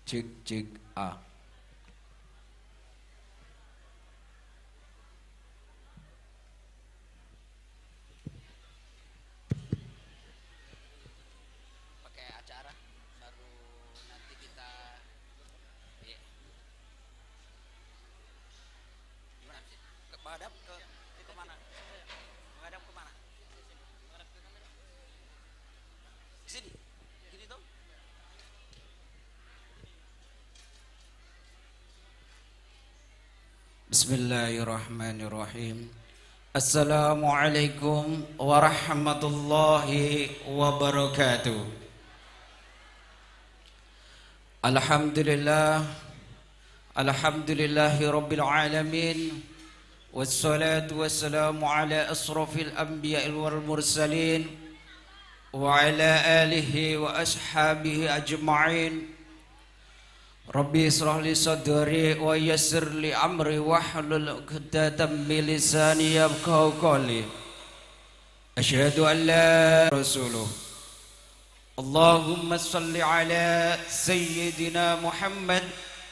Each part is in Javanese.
Cek cek A. Pakai acara baru nanti kita ya. Gimana sih? Menghadap ke mana? Menghadap ke mana? Sini. Gini tuh. Bismillahirrahmanirrahim. Assalamualaikum warahmatullahi wabarakatuh. Alhamdulillah, alhamdulillahi rabbil alamin. Wassalatu wassalamu ala asrafil anbiya'i wal mursalin wa ala alihi wa ashabihi ajma'in. Rabbi israh li sadri wa yassir li amri wahlul 'uqdatam min lisani yafqahu qawli. Asyhadu an la rasuluh. Allahumma salli ala sayyidina Muhammad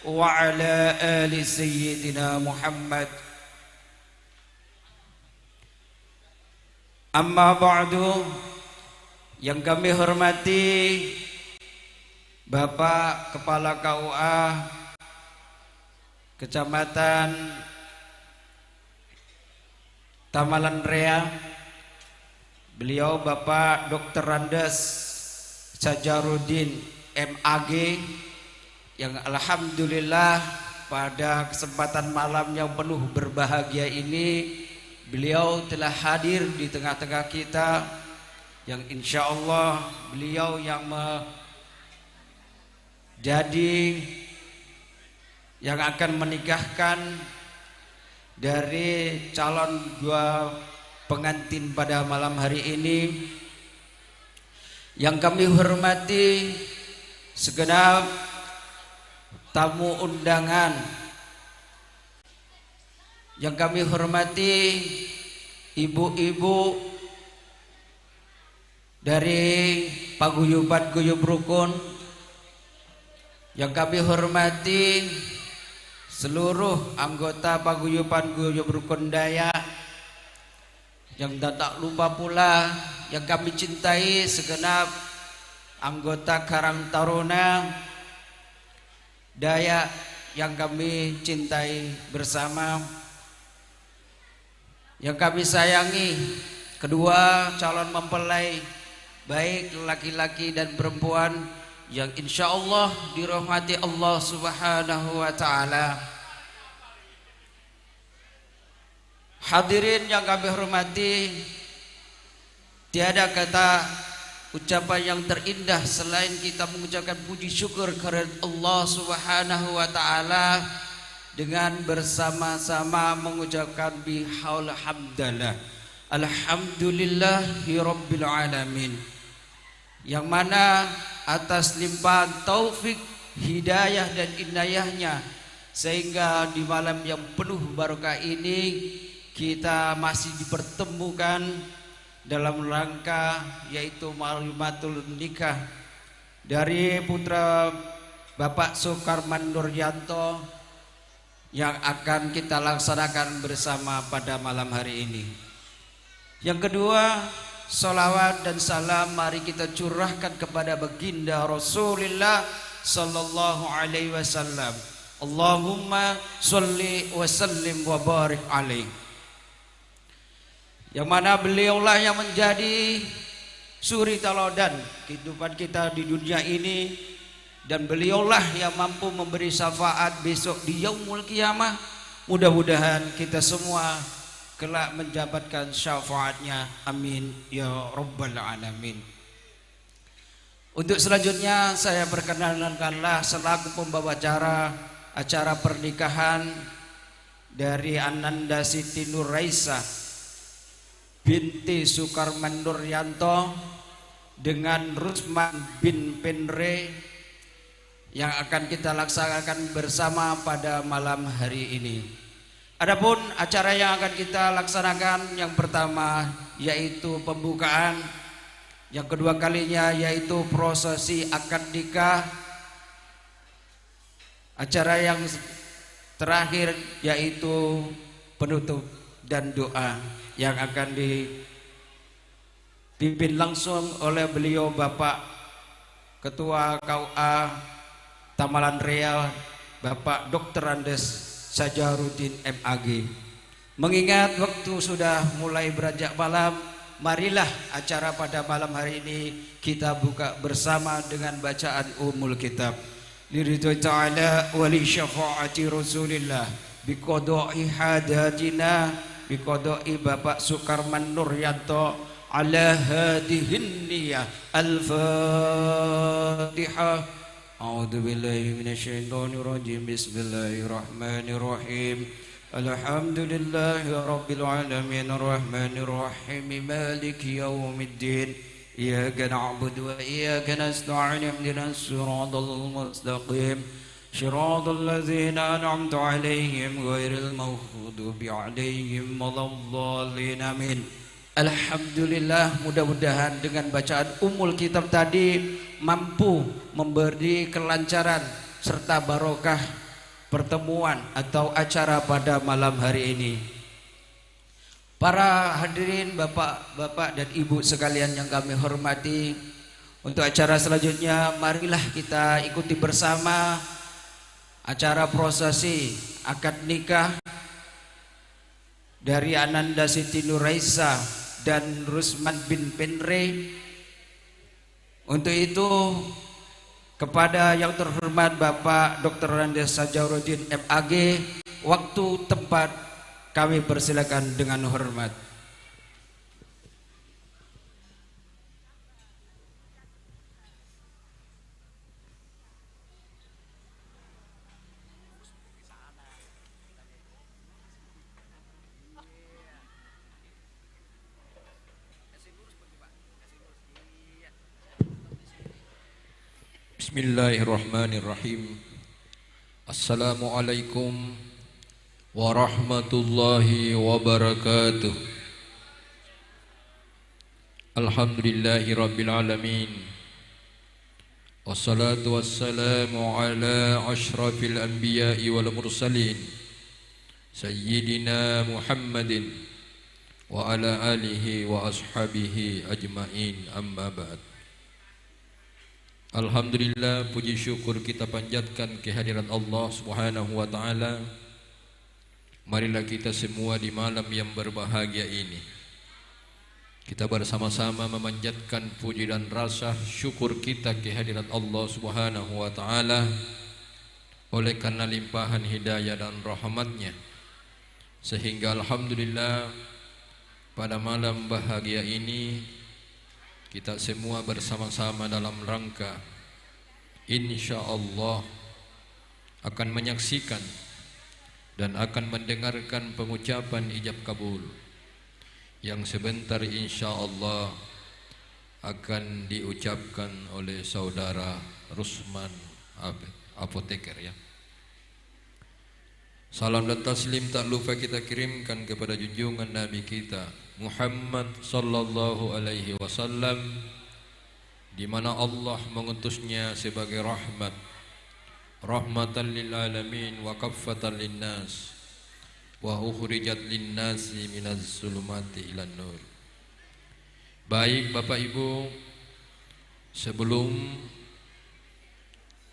wa ala ali sayyidina Muhammad. Amma ba'du, yang kami hormati Bapak Kepala KUA Kecamatan Tamalan Rea, beliau Bapak Dr. Randes Sajarudin MAG, yang alhamdulillah pada kesempatan malam yang penuh berbahagia ini beliau telah hadir di tengah-tengah kita, yang insya Allah beliau yang jadi yang akan menikahkan dari calon dua pengantin pada malam hari ini. Yang kami hormati segenap tamu undangan, yang kami hormati ibu-ibu dari Paguyuban Guyub Rukun, yang kami hormati seluruh anggota Paguyuban Guyub Rukun Dayak, yang tak lupa pula yang kami cintai segenap anggota Karang Taruna Dayak yang kami cintai bersama, yang kami sayangi kedua calon mempelai baik laki-laki dan perempuan yang insya Allah dirahmati Allah Subhanahu wa ta'ala. Hadirin yang kami hormati, tiada kata ucapan yang terindah selain kita mengucapkan puji syukur kepada Allah Subhanahu wa ta'ala dengan bersama-sama mengucapkan bihaul hamdalah, alhamdulillahi rabbil alamin, yang mana atas limpahan taufik, hidayah dan inayahnya sehingga di malam yang penuh barokah ini kita masih dipertemukan dalam rangka yaitu malimatul nikah dari putra Bapak Sukarman Nuryanto yang akan kita laksanakan bersama pada malam hari ini. Yang kedua, salawat dan salam mari kita curahkan kepada baginda Rasulullah sallallahu alaihi wasallam. Allahumma sholli wa sallim wa barik alaihi. Yang mana beliaulah yang menjadi suri teladan kehidupan kita di dunia ini, dan beliaulah yang mampu memberi syafaat besok di yaumul kiamah. Mudah-mudahan kita semua kelak mendapatkan syafaatnya. Amin ya rabbal alamin. Untuk selanjutnya saya perkenalkanlah selaku pembawa acara pernikahan dari Ananda Siti Nuraisa binti Sukarman Nuryanto dengan Rusman bin Penre yang akan kita laksanakan bersama pada malam hari ini. Adapun acara yang akan kita laksanakan yang pertama yaitu pembukaan, yang kedua kalinya yaitu prosesi akad nikah, Acara yang terakhir yaitu penutup dan doa yang akan dipimpin langsung oleh beliau Bapak Ketua KUA Tamalanrea, Bapak Dr. Andes Sajarudin MAG. Mengingat waktu sudah mulai beranjak malam, marilah acara pada malam hari ini kita buka bersama dengan bacaan Ummul Kitab. Liridho ta'ala wa li syafaati Rasulillah biqada'i hadatina biqada'i Bapak Sukarman Nuryanto ala hadihin niyah. Al-Fatihah. A'udzu billahi minasyaitonir rajim. Bismillahirrahmanirrahim. Alhamdulillahi rabbil alamin arrahmanir rahim maliki yaumiddin. Iyyaka na'budu wa iyyaka nasta'in ihdinas siratal mustaqim siratal ladzina an'amta 'alaihim ghairil maghdubi 'alaihim waladdallin. Amin. Alhamdulillah, mudah-mudahan dengan bacaan Ummul Kitab tadi mampu memberi kelancaran serta barokah pertemuan atau acara pada malam hari ini. Para hadirin, bapak-bapak dan ibu sekalian yang kami hormati, untuk acara selanjutnya marilah kita ikuti bersama acara prosesi akad nikah dari Ananda Siti Nuraisa dan Rusman bin Penre. Untuk itu kepada yang terhormat Bapak Dr. Andes Sajarudin MAG, waktu tempat kami persilakan dengan hormat. Bismillahirrahmanirrahim. Assalamualaikum warahmatullahi wabarakatuh. Alhamdulillahi rabbil alamin. Wassalatu wassalamu ala ashrafil anbiya'i wal mursalin Sayyidina Muhammadin wa ala alihi wa ashabihi ajmain. Amma ba'd. Alhamdulillah, puji syukur kita panjatkan kehadiran Allah Subhanahu wa ta'ala. Marilah kita semua di malam yang berbahagia ini kita bersama-sama memanjatkan puji dan rasa syukur kita kehadiran Allah Subhanahu wa ta'ala, oleh karena limpahan hidayah dan rahmatnya, sehingga alhamdulillah pada malam bahagia ini kita semua bersama-sama dalam rangka insya Allah akan menyaksikan dan akan mendengarkan pengucapan ijab kabul yang sebentar insya Allah akan diucapkan oleh saudara Rusman apoteker, ya. Salam dan taslim tak lupa kita kirimkan kepada junjungan Nabi kita Muhammad sallallahu alaihi wasallam, di mana Allah mengutusnya sebagai rahmat, rahmatan lil alamin wa kaffatan linnas wa ukhrijat linnasi minaz zulumati ilan nur. Baik Bapak Ibu, sebelum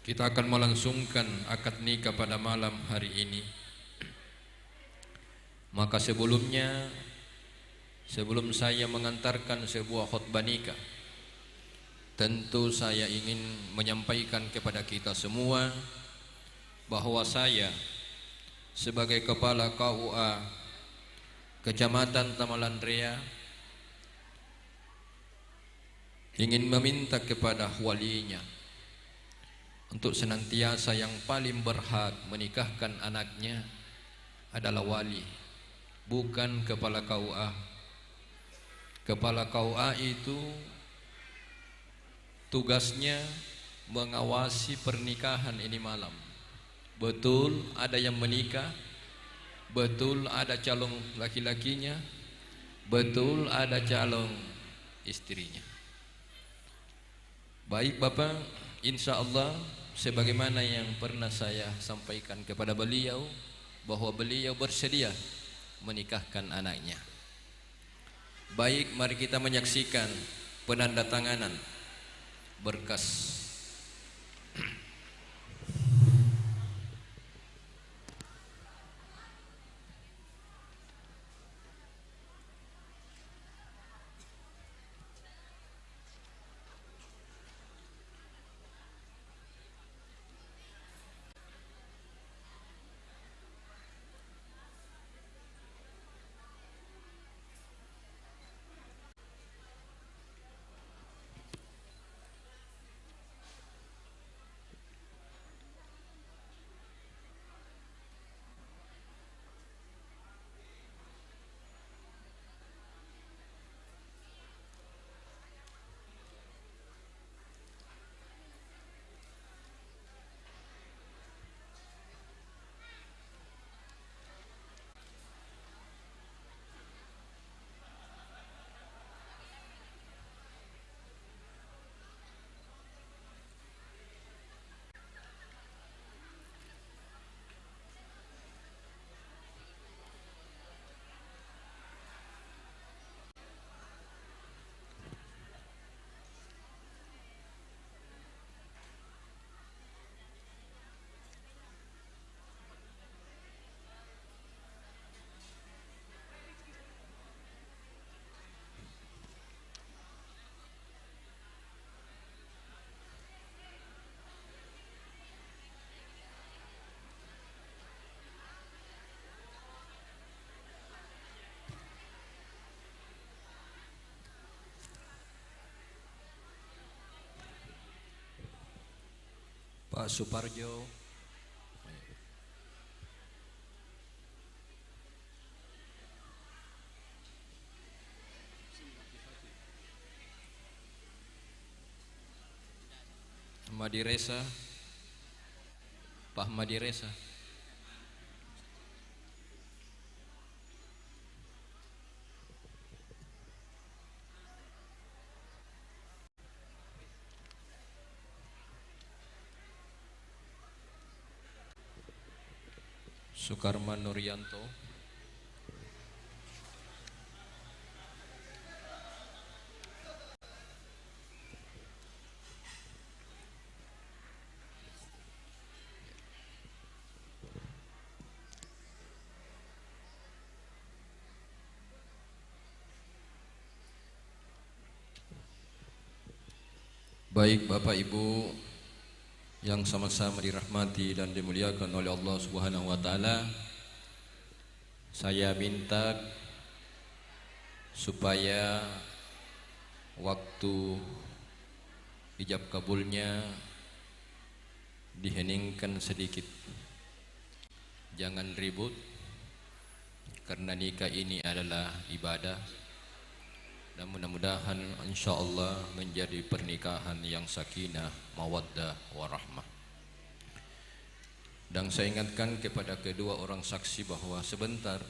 kita akan melangsungkan akad nikah pada malam hari ini, maka sebelumnya, sebelum saya mengantarkan sebuah khutbah nikah, tentu saya ingin menyampaikan kepada kita semua bahwa saya sebagai Kepala KUA Kecamatan Tamalanrea ingin meminta kepada walinya untuk senantiasa yang paling berhak menikahkan anaknya adalah wali, bukan kepala KUA. Kepala KUA itu tugasnya mengawasi pernikahan ini malam. Betul ada yang menikah, betul ada calon laki-lakinya, betul ada calon istrinya. Baik Bapak, insya Allah sebagaimana yang pernah saya sampaikan kepada beliau, bahwa beliau bersedia menikahkan anaknya. Baik, mari kita menyaksikan penandatanganan berkas. Pak Suparjo. Madiresa, Pak Madiresa. Sukarman Nuryanto. Baik Bapak Ibu yang sama-sama dirahmati dan dimuliakan oleh Allah Subhanahu wa taala, saya minta supaya waktu ijab kabulnya diheningkan sedikit. Jangan ribut, karena nikah ini adalah ibadah. Dan mudah-mudahan insya Allah menjadi pernikahan yang sakinah, mawaddah, warahmah. Dan saya ingatkan kepada kedua orang saksi bahwa sebentar,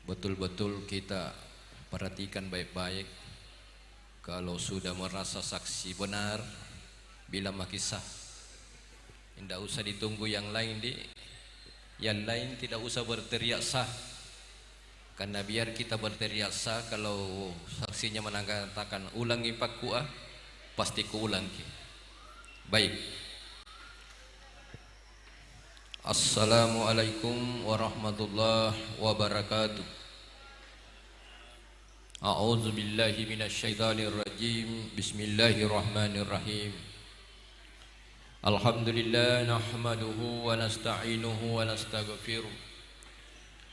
betul-betul kita perhatikan baik-baik. Kalau sudah merasa saksi benar, bila maki sah. Tidak usah ditunggu yang lain, yang lain tidak usah berteriak sah. Karena biar kita berteriak sah, kalau saksinya mengatakan ulangi pak kuah, pasti kuulangi. Baik. Assalamualaikum warahmatullahi wabarakatuh. A'udzu billahi minasyaitonir rajim. Bismillahirrahmanirrahim. Alhamdulillah nahmaduhu wa nasta'inuhu wa nastaghfiruh.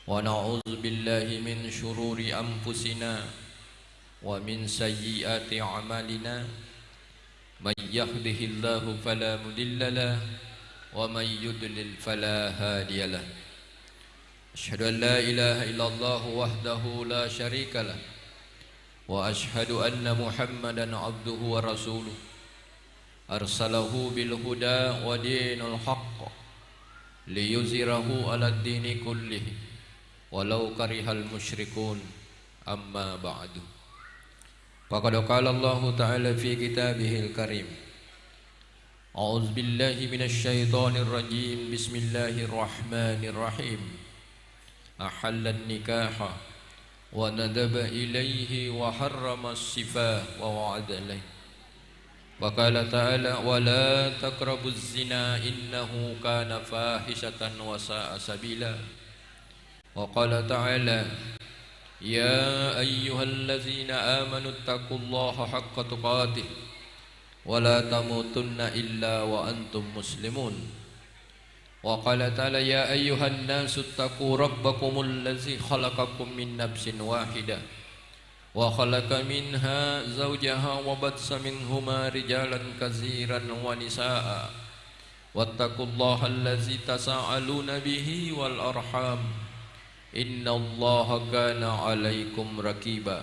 Wa na'udzu billahi min syururi anfusina wa min sayyiati a'malina. May yahdihillahu fala mudilla lahu wa may yudlil fala hadiya lahu. Asyhadu an la ilaha illallah wahdahu la syarika lahu wa asyhadu anna Muhammadan abduhu wa rasuluh. Arsalahu bil huda wa dinil haqq liyuzhirahu 'alad dini kullihi walau karihal musyrikun. Amma ba'du. Faqad qala Allah ta'ala fi kitabihil karim. A'udzu billahi minasyaitonir rajim. Bismillahirrahmanirrahim. Ahallan nikaha wa nadaba ilaihi wa harrama as-sifah wa wa'ada alaihi. Wa qala ta'ala wa la taqrabuz zina innahu kana fahishatan wa sa'a sabila. Wa qala ta'ala ya ayyuhallazina amanu taqullaha haqqa tuqatih wa la tamutunna illa wa antum muslimun. Wa qala ta'ala ya ayyuhan nasu taqu rabbakumul ladzi khalaqakum min nafsin wahidah wa khalaqa minha zawjaha wa batsa minhuma rijalan katsiran wa nisaa wattaqullaha allazi tasaaluna bihi wal arham innallaha kana 'alaikum raqiba.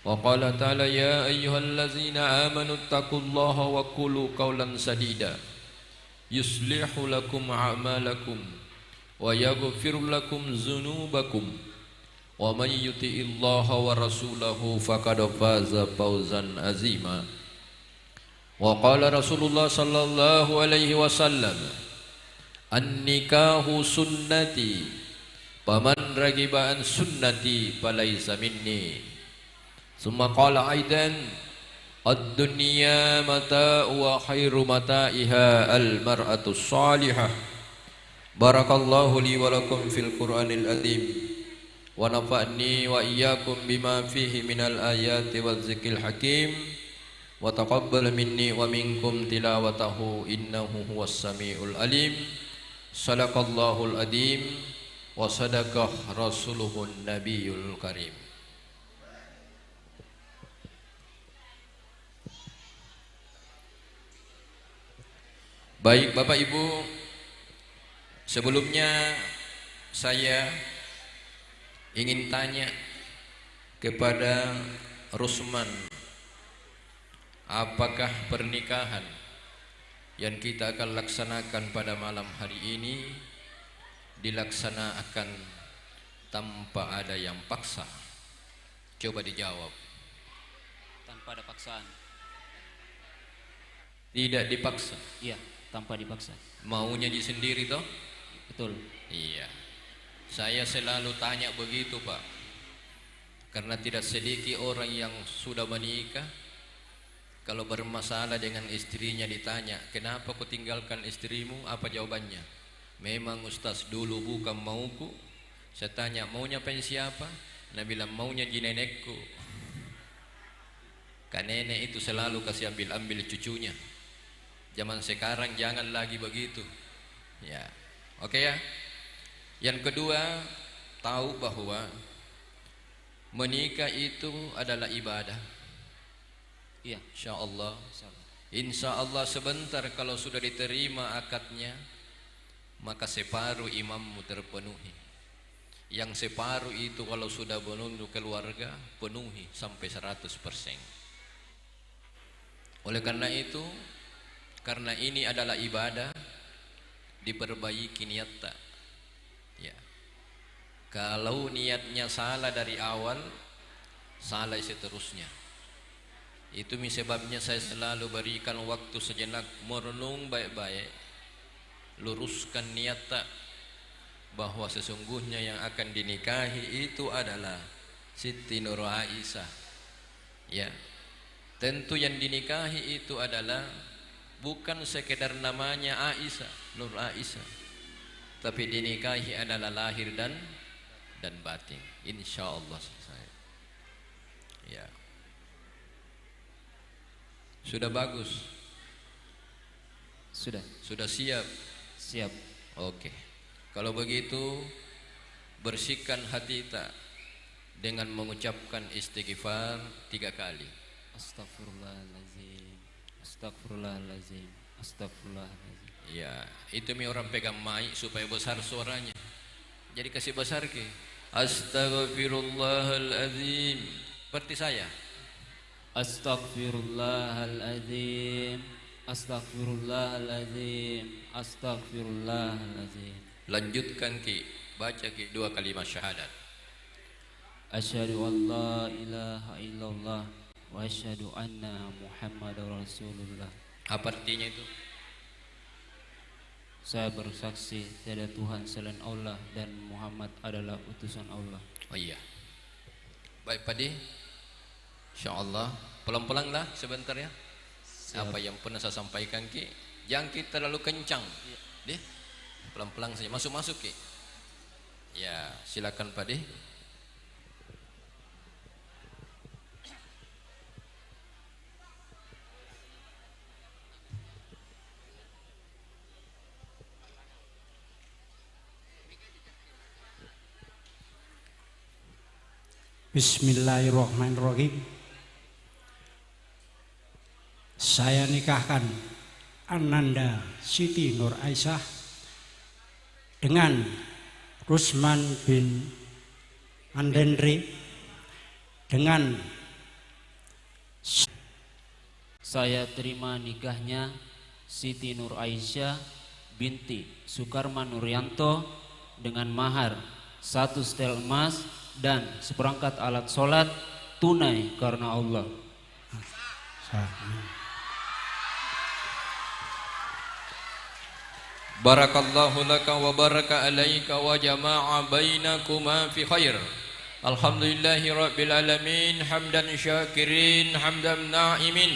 Wa qala ta'ala ya ayyuhallazina amanu taqullaha wa qulu qawlan sadida yuslihu lakum a'malakum wa yaghfir lakum dzunubakum wa man yuti'illaha wa rasulahu faqad faza fawzan azima. Wa qala Rasulullah sallallahu alaihi wasallam an-nikahu sunnati faman ragiba an sunnati falaysa minni. Summa qala aidan ad-dunya mata'u wa khairu mata'iha al-mar'atu shalihah. Barakallahu li wa lakum fil Qur'anil azim wa nafa'ni wa iyyakum bima fihi minal ayati wadh-dhikril hakim wa taqabbal minni wa minkum tilawatahu innahu huwas samiul alim. Sadaqallahul azim wa sadaqa rasuluhun nabiyul karim. Baik Bapak Ibu, sebelumnya saya ingin tanya kepada Rusman, apakah pernikahan yang kita akan laksanakan pada malam hari ini dilaksanakan tanpa ada yang paksa? Coba dijawab. Tanpa ada paksaan. Tidak dipaksa? Iya, tanpa dipaksa. Maunya di sendiri toh? Betul. Iya. Saya selalu tanya begitu Pak, karena tidak sedikit orang yang sudah menikah kalau bermasalah dengan istrinya ditanya, kenapa kau tinggalkan istrimu? Apa jawabannya? Memang Ustaz dulu bukan mauku. Saya tanya maunya pengen siapa? Nah bilang maunya jinenekku. Kan nenek itu selalu kasih ambil-ambil cucunya. Zaman sekarang jangan lagi begitu. Ya, oke ya. Yang kedua, tahu bahwa menikah itu adalah ibadah. Iya. Insyaallah. Insyaallah sebentar kalau sudah diterima akadnya, maka separuh imammu terpenuhi. Yang separuh itu kalau sudah menunggu keluarga, penuhi sampai 100%. Oleh karena itu, karena ini adalah ibadah, diperbaiki niat tak. Ya. Kalau niatnya salah dari awal, salah seterusnya. Itu sebabnya saya selalu berikan waktu sejenak merenung baik-baik, luruskan niat tak, bahwa sesungguhnya yang akan dinikahi itu adalah Siti Nur Aisyah. Ya. Tentu yang dinikahi itu adalah bukan sekedar namanya Aisyah, Nur Aisyah, tapi dinikahi adalah lahir dan batin. Insya Allah selesai. Ya. Sudah bagus. Sudah. Sudah siap. Siap. Oke. Kalau begitu bersihkan hati kita dengan mengucapkan istighfar 3 kali. Astagfirullahalazim, astagfirullahalazim, astagfirullahalazim. Ya, itu mi orang pegang mic supaya besar suaranya. Jadi kasih besar ke. Astagfirullahalazim. Seperti saya. Astagfirullahalazim, astagfirullahalazim, astagfirullahalazim. Lanjutkan ki, baca ki 2 kalimat syahadat. Asyhadu an la ilaha illallah wa asyhadu anna Muhammadar Rasulullah. Apa artinya itu? Saya bersaksi tiada Tuhan selain Allah dan Muhammad adalah utusan Allah. Oh iya. Baik Pak De, insyaallah pelan-pelan lah sebentar ya. Siap. Apa yang pernah saya sampaikan Ki, jangan kita terlalu kencang. Ya. Deh, pelan-pelan saja, masuk-masuk Ki. Ya, silakan Pak De. Bismillahirrahmanirrahim. Saya nikahkan Ananda Siti Nur Aisyah dengan Rusman bin Andenri dengan saya terima nikahnya Siti Nur Aisyah binti Sukarman Nuryanto dengan mahar 1 setel emas dan seperangkat alat sholat tunai karena Allah. Barakallahu laka wa baraka alaika wa jama'a bainakuma fi khair. Alhamdulillahi rabbil alamin, hamdan syakirin, hamdan na'imin,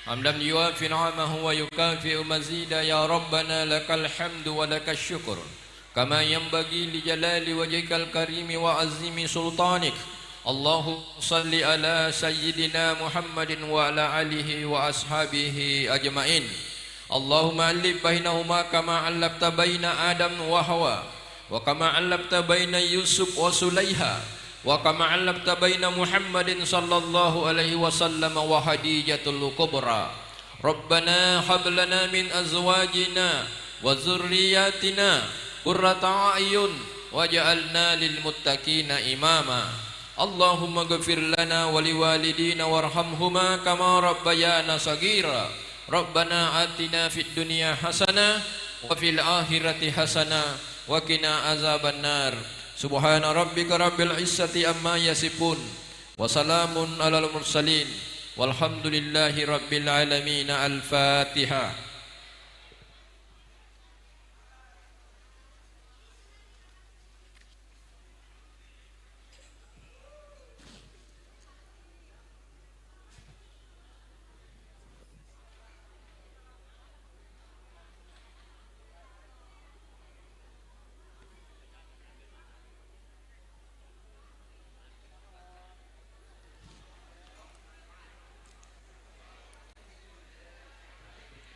hamdan yuafi ni'amahu wa yukafi'u mazida. Ya Rabbana lakal hamdu wa lakal syukur kama yanbaghi li jalali wajhikal karimi wa azimi sultanik. Allahumma salli ala sayyidina Muhammadin wa ala alihi wa ashabihi ajma'in. Allahumma alif bainahuma kama allafta baina Adam wa Hawa, wa kama allafta baina Yusuf wa Sulaiha, wa kama allafta baina Muhammadin sallallahu alaihi wasallam wa Hadijatul Kubra. Rabbana hab lana min azwajina wa dzurriyyatina qurrata a'yun waj'alna lil muttaqina imama. Allahumma ghfir lana wa liwalidina warhamhuma kama rabbayana saghira. Rabbana atina fid dunya hasanah wa fil akhirati hasanah wa qina azabannar. Subhana rabbika rabbil izzati amma yasifun wa salamun alal mursalin walhamdulillahi rabbil alamin. Al-Fatihah.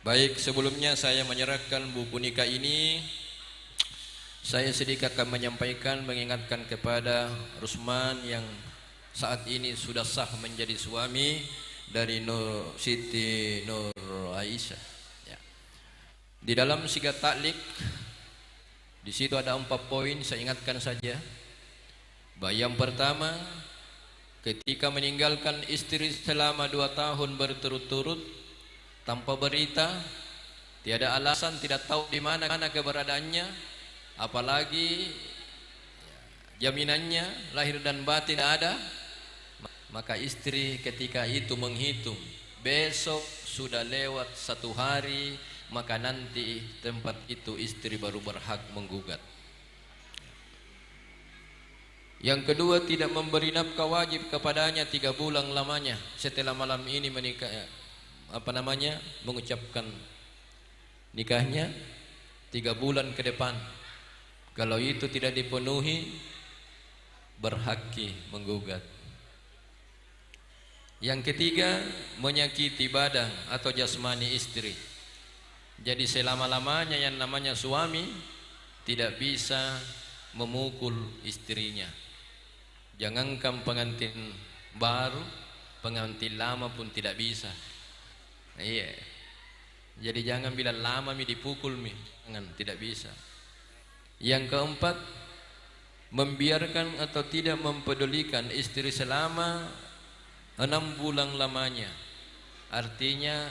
Baik, sebelumnya saya menyerahkan buku nikah ini. Saya sedikit akan menyampaikan, mengingatkan kepada Rusman yang saat ini sudah sah menjadi suami dari Nur Siti Nur Aisyah. Ya. Di dalam sigat taklik, di situ ada 4 poin, saya ingatkan saja. Yang pertama, ketika meninggalkan istri selama 2 tahun berturut-turut tanpa berita, tiada alasan, tidak tahu di mana keberadaannya, apalagi jaminannya lahir dan batin ada, maka istri ketika itu menghitung besok sudah lewat 1 hari, maka nanti tempat itu istri baru berhak menggugat. Yang kedua, tidak memberi nafkah wajib kepadanya 3 bulan lamanya setelah malam ini menikah, mengucapkan nikahnya 3 bulan ke depan. Kalau itu tidak dipenuhi, berhak menggugat. Yang ketiga, menyakiti badan atau jasmani istri. Jadi selama-lamanya yang namanya suami tidak bisa memukul istrinya. Jangankan pengantin baru, pengantin lama pun tidak bisa. Iya. Jadi jangan bila lama mi dipukul mi, jangan, tidak bisa. Yang keempat, membiarkan atau tidak mempedulikan istri selama 6 bulan lamanya. Artinya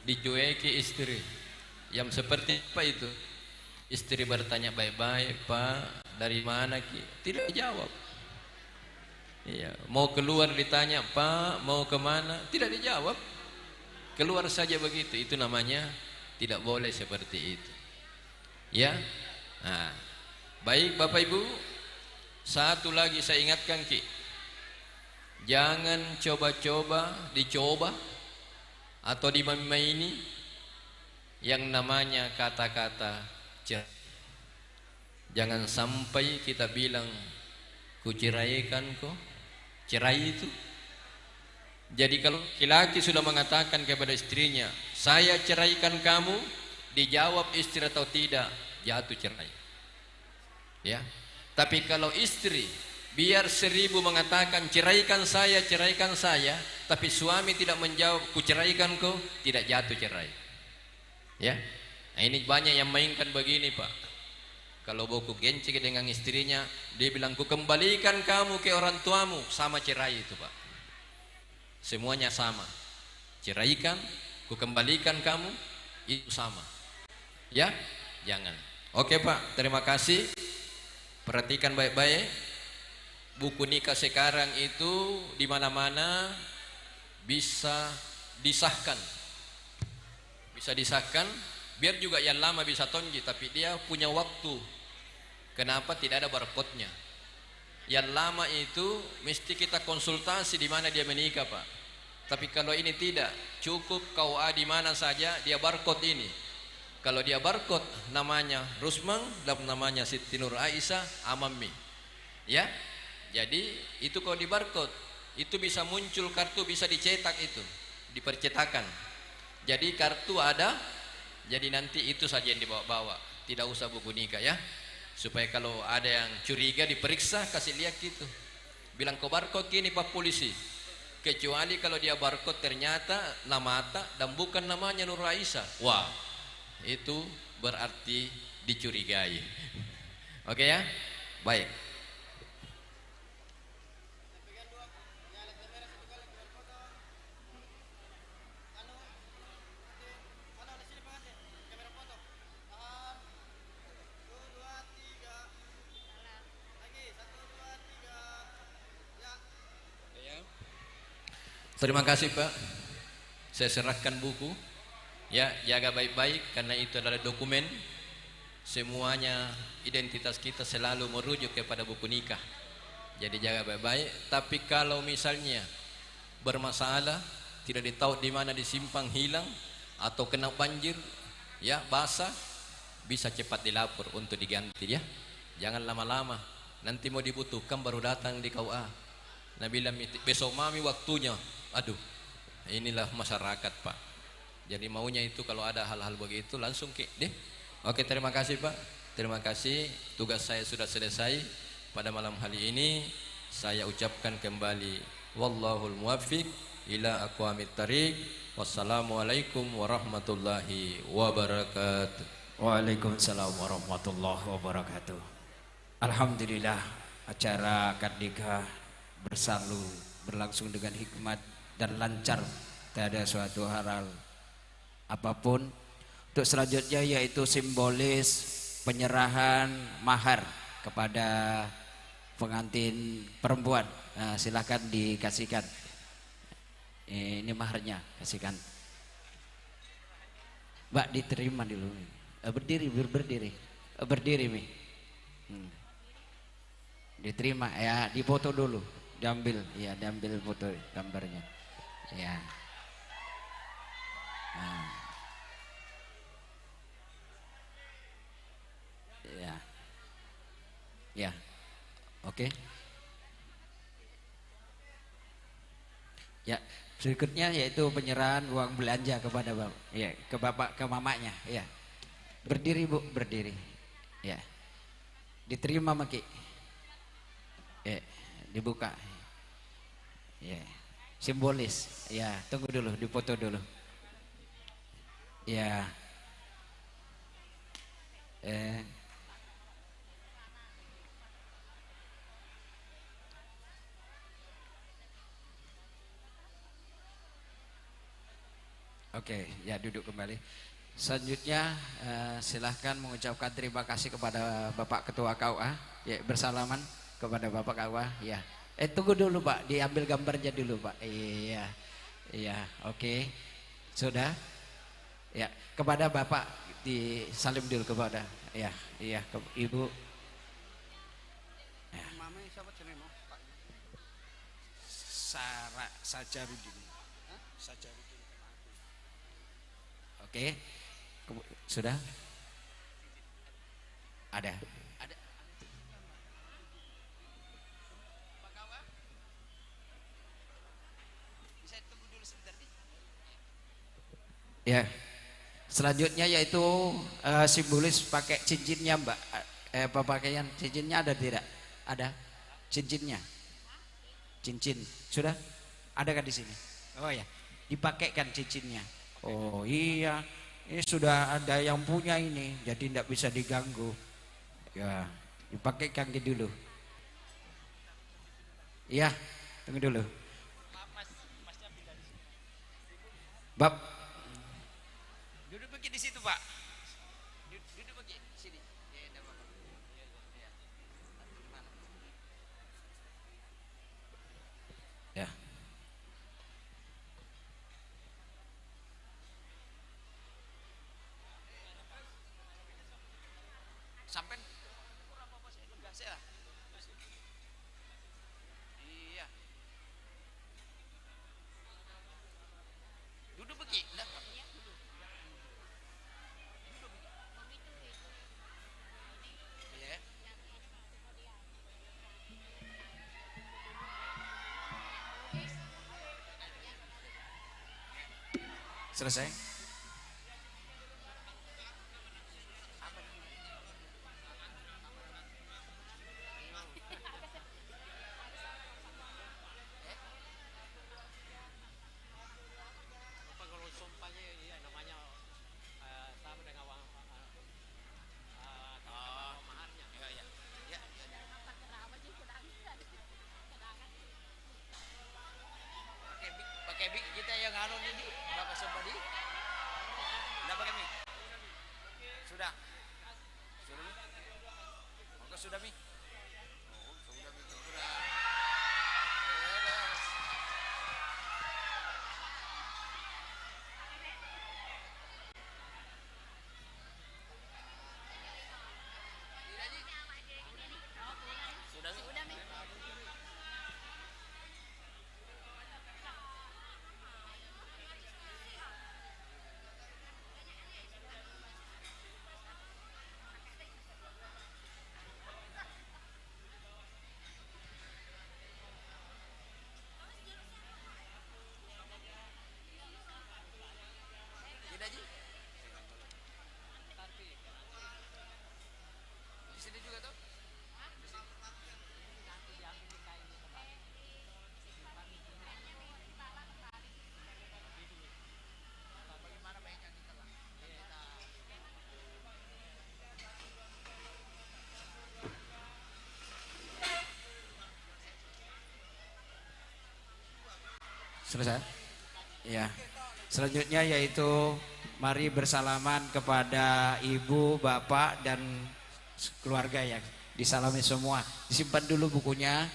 dicueki istri. Yang seperti apa itu? Istri bertanya baik-baik, "Pak, dari mana ki?" Tidak dijawab. Iya, mau keluar ditanya, "Pak, mau kemana?" Tidak dijawab. Keluar saja begitu, itu namanya tidak boleh seperti itu. Ya. Nah, baik Bapak Ibu, satu lagi saya ingatkan Ki. Jangan coba-coba dicoba atau dimain-maini yang namanya kata-kata cerai. Jangan sampai kita bilang kuceraikan kok, cerai itu. Jadi kalau laki-laki sudah mengatakan kepada istrinya, saya ceraikan kamu, dijawab istri atau tidak, jatuh cerai. Ya. Tapi kalau istri biar 1000 mengatakan ceraikan saya, tapi suami tidak menjawab kuceraikan kau, tidak jatuh cerai. Ya. Nah, ini banyak yang mainkan begini, Pak. Kalau boku gencik dengan istrinya, dia bilang ku kembalikan kamu ke orang tuamu, sama cerai itu, Pak. Semuanya sama. Ceraikan, ku kembalikan kamu, itu sama. Ya, jangan. Oke Pak, terima kasih. Perhatikan baik-baik. Buku nikah sekarang itu di mana-mana bisa disahkan. Bisa disahkan, biar juga yang lama bisa tonji, tapi dia punya waktu. Kenapa tidak ada barcode-nya? Yang lama itu mesti kita konsultasi di mana dia menikah, Pak. Tapi kalau ini tidak, cukup KUA di mana saja dia barcode ini. Kalau dia barcode namanya Rusman dan namanya Siti Nur Aisyah Amami. Ya. Jadi itu kalau di barcode itu bisa muncul kartu, bisa dicetak itu, dipercetakan. Jadi kartu ada, jadi nanti itu saja yang dibawa-bawa, tidak usah buku nikah ya. Supaya kalau ada yang curiga diperiksa, kasih lihat gitu. Bilang ke barcode gini Pak polisi. Kecuali kalau dia barcode ternyata nama tak dan bukan namanya Nur Aisyah. Wah, itu berarti dicurigai. Oke ya? Baik. Terima kasih Pak. Saya serahkan buku. Ya, jaga baik-baik karena itu adalah dokumen. Semuanya identitas kita selalu merujuk kepada buku nikah. Jadi jaga baik-baik. Tapi kalau misalnya bermasalah, tidak ditahu di mana disimpan, hilang atau kena banjir, ya basah, bisa cepat dilapor untuk diganti ya. Jangan lama-lama. Nanti mau dibutuhkan baru datang di KUA. Nabi bilang besok mami waktunya. Aduh, inilah masyarakat Pak. Jadi maunya itu kalau ada hal-hal begitu langsung ke deh. Oke, terima kasih Pak. Terima kasih. Tugas saya sudah selesai pada malam hari ini. Saya ucapkan kembali wallahul muwaffiq ila aqwamit thariq. Wassalamualaikum warahmatullahi wabarakatuh. Waalaikumsalam warahmatullahi wabarakatuh. Alhamdulillah acara akad nikah berlalu berlangsung dengan hikmat dan lancar, tidak ada suatu hal apapun. Untuk selanjutnya yaitu simbolis penyerahan mahar kepada pengantin perempuan. Nah, silakan dikasihkan. Ini maharnya, kasihkan. Mbak diterima dulu. Berdiri, berdiri. Berdiri Mi. Diterima ya, dipoto dulu. Diambil, ya diambil foto gambarnya. Ya. Nah. Ya. Ya. Oke. Ya, berikutnya yaitu penyerahan uang belanja kepada bapak, ya, ke bapak, ke mamanya, ya. Berdiri Bu, berdiri. Ya. Diterima Maki. Ya, dibuka. Ya. Simbolis. Ya, tunggu dulu, dipoto dulu. Ya. Oke, ya duduk kembali. Selanjutnya silahkan mengucapkan terima kasih kepada Bapak Ketua KUA. Ya, bersalaman kepada Bapak KUA. Ya, tunggu dulu Pak, diambil gambarnya dulu Pak. Iya, iya, oke. Sudah? Ya, kepada Bapak disalim dulu kepada. Ya, iya ke Ibu. Ya. Sara Sajarudin. Sajarudin. Oke. Sudah? Ada. Ada. Bisa tunggu dulu sebentar nih. Ya. Selanjutnya yaitu simbolis pakai cincinnya, Mbak. Pakaian cincinnya ada tidak? Ada cincinnya. Cincin. Sudah? Ada kan di sini? Oh ya, dipakaikan cincinnya. Oh iya, ini sudah ada yang punya ini, jadi tidak bisa diganggu. Ya, dipakaikan dulu. Ya, tunggu dulu. Bab duduk begini di situ, Pak. Duduk begini sini. Ya, enggak apa-apa. Ya. Ya. Sampai iya. Duduk begini. Selesai. Kalau sumpahnya ya namanya sama dengan uang maharnya. Ya, ya. Ya. Pakai mic kita yang anu ini. Bapak Somadi. Enggak pakai mic. Sudah. Sudah. Monggo sudah mi. Oh, sudah mi. Sudah. Sudah mi. Di sini juga tuh? Di sini. Bagaimana baiknya kita lah. Selesai? Ya. Selanjutnya yaitu mari bersalaman kepada ibu, bapak, dan keluarga ya. Disalami semua. Disimpan dulu bukunya.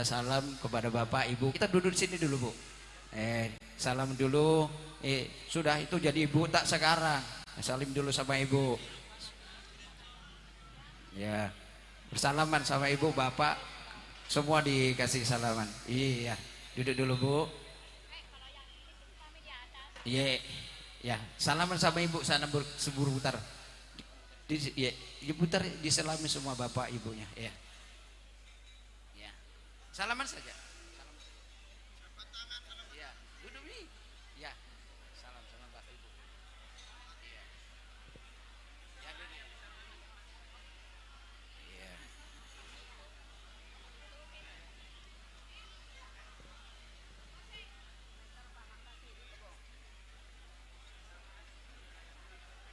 Salam kepada bapak, ibu. Kita duduk di sini dulu, Bu. Salam dulu. Sudah itu jadi ibu tak sekarang. Salim dulu sama ibu. Ya. Bersalaman sama ibu, bapak. Semua dikasih salaman. Iya. Duduk dulu, Bu. Iya. Ya, salaman sama ibu sana seputar. Di, ya, diputar diselami semua bapak ibunya, ya. Ya. Salaman saja. Salam. Ya, duduk nih. Ya. Salam sama bapak ibu. Iya. Ya, duduk. Iya.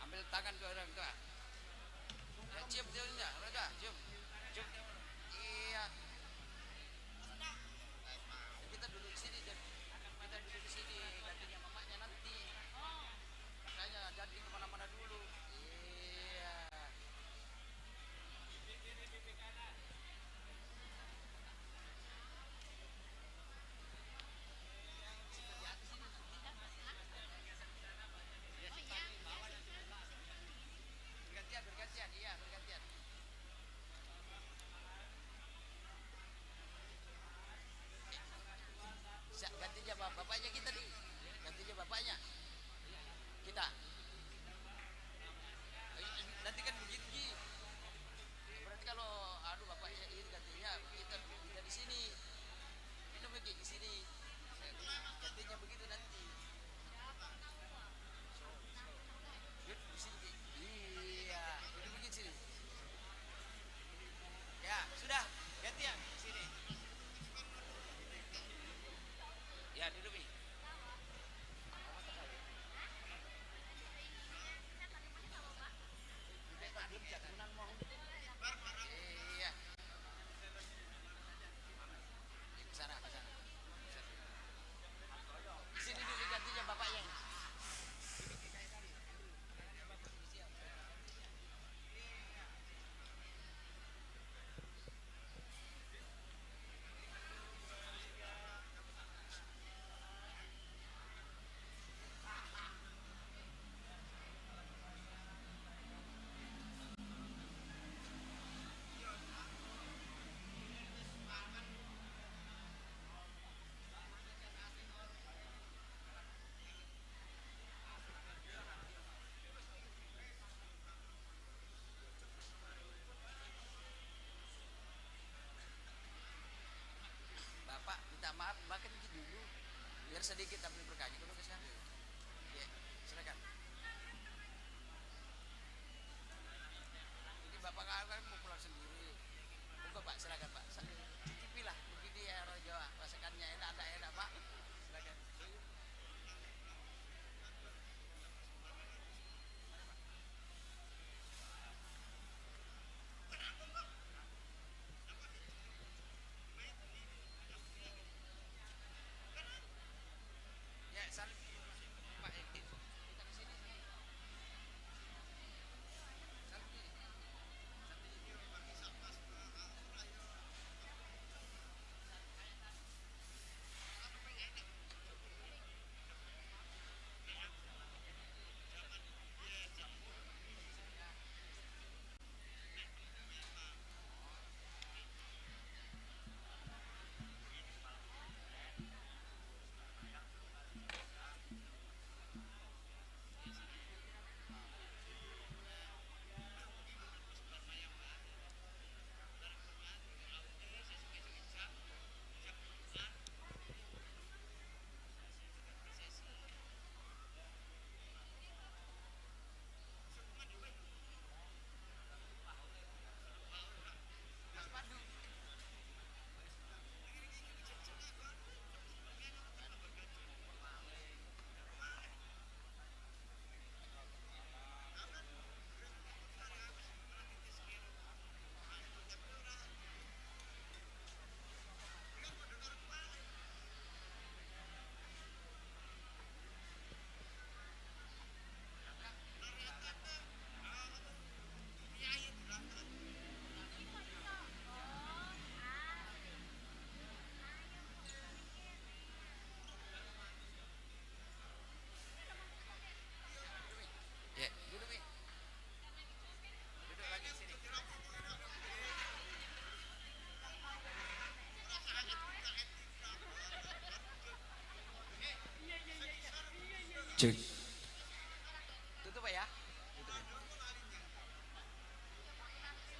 Ambil tangan dua orang tua. Ya, cium ciumnya, orang cium, cium. Iya. Kita duduk di sini, kita duduk di sini, gantinya mamanya nanti. Makanya jangan kemana-mana dulu. Iya.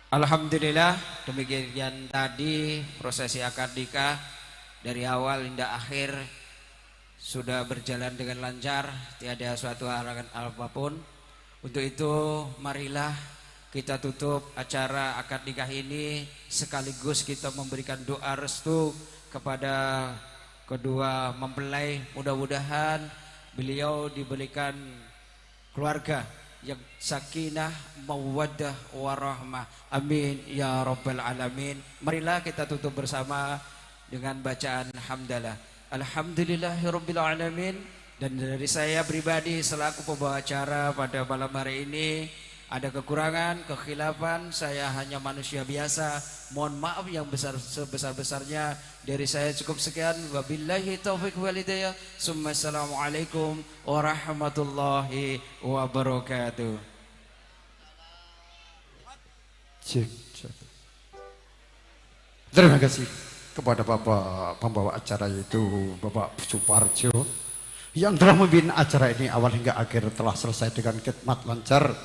Alhamdulillah, demikian tadi prosesi akad nikah dari awal hingga akhir sudah berjalan dengan lancar, tiada suatu halangan apapun. Untuk itu marilah kita tutup acara akad nikah ini sekaligus kita memberikan doa restu kepada kedua mempelai. Mudah-mudahan beliau diberikan keluarga yang sakinah, mawaddah, warahmah. Amin ya rabbal alamin. Marilah kita tutup bersama dengan bacaan hamdalah. Alhamdulillahirabbil alamin. Dan dari saya pribadi selaku pembawa acara pada malam hari ini, ada kekurangan, kekhilafan, saya hanya manusia biasa. Mohon maaf yang besar sebesar-besarnya. Dari saya cukup sekian. Wabillahi taufik wal hidayah. Assalamualaikum warahmatullahi wabarakatuh. Cek, cek. Terima kasih kepada Bapak pembawa acara, yaitu Bapak Suparjo, yang telah memimpin acara ini awal hingga akhir telah selesai dengan khidmat lancar.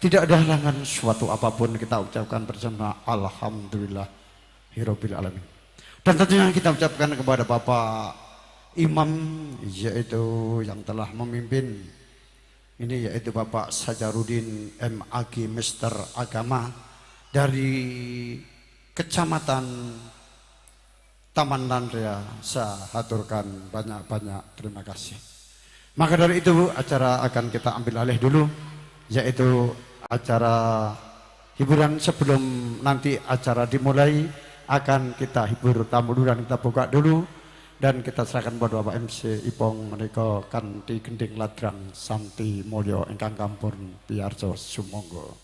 Tidak ada halangan suatu apapun. Kita ucapkan bersama alhamdulillah hirabbil alamin. Dan tentunya kita ucapkan kepada Bapak Imam, yaitu yang telah memimpin ini, yaitu Bapak Sajarudin MAG Mister Agama dari Kecamatan Taman Landria. Saya haturkan banyak-banyak terima kasih. Maka dari itu acara akan kita ambil alih dulu, yaitu acara hiburan. Sebelum nanti acara dimulai akan kita hibur tamu dulu dan kita buka dulu, dan kita serahkan kepada Bapak MC Ipong menika kanthi gending ladrang Santi Mulyo ingkang kampun piyarsa sumangga.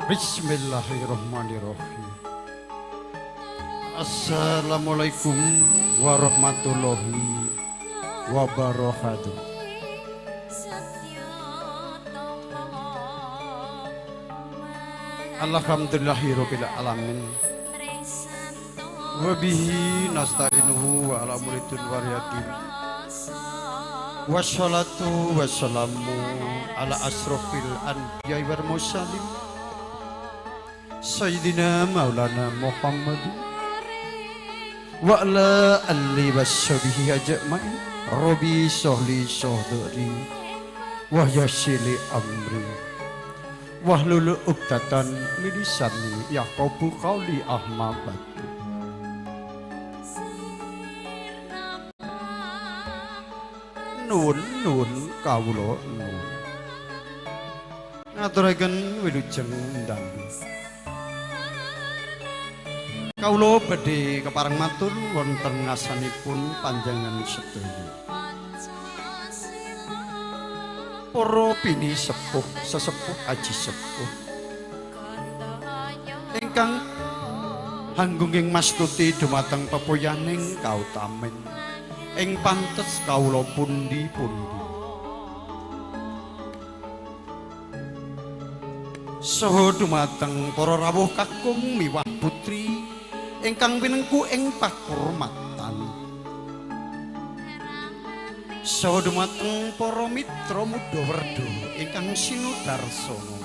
Bismillahirrahmanirrahim. Assalamualaikum warahmatullahi wabarakatuh. Alhamdulillahirabbil alamin. Wa bihi nasta'inuhu wa ala umuri wariyadin. Wassalatu wassalamu ala asrofil anbiya'i wal mursalin. Sayyidina Maulana Muhammad wa ala alihi washabihi ajma'in. Rabbi sholli shodri wa yassirli amri wahlul 'uqdatan min lisani yafqahu qawli. Ahmad. Nuwun nuwun kawula nuwun ngaturaken wilujeng dalu. Kawula badhe kepareng matur wonten ngasanipun panjenengan sedaya. Para pini sepuh, sesepuh aji sepuh ingkang hanggunging mastuti dumateng pepoyaning kautamen ing pantes kawula pundi-pundi. Saha dumateng para rawuh kakung miwah putri ingkang pinengku ing pakurmatan. Saha dumateng para mitra muda werda ingkang sinudarsana.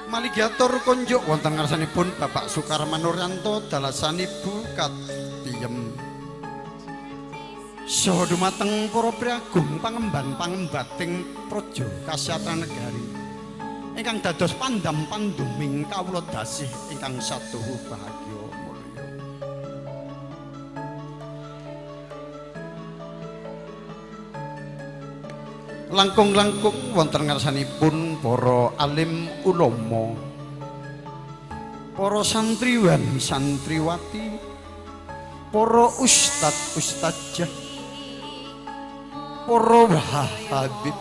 Maligatur konjuk wonten ngarsanipun Bapak Sukarman Nuryanto dalasan Ibu Katiyem. Saha dumateng para priagung pangemban pangembating praja kasehatran negari ingkang dados pandam panduming kawula dasih ingkang satuhu bahagia mulya. Langkung-langkung wonten ngarsanipun para alim ulama, para santriwan santriwati, para ustad ustadzah, para habib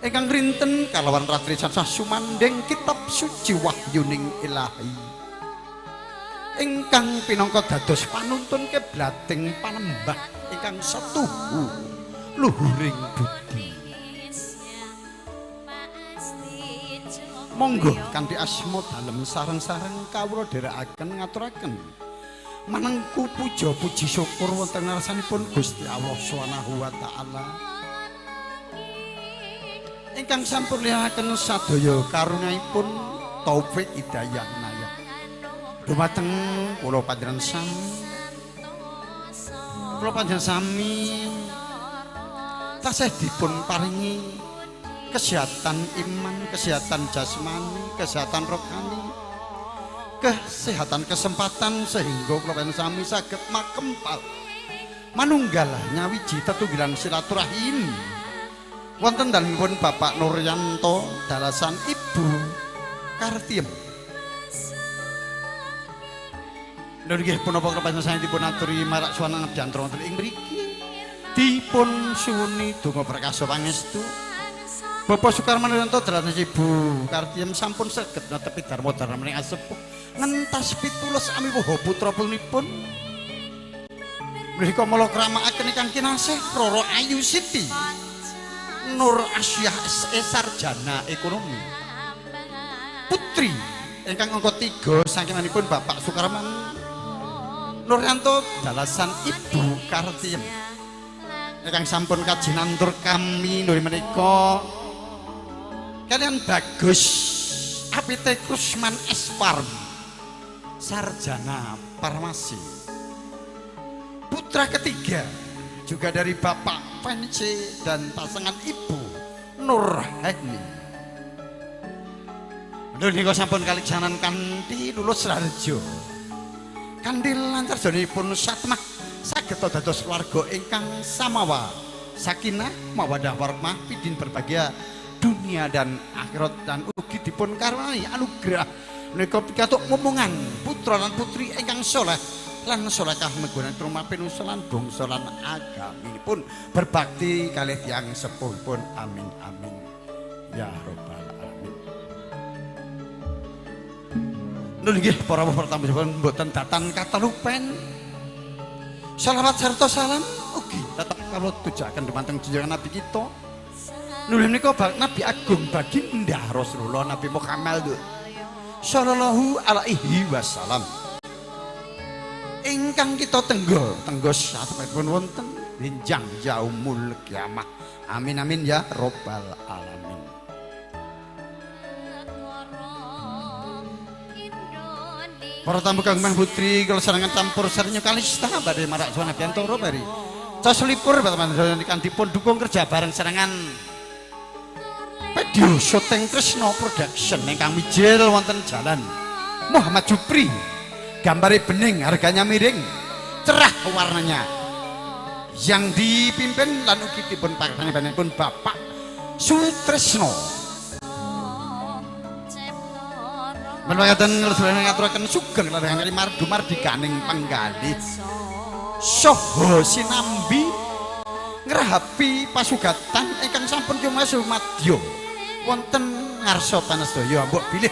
ingkang rinten kalawan ratri sansah sumandheng kitab suci wahyuning ilahi ingkang pinangka dados panuntun kiblating panembah ingkang setuhu luhuring budi. Monggo kanthi asma dalem sareng-sareng kawula dherekaken ngaturaken manengku puja puji syukur wonten ngarsanipun Gusti Allah Subhanahu wa taala ingkang sampun lihaken sadaya karunyaipun taufik hidayah nayah dumateng kula panjenengan sami tasih dipun paringi kesehatan iman, kesehatan jasmani, kesehatan rohani, kesehatan kesempatan sehingga kula panjenengan sami saged makempal manunggal nyawiji tetunggilan silaturahim wonten dalemipun Bapak Nuryanto dalasan Ibu Kartiem. Lho nggih punapa panjenengan dipun aturi marak suwana ngabdiantara wonten ing mriki dipun suwuni donga perkasa pangestu. Bapak Sukarman Nuryanto dalasan Ibu Kartiem sampun saged netepi dharma dharmaning asepuh ngentas pitulas amiwoho putra punipun menika mala kramakaken ingkang kinasih Roro Ayu Siti Nur Asyah SE Sarjana Ekonomi, putri ingkang angka 3 saking Bapak Sukarman Nuryanto dalasan Ibu Kartiem ingkang sampun kajinantur kami nuri menika kalian Bagus Apite Kusman S Farm Sarjana Farmasi, putra ketiga juga dari Bapak Fenci dan pasangan Ibu Nur Heni. Lho nika sampun kaliksanan kanthi lulus raharja. Kanthi lancar janipun satmah saged dados keluarga ingkang samawa sakinah mawaddah warahmah pidin berbahagia dunia dan akhirat dan ugi dipun karuniai anugerah menika pikantuk momongan putra lan putri ingkang saleh lan solekah menggunakan rumah pinusulan bangsa lan agaminipun berbakti kalih tiyang sepuhipun. Amin amin ya robbal alamin. Nun nggih para pertama mboten datan katalupen. Salawat serta salam ugi tetep kawula tujuaken dumateng junjungan Nabi kita. Nuli menika Nabi Agung Baginda Rasulullah Nabi Muhammad sallallahu alaihi wasallam. Ingkang kita tenggo tenggo satepipun wonten benjang yaumul kiamah. Amin amin ya robbal alamin. Para tamu kang Mang Putri kula sarengan campur sarnya Kalista badhe marak suwana biantara bari. Cas lipur teman-teman dipun dukung kerja bareng sarengan Video Syuting Tresno Production ingkang mijil wonten jalan Muhammad Jupri. Gambare bening, harganya miring, cerah warnanya. Yang dipimpin lan ugi dipun pakanipun Bapak Sutresno. Menwakaten ngersane ngaturaken sugeng larangan mardu mardikaning penggalih. Soho sinambi ngrahapi pasugatan ingkang sampun kumasu madya wonten ngarsa panestaya mbok bilih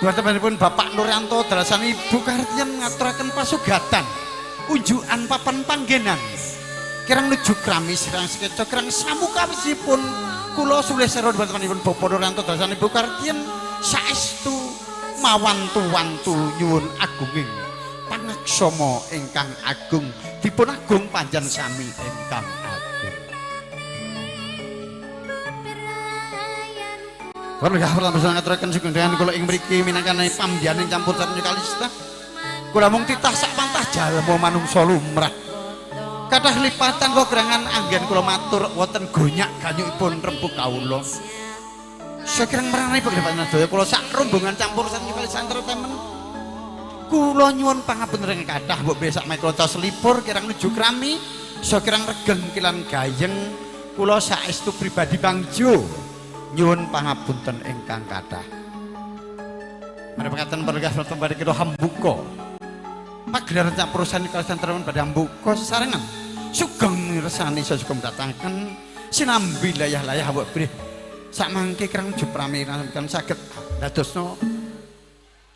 duwatenipun Bapak Nuryanto dalasan Ibu Kartiem ngaturaken pasugatan unjukan papan panggenan kirang nuju kramis kirang sekeca kirang samukawisipun kula sulih sero duwatenipun Bapak Nuryanto dalasan Ibu Kartiem saestu Mawantu-wantu nyuwun agunging pangaksama ingkang agung, dipun agung panjenengan sami ingkang agung. Warga pertama ngaturaken sugeng dengan kula ing mriki minangkane pambiyaning campur sari Kalista. Kula mung titah sak pantah jalma manungsa lumrah. Kathah lipatan kegrangan anggen kula matur wonten gonyak ganyukipun rembug kawula. Sakireng marani panjenengan sedaya kula sak rombongan campur sari Kalista Entertainment. Kula nyuwun pangapunten ingkang kathah mbok bilih sak menika selipur kirang nuju krami, sakirang regeng kilan gayeng kula saestu pribadi Bang Jo. Nyuwun pangapunten ingkang kathah. Mari pekaten pergas badhe kita hambuka. Pagelaran campur sari Kalista Entertainment badhe hambuka sesarengan. Sugeng mirsani sugeng datangaken sinambi layah-layah mbok bilih sakmangke kirang nuju prami kan saged dadosna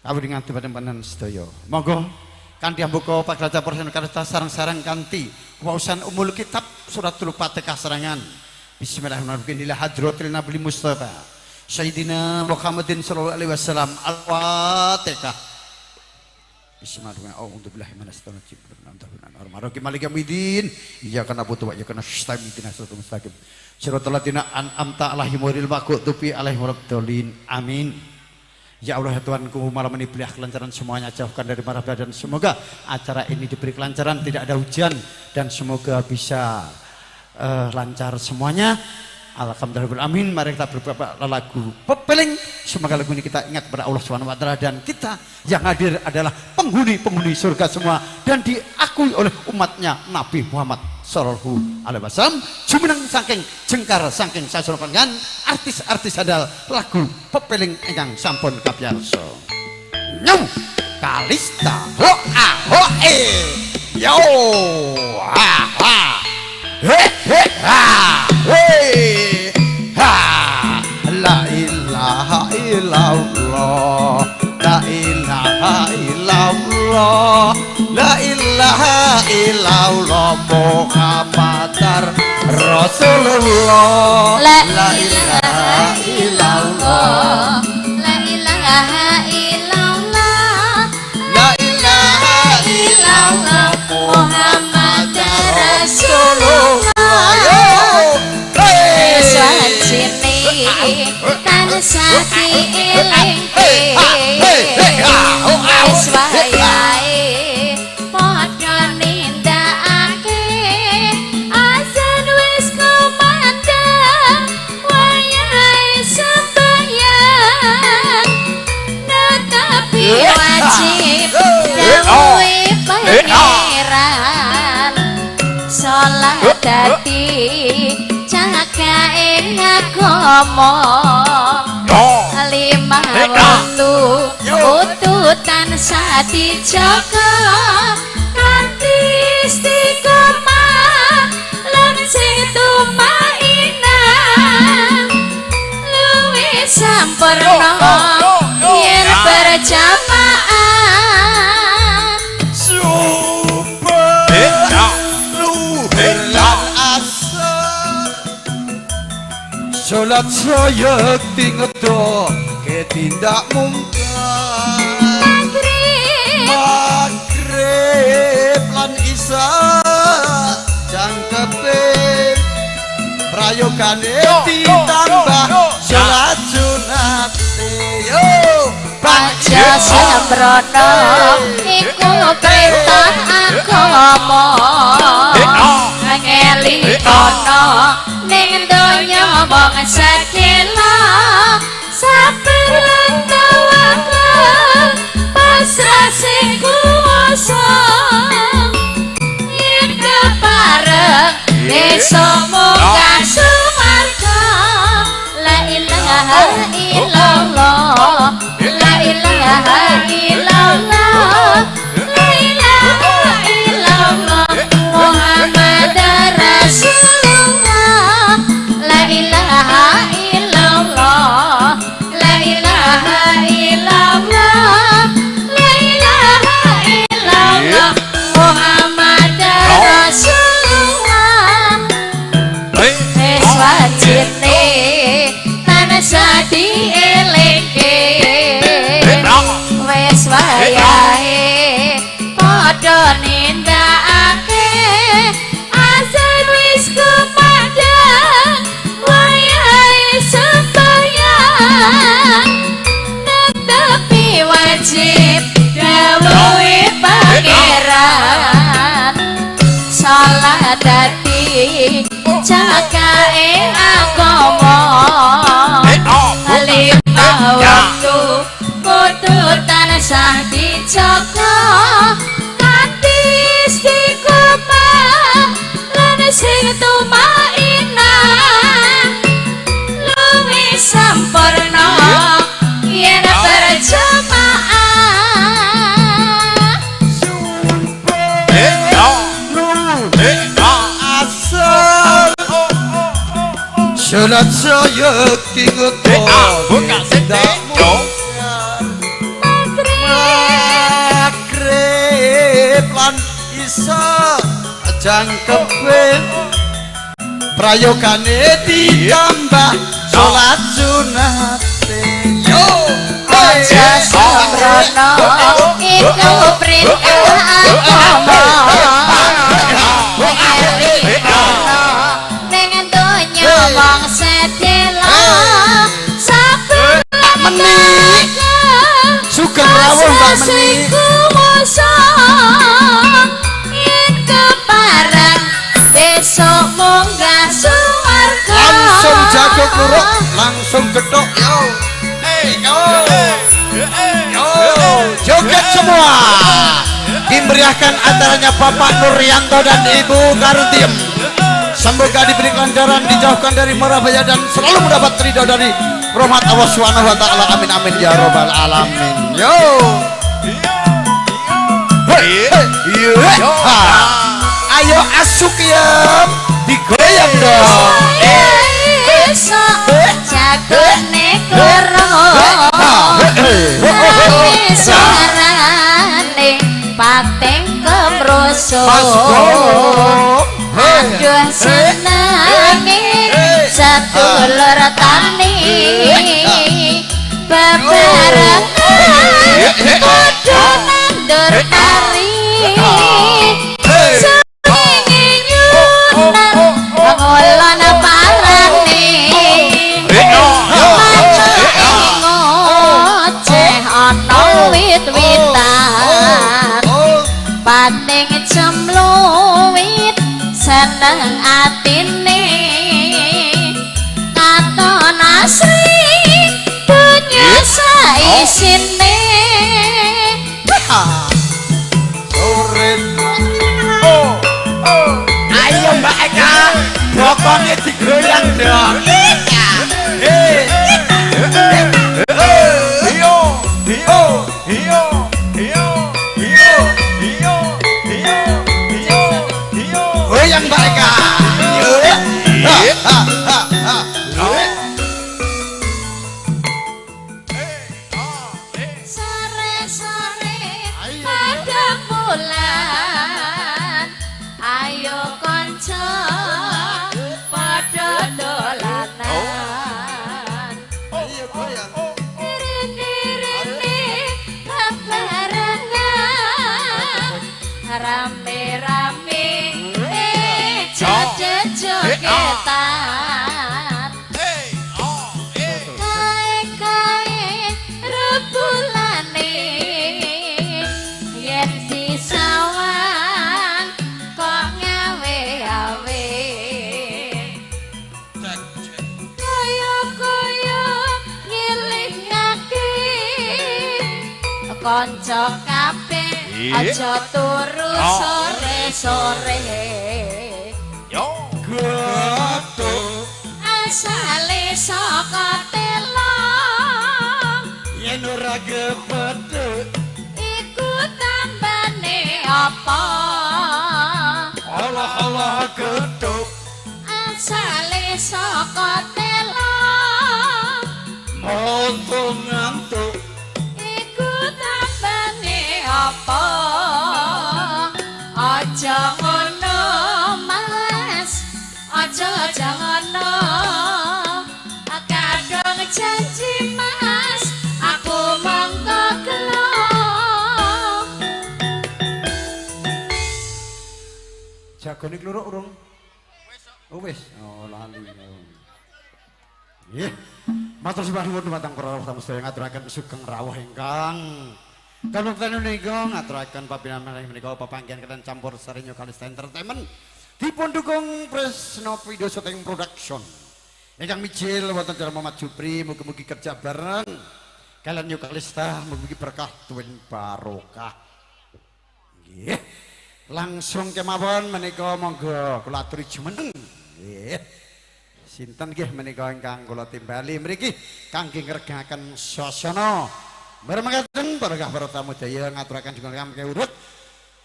kawuningan panjenengan sedaya. Monggo kanthi hambuka pagelaran campur sari Kalista sareng-sareng kanthi waosan Ummul Kitab Suratul Fatihah serangan. Bismillahirrahmanirrahim. Ila hadratil Nabi Mustafa Sayyidina Muhammadin sallallahu alaihi wasallam. Al-Fatihah. Bismillahirrahmanirrahim. A'udzubillahi minasyaitonir rajim. Maliki yaumiddin. Iyyaka na'budu wa iyyaka nasta'in. Ihdinas siratal mustaqim. Siratal ladzina an'amta 'alaihim ghairil maghdubi 'alaihim waladdallin. Amin. Ya Allah ya Tuhanku, malam ini berilah kelancaran semuanya, jauhkan dari mara bahaya dan semoga acara ini diberi kelancaran, tidak ada hujan dan semoga bisa lancar semuanya. Alhamdulillah amin. Mari kita berbapak lagu pepeling. Semoga lagu ini kita ingat kepada Allah Subhanahu wa taala dan kita yang hadir adalah penghuni-penghuni surga semua dan diakui oleh umatnya Nabi Muhammad sallallahu alaihi wasallam. Jumeneng saking jengkar saking sasana panjenengan artis-artis handal lagu pepeling ingkang sampun kapiyarsa. Nyau Kalista ho a ho e yo ha ha he he ha he ha la ilaha illallah la ilaha illallah la ilaha illallah Muhammadar Rasulullah La ilaha illallah la ilaha illallah la ilaha illallah Muhammadar Rasulullah. Wajine tansah dielingke wis wayahe padha nindakake azan wis kumandhang wayahe sembahyang netepi wajib dawuhe pangeran salat dadi cakae agama lima waktu ututan sadijaga kanthi istiqomah lan sing tumainah luwih sampurna yen berjamaah Salat sayekti ngedoke tindak mungkar maghrib lan isya jangkepe prayogane ditambah salat sunate yo Aja sembrono iku perintah agama ngelikono ning donya mung sedhela sabar lan tawakal pasrah sing kuwasa yen kepareng besok munggah suwarga la ilaha illallah la ilaha illallah la ilaha illallah Muhammad Rasulullah la ilaha illallah la ilaha illallah la ilaha illallah Muhammad Rasulullah. Wis wajine tansah dielingke Padha nindakake azan wis kepadang wayahe sembahyang netepi wajib dawuhe pangeran salat dadi jagae agama lima waktu kudu tansah dijaga kanthi istiqomah lan sing tumainah luwih sampurna yen berjamaah. Salat sayekti Magrib lan isya jangkepe prayogane ditambah salat sunate. Yo aja sembrono iku perintah agama ning donya wong sedelo saben Menik sugeng rawuh Mbak Menik. Yen kepareng besok munggah swarga. Langsung jago kuruk, langsung gethuk. Yo yo yo, joget semua. Dimeriahkan acaranya Bapak Nuryanto dan Ibu Karutiem. Semoga diberi kelancaran, dijauhkan dari mara bahaya dan selalu mendapat ridho dari rahmat Allah Subhanahu wa taala. Amin amin ya robbal alamin. Yo. Hey, hey, ha. Ayo asuk ya, digoyang dong. Esok jagone karo suarane pating kemrosok. Aduh senenge sedulur tani bebarengan padha nandur pari srengenge nyunan ngulon parane manuk ngoceh ana wit-witan pating cemluwit seneng atine katon asri donya saisine. Ayo Mbak Eka, bokongnya digoyang dong. Goyang Mbak Eka. Ha ha ha. Sore-sore pada bulan ayo kanca padha dolanan. Ayo goyang. Rene-rene bebarengan rame-rame joget-jogetan kae-kae rebulane yen disawang kok ngawe-awe kaya-kaya ngelingake kanca kabeh aja turu sore-sore. Gathuk asale saka telong yen ora kepethuk iku tambane apa. Allah Allah gethuk asale saka telong monto ngantuk iku tambane apa. Aja ngono Mas, aja aja ngono kadung janji Mas aku mongko gelo. Jagone kluruk urung? Oh wis, oh lali. Nggih. Matur sembah nuwun dumateng para tamu sedaya ngaturaken sugeng rawuh ingkang kalupten menika ngaturaken papinaman menika pepanggihan kaliyan campur sari New Kalista Entertainment dipun dukung Presno Video Shooting Production. Ingkang mijil wonten dalem Muhammad Jupri mugi-mugi kerja bareng kaliyan New Kalista mugi-mugi berkah tuwin barokah. Nggih. Langsung kemawon menika monggo kula aturi jumeneng. Nggih. Sinten nggih menika ingkang kula timbali mriki kangge ngregaken swasana. Bareng para tamu daya ngaturaken jumeneng kami urut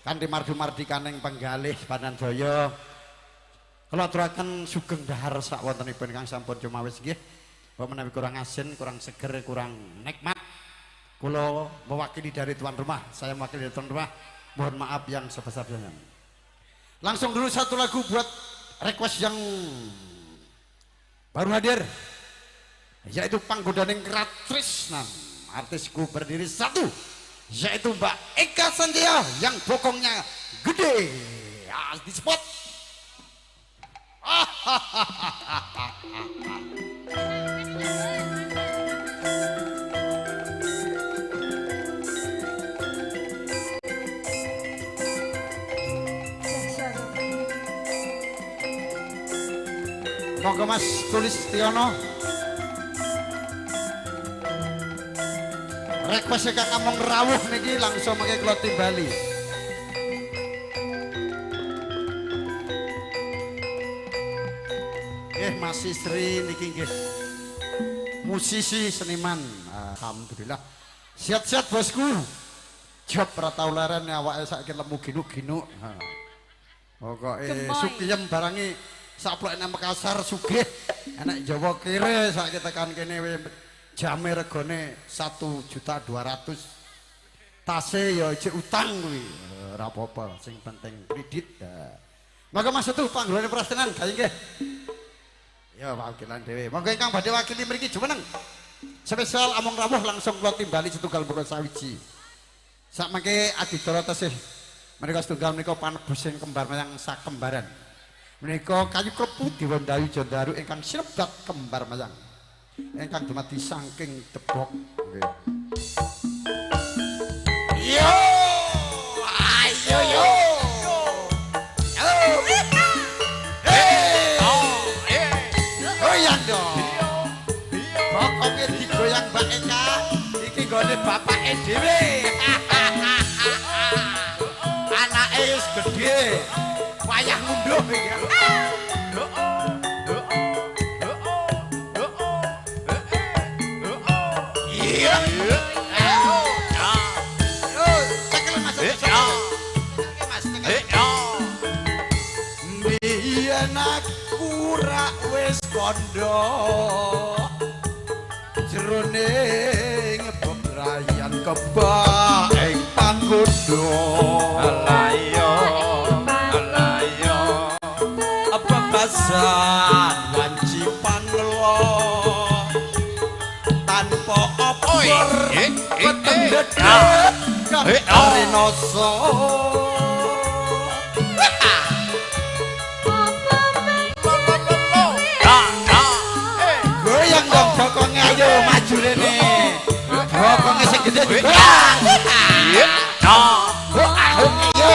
kanthi mardu-mardikaning penggalih panandaya. Kula aturaken sugeng dahar sakwontenipun ingkang sampun cumawis nggih. Mbok menawi kurang asin, kurang seger, kurang nikmat. Kula mewakili dari tuan rumah, saya mewakili dari tuan rumah. Mohon maaf yang sebesar-besarnya. Langsung dulu satu lagu buat request yang baru hadir, yaitu Panggodaning Ratrisnan, artisku berdiri satu, yaitu Mbak Eka Sanjaya yang bokongnya gede di spot. Monggo Mas Tulis Tiono. Request kang ngomong rawuh niki langsung mangke kula timbali. Nggih Mas Sri niki nggih. Musisi seniman. Alhamdulillah. Siap-siap bosku. Job ora tau leren awake saiki lemu ginuk-ginuk. Pokoke sukiyem barangi saplok enak Makassar sugih, enak Jawa kere saiki tekan kene jame regane 1.200.000. Tase ya ijek utang kuwi. Ora apa-apa, sing penting kredit. Monggo Mas Setu panggonane prastenan gawe nggih. Ya wakilan dhewe. Monggo ingkang badhe wakili mriki jumeneng. Spesial among rawuh langsung kula timbali setunggal pukul sawiji. Sak mangke adicara tesih menika setunggal menika panebusing kembar mayang sakembaran. Menika kayu klepu Dewandayu Jandaru ingkang sinebat kembar mayang ingkang dumadi saking Debok. Nggih. Yo, ayo yo. Hey. Goyang dong. Pokoke digoyang Mbak Eka, iki nggone bapake dhewe. Anake wis gedhe. Wayah ngunduh iki. Iya. Yo, cekel Mas. Mas, cekel. Biyen aku rak wis kandha jroning bebrayan kebak ing panggoda. Alayo bebasan wanci panglo tanpa obor weteng dedek karenoso. Goyang dong bokonge, ayo maju rene. Bokonge sing gede digoyang. Ayo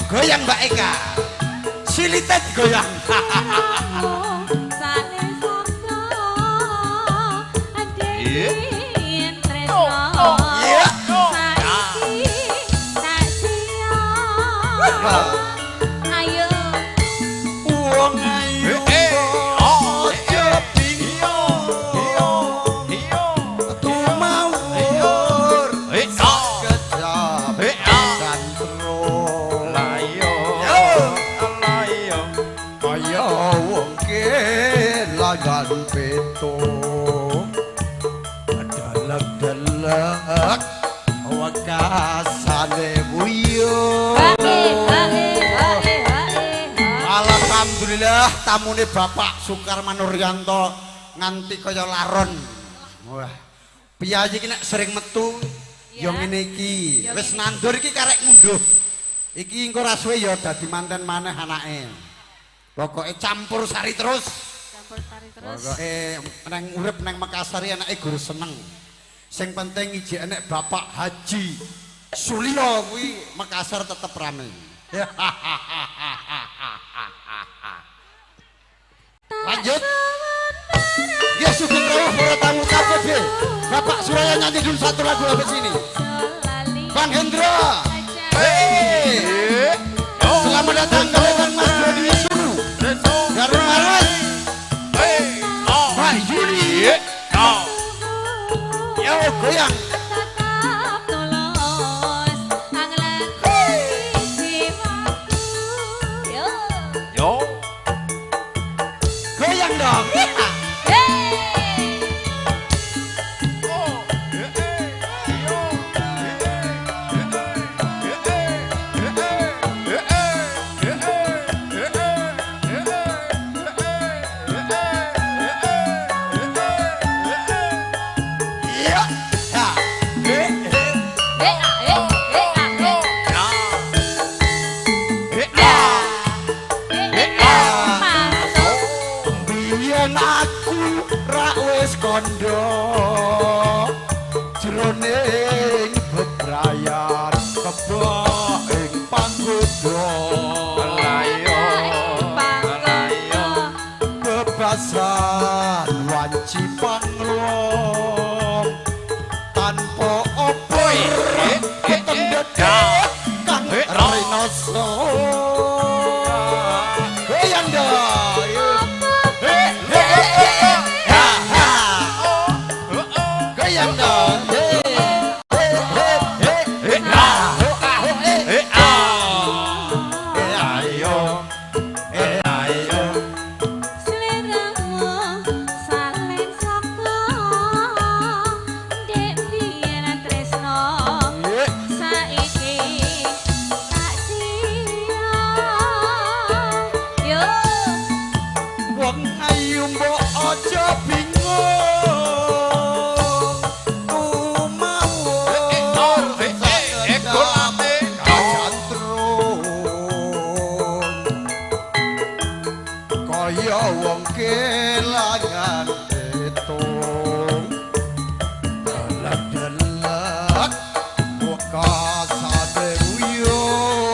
goyang Mbak Eka. Silite digoyang. Ayo wong ayu aja bingung tumawur kejabetan terus kaya wong kelangan pitu delek-delek wekasane buyut. Alhamdulillah tamune Bapak Sukarman Nuryanto nganti kaya laron. Wah, piyayi iki nek sering metu ya ngene iki. Wis nandur iki karek ngunduh. Iki engko ra suwe ya dadi manten maneh anake. Pokoke campur sari terus. Campur sari terus. Pokoke neng urip neng Makassar anake guru seneng. Sing penting ijek enek Bapak Haji Sulio kuwi Makassar tetep rame. Lanjut. Ya sugeng rawuh para tamu KPB. Bapak Suraya nyanyi dulu satu lagu habis ini. Bang Hendra. Hey. Selamat datang kalian Mas Doni Sulu. Dari Maros. Pak Yuli. Yo goyang. Yo. Goyang dong. Iya. Ya. Biyen aku rak wis kandha jroning bebrayan kebak ing panggoda bebasan wanci panglong tanpa obor ketendhek kang rinoso. Goyang dong. Ha ha. Goyang dong. He he he he. Ha ho a ho e. Ayo. Ayo. Sliramu salen saka ndek biyen tresno saiki tak siya. Yo. Wong ayu mbok aja bingung tumawur kajantrung kaya wong kelangan pitung delek-delek wekasane uyung.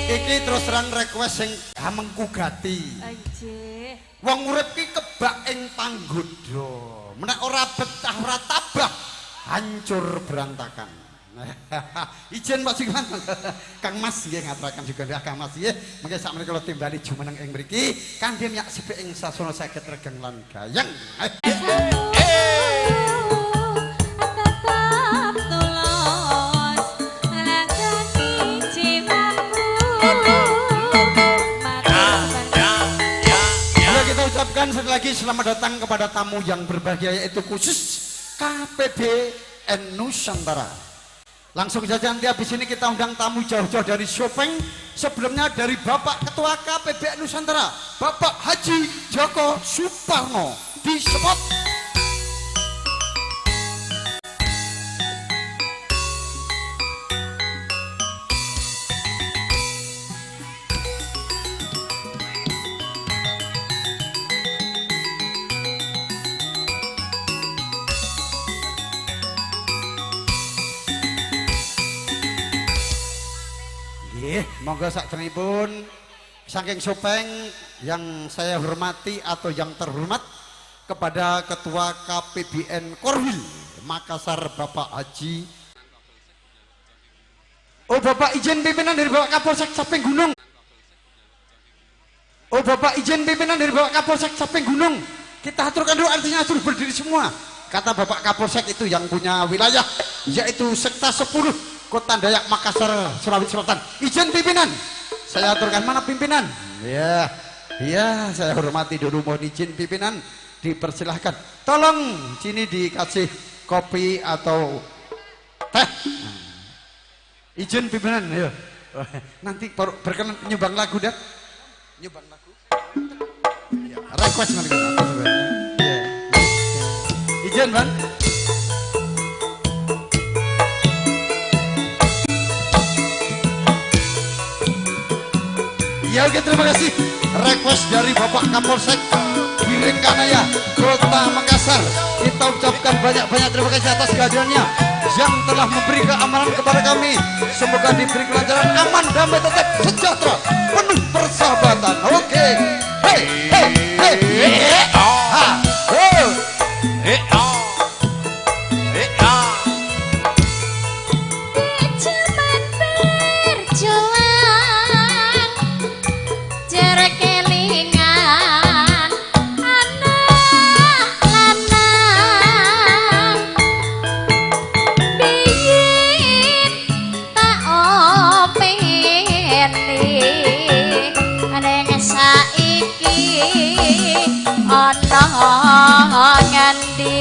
Iki terus terang request sing hamengku gati. Anjih. Wong urip ki kebak ing panggoda. Menek ora betah ora tabah, hancur berantakan. Izin Pak Sugman. Kang Mas nggih ngaturaken juga nggih Kang Mas nggih. Mengke sakmenika kula timbali jumeneng ing mriki kangge miyak sipik ing sasana saged regeng lan gayeng. Tetap tulus nglakoni jiwaku. Mari kita ucapkan sekali lagi selamat datang kepada tamu yang berbahagia yaitu khusus KPBN Nusantara. Langsung saja nanti habis ini kita undang tamu jauh-jauh dari Sopeng. Sebelumnya dari Bapak Ketua KPBN Nusantara, Bapak Haji Joko Suparno di spot. Nggih, monggo sakderengipun saking Sopeng yang saya hormati atau yang terhormat kepada Ketua KPBN Korwil Makassar Bapak Haji. Oh Bapak izin pimpinan dari Bapak Kapolsek Saping Gunung. Oh Bapak izin pimpinan dari Bapak Kapolsek Saping Gunung. Kita aturkan dulu artinya suruh berdiri semua. Kata Bapak Kapolsek itu yang punya wilayah yaitu Sekta 10 Kota Dayak Makassar Sulawesi Selatan. Izin pimpinan. Saya aturkan mana pimpinan? Ya. Ya, saya hormati dulu mohon izin pimpinan dipersilahkan. Tolong sini dikasih kopi atau teh. Izin pimpinan, ayo. Nanti berkenan nyumbang lagu dah. Nyumbang lagu. Ya, request nanti. Ya. Izin, Bang. Oke, terima kasih. Request dari Bapak Kapolsek Biringkanaya, Kota Makassar. Kita ucapkan banyak-banyak terima kasih atas kehadirannya yang telah memberi keamanan kepada kami. Semoga diberi kelancaran, aman, damai, tetap sejahtera, penuh persahabatan. Oke. Hey, hey, hey. Ha. Oh. Jaman berjuang jer kelingan anak lanang biyen tak openi ning saiki ana ngendi.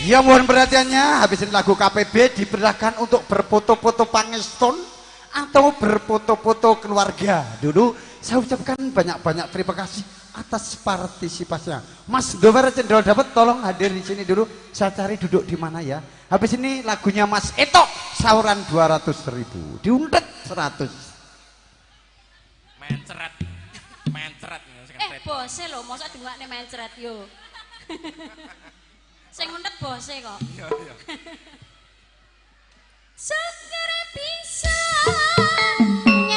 Ya mohon perhatiannya, habisin lagu KPB dipersilahkan untuk berfoto-foto pangestun atau berfoto-foto keluarga. Dulu saya ucapkan banyak-banyak terima kasih atas partisipasinya. Mas Dover Cendol Dapat tolong hadir di sini dulu. Saya cari duduk di mana ya. Habis ini lagunya Mas Etok sauran 200.000, diundet 100. Mencret, mencret. Bose lho, mosok dungakne mencret yo. Sing ngundet bose kok. Iya, iya. Syukur bisa nyang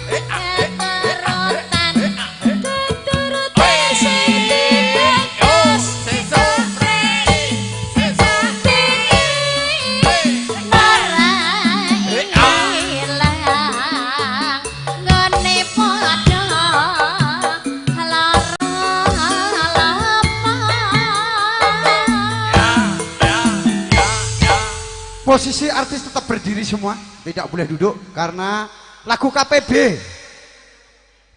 keterutan keturute sing digagas ora ilang nggone padha lara lapang. Posisi artis tetap berdiri semua, tidak boleh duduk karena lagu KPB.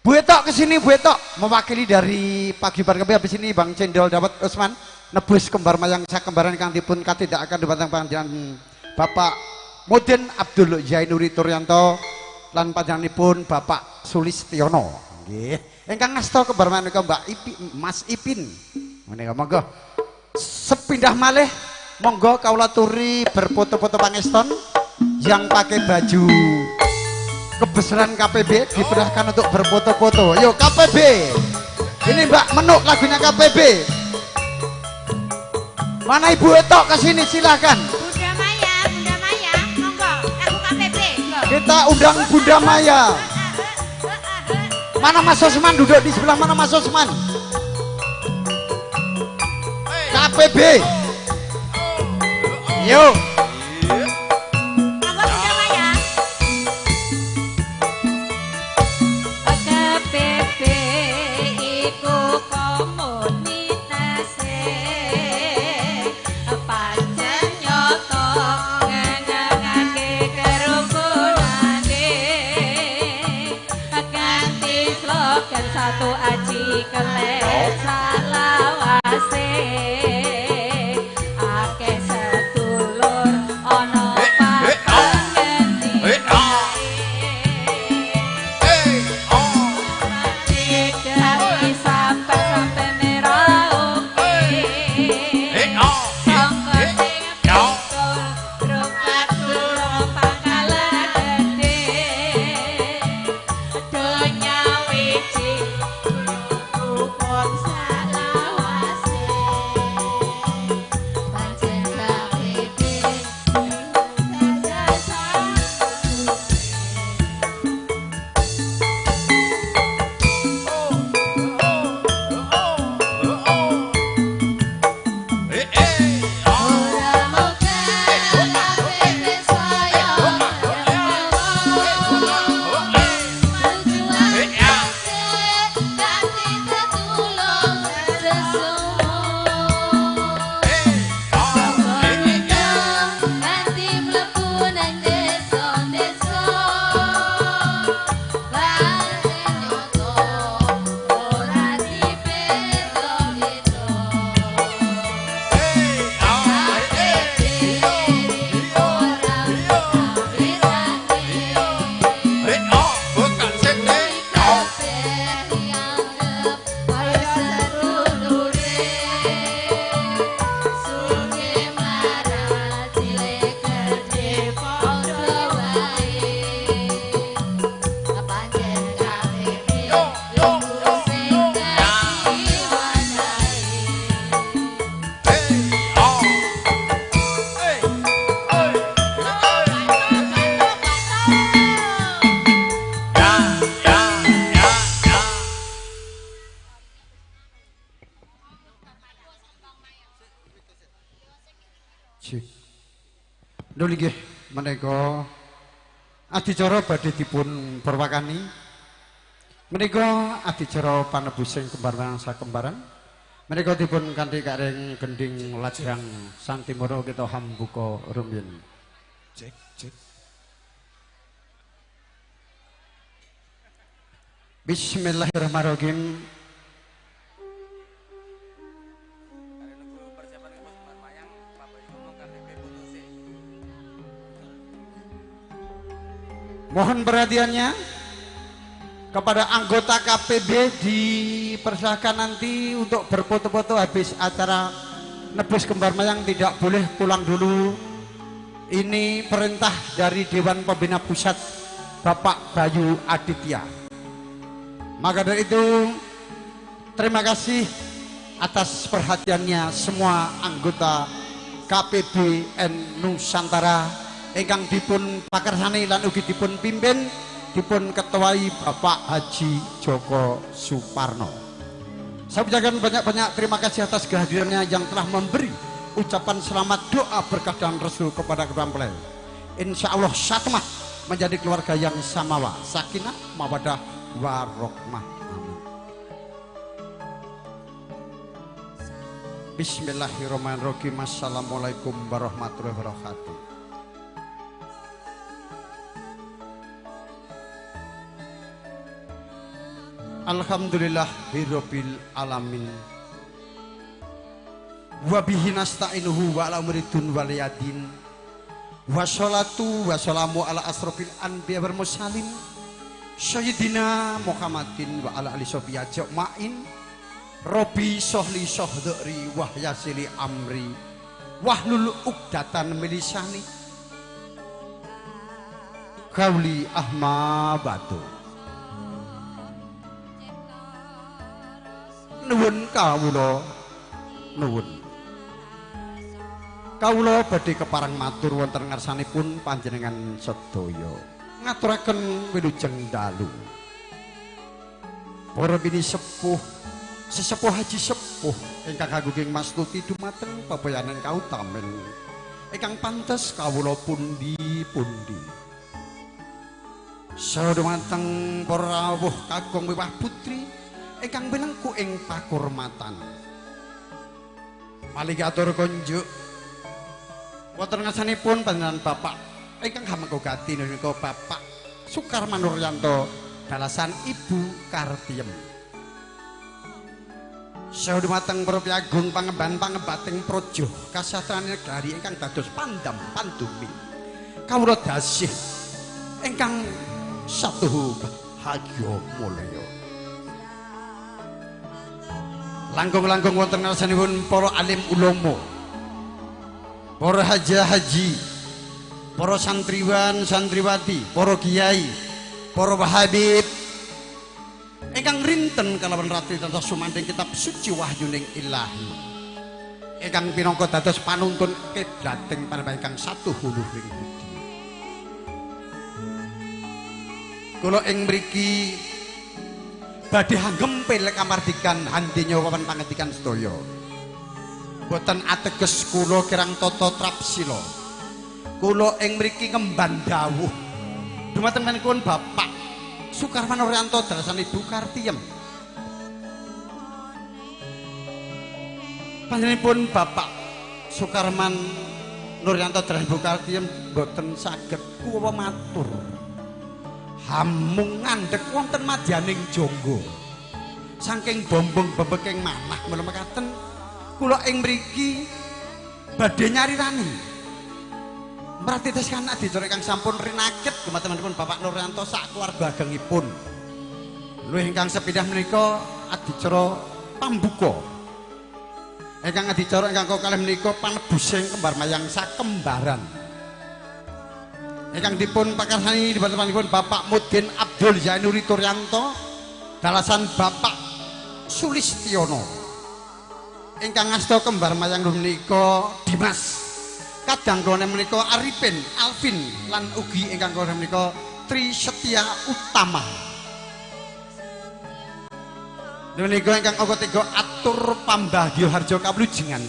Bu Etok kesini, Bu Etok mewakili dari Paguyuban KPB. Habis ini Bang Cendol Dawet Usman nebus kembar mayang sakembaran kang dipun katindakaken dhumateng panjenengan Bapak Mudin Abdul Zainuri Turyanto lan panjenenganipun Bapak Sulistiono. Nggih. Ingkang ngasta kembar mayang menika Mbak Ipi, Mas Ipin. Menika monggo. Sepindah malih monggo kawula turi berfoto-foto pangeston yang pakai baju kebesaran KPB dipersilahkan untuk berfoto-foto. Yuk KPB. Ini Mbak Menuk lagunya KPB. Mana Ibu Etok ke sini silakan. Bunda Maya, Bunda Maya, monggo, lagu KPB. Monggo. Kita undang Bunda Maya. Mana Mas Osman duduk di sebelah mana Mas Osman? KPB. Yuk. Monggo Bunda Maya. KPB iku komunitase pancen nyata ngenengake kerukunane kanthi slogan satu aji kelet salawase akeh sedulur ana papan dari sampai-sampai Merauke. Sangka sing pikul rupat durung pangkalan gede. Donya wiji rukun salawase. Pancen KPB jasa. Ora moga KPB saya tujuan kanthi tetulung sesuwun. Nganti mlebu nang desa-desa pancen nyata ora dibeda-beda. KPB ora bedane. Kabeh dianggep kaya sedulure. Sugih mlarat cilik gedhe padha wae. Pancen KPB iku sing dadi wadahe. Nuli nggih menika adicara badhe dipun perwakani. Menika adicara panebusing kembar mayang sakembaran. Menika dipun kanthi karing gending lajang Santimara kita hambuka rumiyin. Cek, cek. Bismillahirrahmanirrahim. Mohon perhatiannya kepada anggota KPB dipersilahkan nanti untuk berfoto-foto habis acara nebus kembar mayang, tidak boleh pulang dulu. Ini perintah dari Dewan Pembina Pusat Bapak Bayu Aditya. Maka dari itu terima kasih atas perhatiannya semua anggota KPBN Nusantara ingkang dipun pakarsani lan ugi dipun pimpin dipun ketuai Bapak Haji Joko Suparno. Saya ucapkan banyak-banyak terima kasih atas kehadirannya yang telah memberi ucapan selamat, doa berkah dan restu kepada kedua mempelai. Insya Allah satemah menjadi keluarga yang samawa, sakinah, mawadah, warahmah. Amin. Bismillahirrahmanirrahim. Assalamualaikum warahmatullahi wabarakatuh. Alhamdulillahirabbil alamin. Wa bihi nasta'inuhu wa ala umridun waliyadin. Wassalatu wassalamu ala asrofil anbiya wal mursalin sayyidina Muhammadin wa ala ali sahbihi ajmain. Robbi sohli sohdri wahyasili amri wahlul uqdatan milisani kauli ahmabatu. Nuwun kawula, nuwun kawula badhe kepareng matur wonten ngarsanipun panjenengan sedaya, ngaturaken wilujeng dalu. Para bini sepuh, sesepuh haji sepuh ingkang kagunging mastuti dumateng papayanan kautamen ingkang pantes kawula pundi-pundi. Saha dumateng para rawuh kakung wiwah putri ingkang winengku ing pakurmatan. Malih atur kunjuk wonten ngarsanipun panjenengan Bapak ingkang hamengku gati menika Bapak Sukarman Nuryanto dalasan Ibu Kartiem. Saha dumateng para piyagung pangemban pangembating praja kasastran negari ingkang dados pandam pandumi kawula dasih ingkang satuhu bahagya mulya. Langkung-langkung wonten ngarsanipun para alim ulama, para haji-haji, para santriwan santriwati, para kiai, para habib ingkang rinten kalawan ratri tansah sumandhing kitab suci wahyuning ilahi ingkang pinangka dados panuntun kiblating panjenengan ingkang satuhu luhuring budi. Kula ing mriki badhe hanggempil kamardikan handinya wawan pangandikan sedaya. Boten ateges kula kirang tata trapsila. Kula ing mriki ngemban dawuh dumateng panjenengan Bapak Sukarman Nuryanto dalasan Ibu Kartiem. Panjenenganipun Bapak Sukarman Nuryanto dalasan Ibu Kartiem boten saged kuwa matur. Hamung ngandhek wonten madyaning jangga. Saking bombong bebeking manah mula mekaten kula ing mriki badhe nyarirani. Mratites kan adicara ingkang sampun rinakit dumateng Bapak Nuryanto sak keluarga agengipun. Luwih ingkang sepindah menika adicara pambuka. Ingkang adicara ingkang kalih menika panebusing kembar mayang sakembaran. Ingkang dipun pakarsani dibantuanipun Bapak Mudin Abdul Zainuri Turyanto dalasan Bapak Sulistiono. Ingkang ngasta kembar mayang menika Dimas. Kadang kala menika Arifin, Alvin lan ugi ingkang kala menika Tri Setia Utama. Menika ingkang angka 3 atur pambagya harja kawulujengan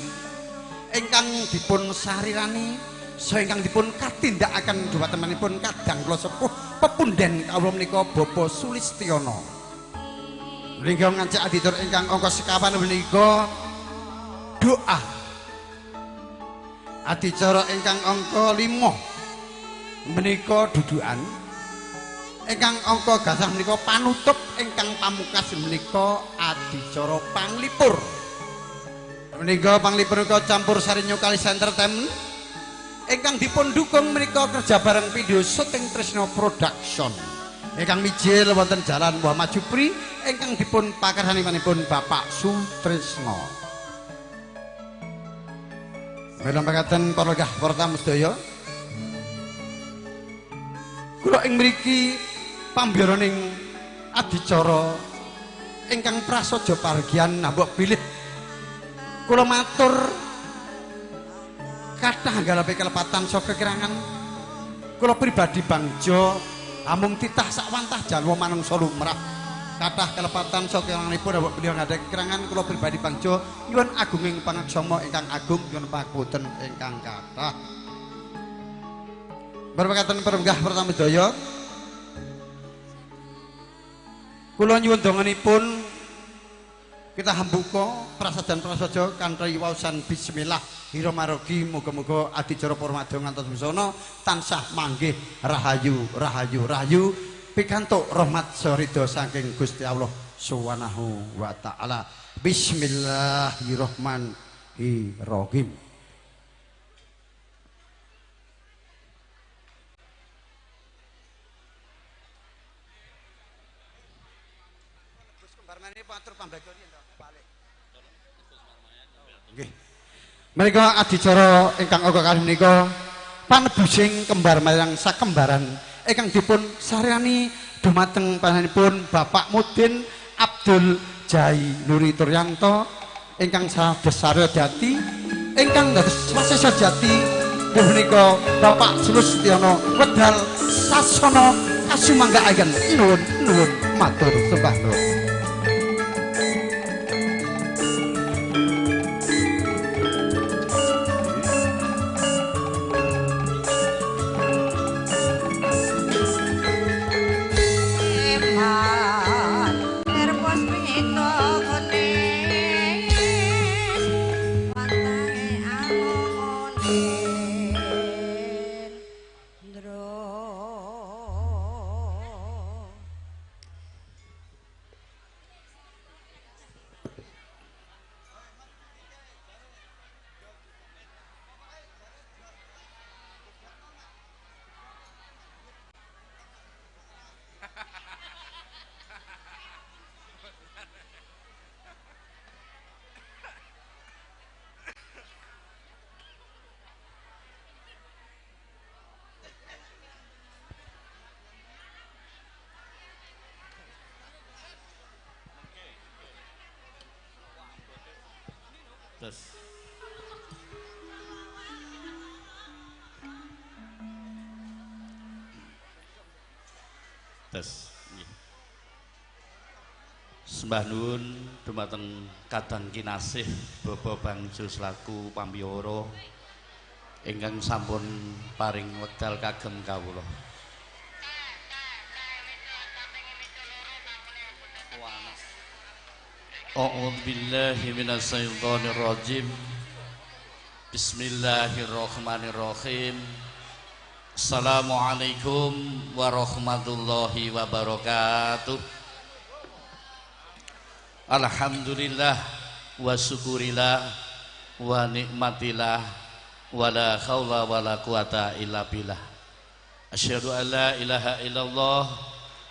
ingkang dipun sarirani saha ingkang dipun katindakaken dhumatenipun kadang kula sepuh pepunden kawula menika Bapak Sulistiono. Menika ngancik adicara ingkang angka sekawan menika doa. Adicara ingkang angka 5 menika dudukan. Ingkang angka gasah menika panutup, ingkang pamungkas menika adicara panglipur. Menika panglipur menika campur sari New Kalis Entertainment ingkang dipun dukung menika kerja bareng video syuting Trisno Production. Ingkang mijil wonten Jalan Muhammad Jupri ingkang dipun pakarsanipun Bapak Sutrisno. Mila mekaten para lenggah para tamu sedaya. Kula ing mriki pambyaraning adicara ingkang prasaja pargian nambok bilih kula matur Kathah galape kelepatan saka kekirangan kula pribadi Bangjo amung titah sakwantah jalwa manungsa lumrah. Kathah kelepatan saka kekiranganipun awak beliau ngadhek kekirangan kula pribadi Bangjo nyuwun agunging pangaksama ingkang agung nyuwun pangapunten ingkang kathah. Berpakaten perenggah pertama sedaya kula nyuwun donganipun kita hambuka prasajan prasaja kanthi waosan bismillah hiramarogi muga-muga adicara Parmadya ngantos busana tansah manggih rahayu rahayu rahayu pikantuk rahmat saridha saking Gusti Allah Subhanahu wa taala. Bismillahirrahmanirrahim. Nggih. Menika adicara ingkang angka kalih menika panebusing kembar mayang sakembaran ingkang dipun saryani dumateng panjenenganipun Bapak Mudin Abdul Jai Nuri Turyanto ingkang sadesarya jati ingkang dados wasesa jati punika Bapak Sulistiono wedal sasana kasumanggaaken nuwun nuwun matur sembah nuwun. Tes. Tes. Sembah nuwun dumateng Kadang Kinasih Bapak Bangjo selaku pambiyara ingkang sampun paring wekdal kagem kawula. A'udzu billahi minasyaitonir rajim. Bismillahirrahmanirrahim. Assalamualaikum warahmatullahi wabarakatuh. Alhamdulillah wa syukurillah wa nikmatillah wa la khawla wa la quwata illa billah. Asyhadu an la ilaha illallah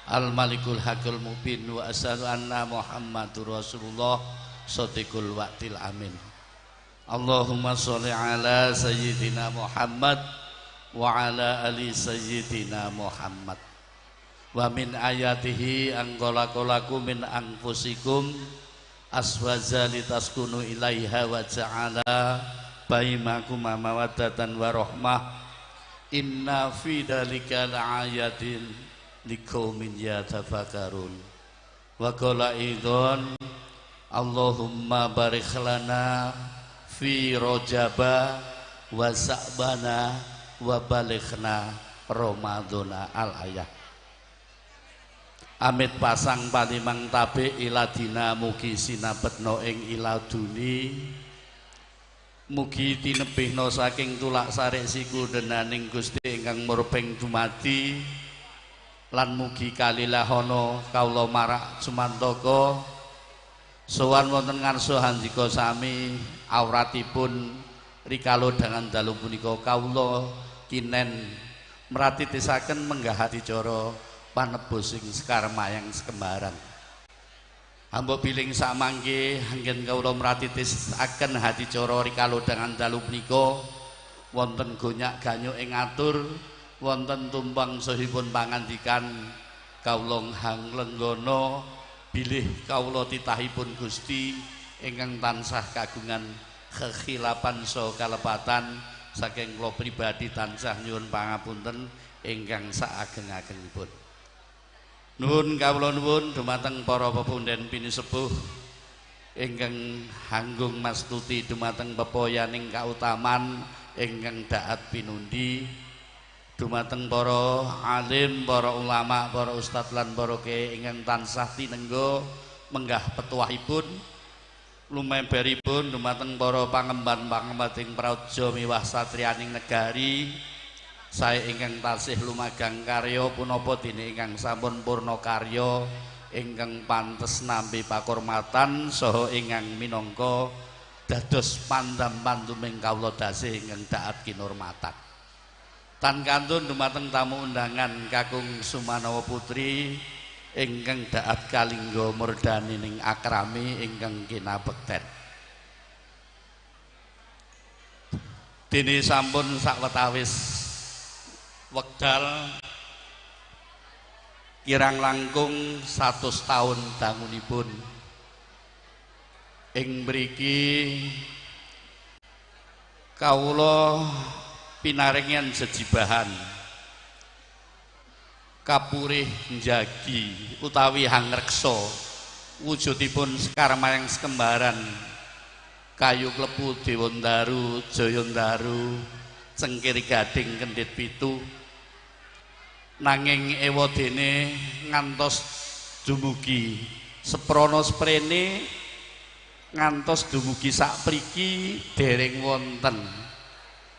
al-malikul hakul mubin wa asyhadu anna Muhammadur Rasulullah shadiqul wa'dil amin. Allahumma sholli ala sayyidina Muhammad wa ala ali sayyidina Muhammad. Wa min ayatihi angkolakolaku min anfusikum aswaja litaskunu ilaiha wa ja'ala bainakum mawaddatan wa rahmah. Inna fi dzalika laayatin liqaumin yatafakkarun. Wa qala aidan Allahumma barik lana fi rajaba wa sa'bana wa balighna ramadhana al ayah. Amit pasang palimang tabe iladina mugi sinabetna ing iladuni mugi tinebihna saking tulak sarik siku denaning Gusti ingkang murbeng dumadi lan mugi kalilahana kawula marak sumantaka sowan wonten ngarsa handika sami awratipun rikala dangan dalu punika kawula kinen mratitisaken menggah adicara panebus ing sekar mayang sekembaran. Hamba biling samangke anggen kawula mratitisaken adicara rikala dangan dalu punika wonten gonyak ganyuk ing atur wonten tumpang sahipun pangandikan kawula hang lenggana bilih kawula titahipun Gusti ingkang tansah kagungan kekhilapan saha kalepatan saking kula pribadi tansah nyuwun pangapunten ingkang saageng-agengipun. Nuwun kawula nuwun dumateng para pepundhen pinisepuh ingkang hanggung mastuti dumateng pepoyaning kautaman ingkang daat pinundi, dumateng para alim, para ulama, para ustadz lan para kiai ingkang tansah tinengga menggah petuahipun lumeberipun dumateng para pangemban-pangembating praja miwah satriyaning negari sae ingkang tasih lumagang karya punapa dene ingkang sampun purna karya ingkang pantes nampi pakurmatan saha ingkang minangka dados pandam-panduming kawula dasih ingkang daat kinurmatan. Tan kantun dumateng tamu undangan kakung Sumanawa Putri ingkang daat kalingga murdani ning akrami ingkang kinabekten. Dene sampun sawetawis wekdal kirang langkung 100 taun dangunipun ing mriki kawula pinaringan jejibahan kapurih njagi utawi hangreksa wujudipun sekar mayang sekembaran kayu klepu Dewandaru Jayandaru cengkir gading kendhit pitu, nanging ewadene ngantos dumugi seprana sprene ngantos dumugi sapriki dereng wonten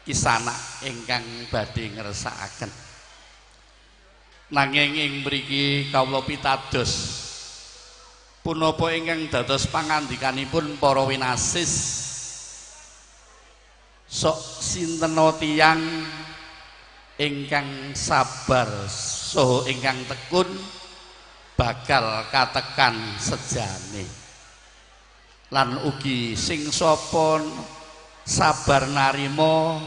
kisanak ingkang badhe ngersakaken. Nanging ing mriki kawula pitados punapa ingkang dados pangandikanipun para winasis sok sintena tiyang ingkang sabar saha ingkang tekun bakal katekan sejane, lan ugi sing sapa sabar narima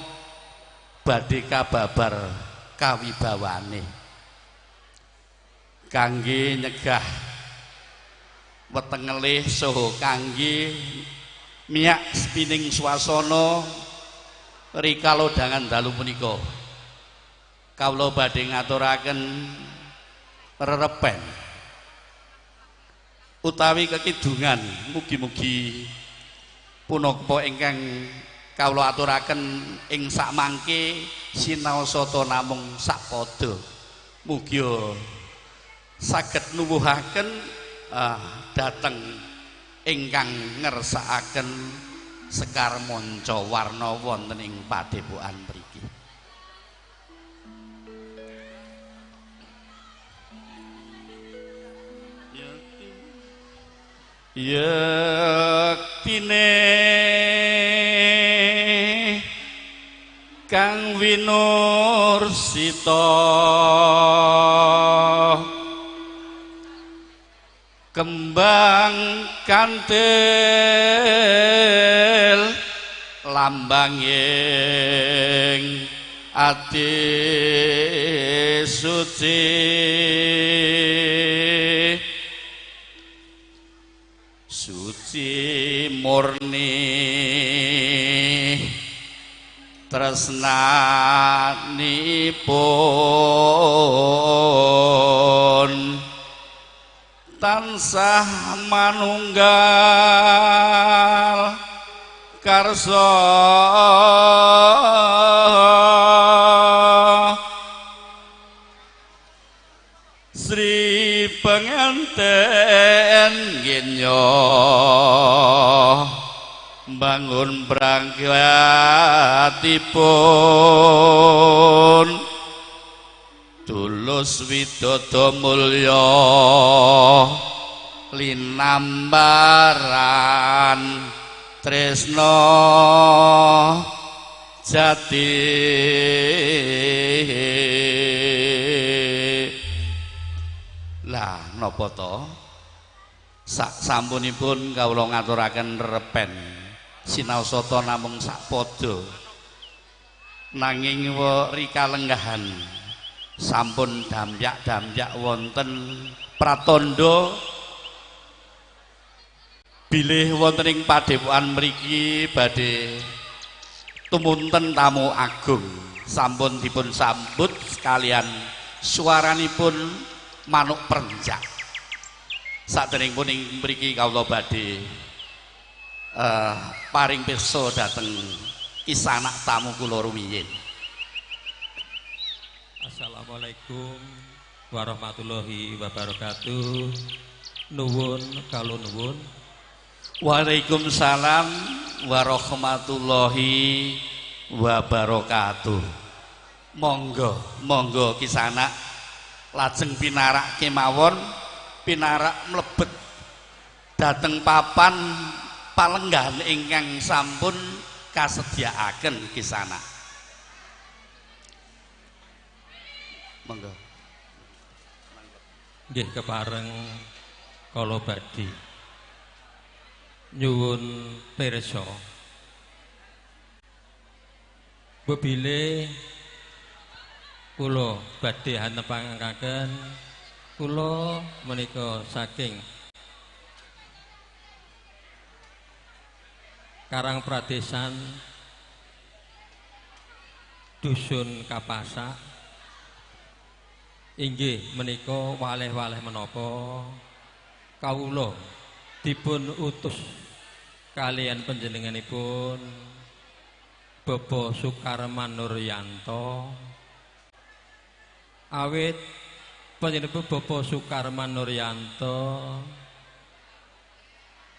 badhe kababar kawibawane. Kangge nyegah weteng ngelih saha kangge miyak spining swasana rikala dangan dalu punika kawula badhe ngaturaken rerepen utawi kekidungan mugi-mugi punapa ingkang kawula aturaken ing sakmangke sinaosata namung sakpada mugi saged nuwuhaken dhateng ingkang ngersakaken sekar manca warna wonten ing padepokan mriki. Yektine kang winursita kembang kantil lambanging ati suci suci murni tresnanipun tansah manunggal karsa Sri penganten genyo bangun prangkatipun tulus widodo mulya linambaran tresna jati. Lah napa to sak sampunipun kawula ngaturaken repen sinaosata namung sakpada nanging rikalenggahan sampun damyak-damyak wonten pratandha bilih wonten ing padepokan mriki badhe Tumunten tamu agung sampun dipun sambut sekalian suaranipun manuk perenjak. Saderengipun ing mriki kawula badhe paring pirsa dhateng kisanak tamu kula rumiyin. Assalamualaikum warahmatullahi wabarakatuh. Nuwun kalo nuwun. Waalaikumsalam warahmatullahi wabarakatuh. Monggo, monggo kisanak lajeng pinarak kemawon, pinarak mlebet dhateng papan palenggahan ingkang sampun kasediakaken kisanak. Monggo. Nggih kepareng kala badhe nyuwun pirsa. Bebile kula badhe hanepangaken kula menika saking Karang Pradesan Dusun Kapasak inggih menika waleh-waleh menapa kawula dipun utus kalian panjenenganipun Bapak Sukarman Nuryanto. Awit panjenenganipun Bapak Sukarman Nuryanto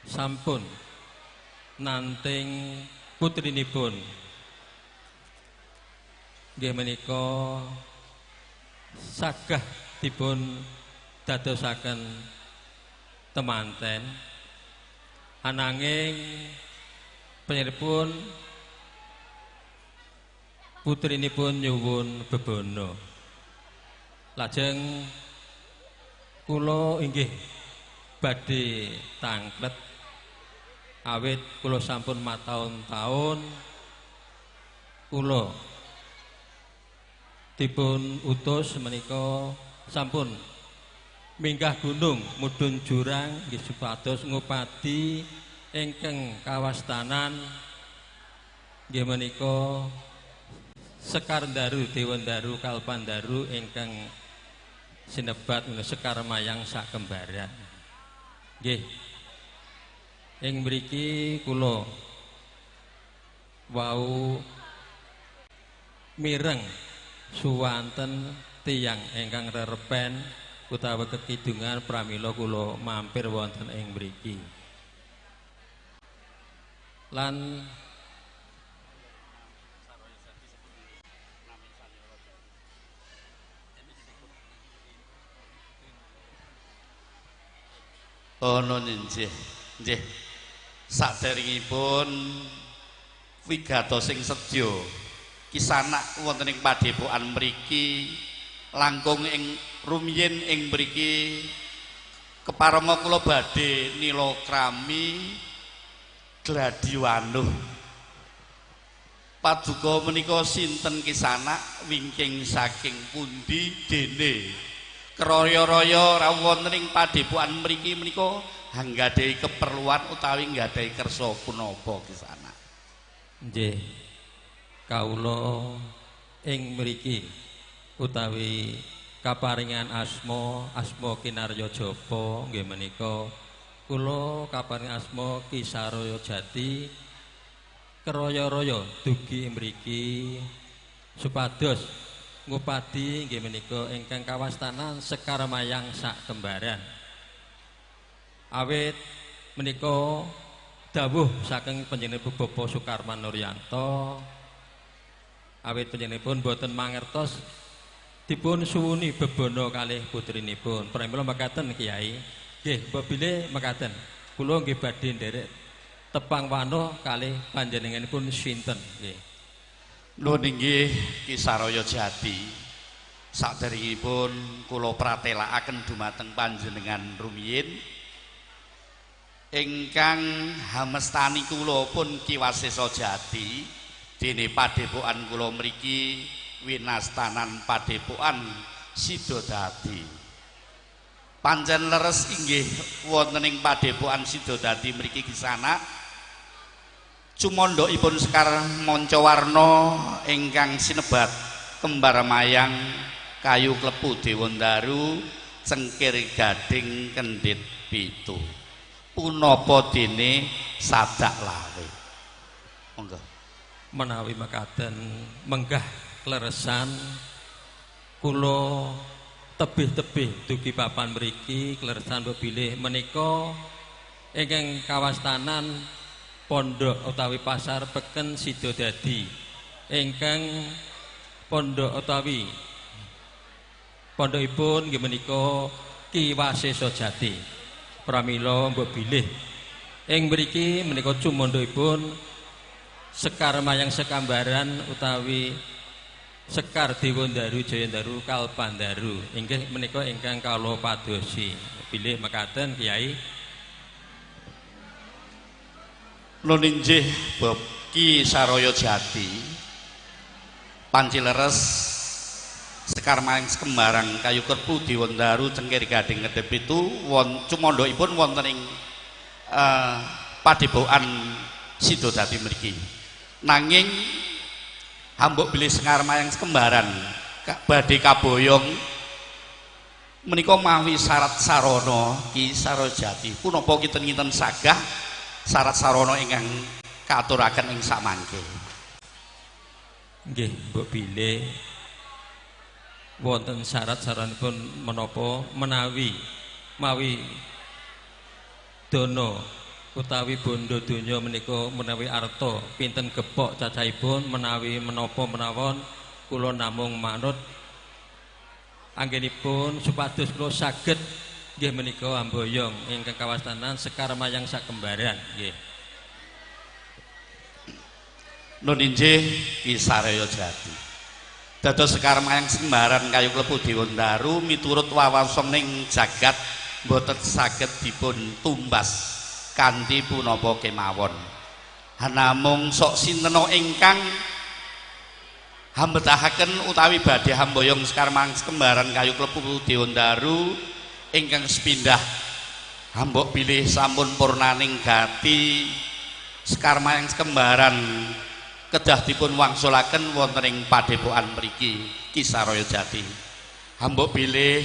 sampun nanting putrinipun nggih menika sagah dipun dadosaken temanten, ananging panjenenganipun putrinipun nyuwun bebana. Lajeng kula inggih badhe tangklet awit kula sampun mataun-taun kula dipun utus menika sampun minggah gunung mudhun jurang nggih supados ngupadi ingkang kawastanan nggih menika Sekar Daru Dewan Daru Kalpandaru ingkang sinebat Sekar Mayang sakembaran. Nggih. Ing mriki kula wau mireng suwanten tiyang ingkang rerepen utawa kekidungan pramila kula mampir wonten ing mriki. Lan oh nun nggih nggih saderengipun wigatos sing sedya kisanak wonten ing padepokan mriki langkung ing rumiyin ing mriki keparanga kula badhe nilakrami gladiwanuh. Paduka menika sinten kisanak wingking saking pundi dene kraya-raya rawuh wonten ing padepokan mriki menika anggadhahi keperluan utawi nggadhahi kersa punapa kisanak. Nggih. Kawula ing mriki utawi kaparingan asma asma Kinarya Japa nggih menika kula kaparingan asma Ki Saraya Jati kraya-raya dugi mriki supados ngupadi nggih menika ingkang kawastanan Sekar Mayang sakembaran. Awit menika dawuh saking panjenenganipun Bapak Sukarman Nuryanto, awit panjenenganipun boten mangertos dipun suwuni bebana kalih putrinipun. Pramila mekaten Kiai, nggih mbok bilih mekaten kula nggih badhe nderek tepang wanuh kalih panjenenganipun sinten nggih. Nuwun inggih Ki Saraya Jati. Saderengipun kula pratelakaken dumateng panjenengan rumiyin ingkang hamestani kula pun Ki Wasesa Jati dene padepokan kula mriki winastanan padepokan Sidodadi. Pancen leres inggih wonten ing padepokan Sidodadi mriki kisanak Cumandhakipun Sekar Mancawarna ingkang sinebat kembar mayang kayu klepu Dewandaru cengkir gading kendhit pitu. Punapa dene sadak lawe. Monggo. Menawi mekaten menggah kleresan kula tebih-tebih dugi papan mriki kleresan bilih menika ingkang kawastanan pondok utawi pasar Peken Sidodadi ingkang pondok utawi pondokipun nggih menika Ki Wasesa Jati. Pramila mbok bilih ing mriki menika cumandhakipun Sekar Mayang Sekambaran utawi Sekar Dewandaru Jayandaru Kalpandaru inggih menika ingkang kawula padosi. Bilih mekaten Kyai. Nun inggih Bab Ki Saraya Jati panci leres Sekar Mayang Sekembarang kayu kerpu Dewandaru cengkir gading kedhep pitu won cumandhakipun wonten ing padepokan Sidodadi mriki. Nanging hambuk bilih Sekar Mayang Sekembaran badhe kaboyong menika mawi syarat sarana Ki Sarojati. Punapa kinten-kinten sagah syarat sarana ingkang kaaturaken ing samangke? Nggih, mbok bilih wonten syarat saranipun menapa menawi mawi dana utawi bondo donya menika menawi arta pinten gepok cacahipun menawi menapa menawon kula namung manut anggenipun supados kula saged nggih menika amboyong ingkang kawastanan Sekar Mayang Sakembaran nggih. Nun inggih Ki Saraya Jati. Dados Sekar Mayang Sekembaran kayu klepu Dewandaru miturut wawasaning jagat mboten saged dipun tumbas kanthi punapa kemawon. Namung sok sintena ingkang hambetahaken utawi badhe hamboyong Sekar Mayang Sekembaran kayu klepu Dewandaru ingkang sepindah hambok bilih sampun purnaning gati Sekar Mayang Sekembaran kedah dipun wangsulaken wonten ing padepokan mriki Ki Saraya Jati. Hambok bilih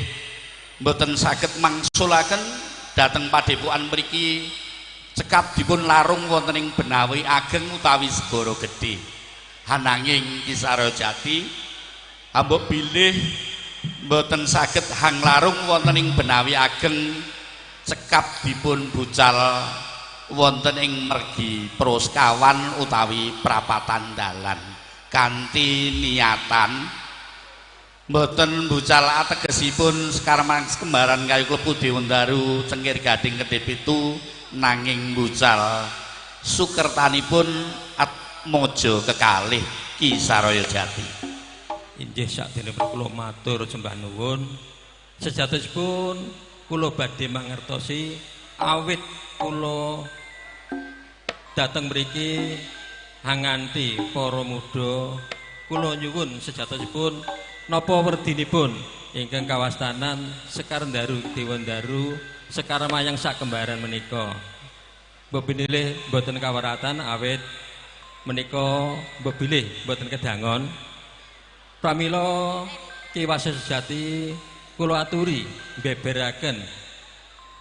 mboten saged mangsulaken dhateng padepokan mriki cekap dipun larung wonten ing Benawi Ageng utawi Segara Gedhe. Ananging Ki Saraya Jati hambok bilih mboten saged hang larung wonten ing Benawi Ageng cekap dipun bucal wonten ing mergi Proskawan utawi prapatan dalan kanthi niatan mboten bucal ategesipun Sekar Mayang Sekembaran kayu klepu Dewandaru cengkir gading kedhe pitu nanging bucal sukertanipun atmaja kekalih Ki Saraya Jati. Inggih sakdene kula matur sembah nuwun. Sejatosipun kula badhe mangertosi awit kula dateng mriki hanganti para muda kula nyuwun sejatosipun napa werdinipun ingkang kawastanan Sekar Ndaru Dewandaru Sekar Mayang Sakembaran menika. Mbok bilih mboten kawaratan awit menika mbok bilih mboten kedangon. Pramila Ki Wasesa Jati kula aturi mbeberaken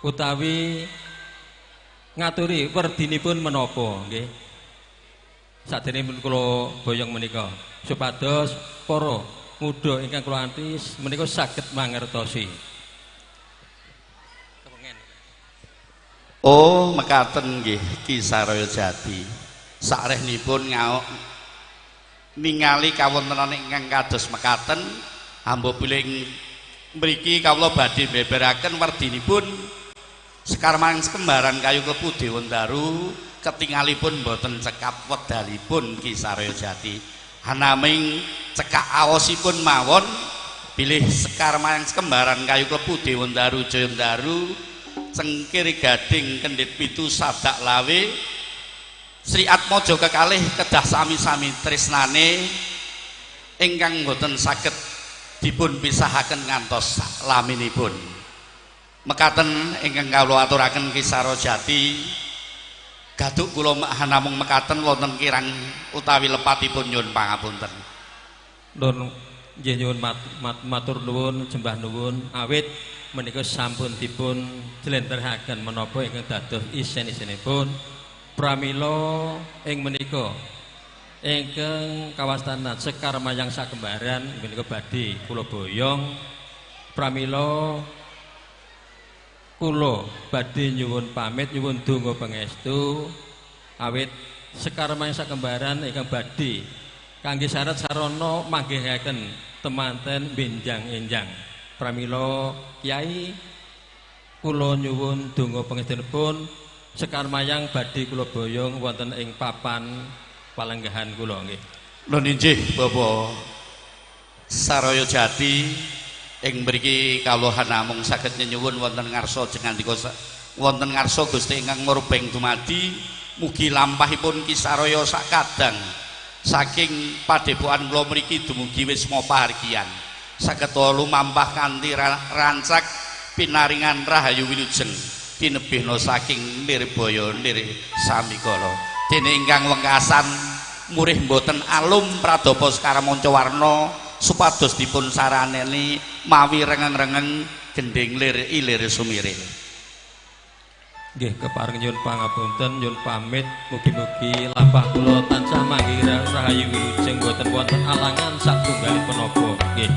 utawi ngaturi werdinipun menapa nggih. Saderengipun kula boyong menika supados para muda ingkang kula anti menika saged mangertosi. Oh, mekaten nggih Ki Saraya Jati. Sarehnipun ngaok ningali kawontenan ingkang kados mekaten hamba bilih mriki kawula badhe mbeberaken werdinipun Sekar Mayang Sekembaran kayu klepu Dewandaru ketingalipun mboten cekap wedalipun Ki Saraya Jati. Anaming cekak aosipun mawon bilih Sekar Mayang Sekembaran kayu klepu Dewandaru Jayandaru cengkir gading kendhit pitu sadak lawe Sri Atmaja kekalih kedah sami-sami tresnane ingkang mboten saged dipun pisahaken ngantos laminipun. Mekaten ingkang kawula aturaken Ki Sarojati Gaduk kula namung mekaten wonten kirang utawi lepatipun nyuwun pangapunten. Nun nggih nyuwun matur nuwun jembah nuwun awit menika sampun dipun jlentrehaken menapa ingkang dados isen-isenipun pramila ing menika ingkang kawastanan Sekar Mayang Sakembaran menika badhe kula boyong pramila kula badhe nyuwun pamit nyuwun donga pangestu awit Sekar Mayang Sakembaran ingkang badhe kangge syarat sarana manggihaken temanten benjang-enjang pramila Kyai kula nyuwun donga pangestunipun Sekar Mayang badhe kula boyong wonten ing papan palenggahan kula nggih. Lho inggih Bapak Saraya Jati ing mriki kawula namung saged nyenyuwun wonten ngarsa jengandika wonten ngarsa Gusti ingkang murbeng dumadi mugi lampahipun Ki Saraya sakadang saking padepokan kula mriki dumugi wisma pahargyan saged lumampah kanthi rancak pinaringan rahayu wilujeng tinebihna saking nirbaya nir samikala. Dene ingkang wengkasan murih mboten alum pradapa Sekar Mancawarna supados dipun saraneni mawi rengeng-rengeng gendhing lir ilir sumirih. Nggih kepareng nyuwun pangapunten nyuwun pamit mugi-mugi lampah kula tansah manggih rahayu wilujeng boten wonten alangan satunggalipun menapa nggih.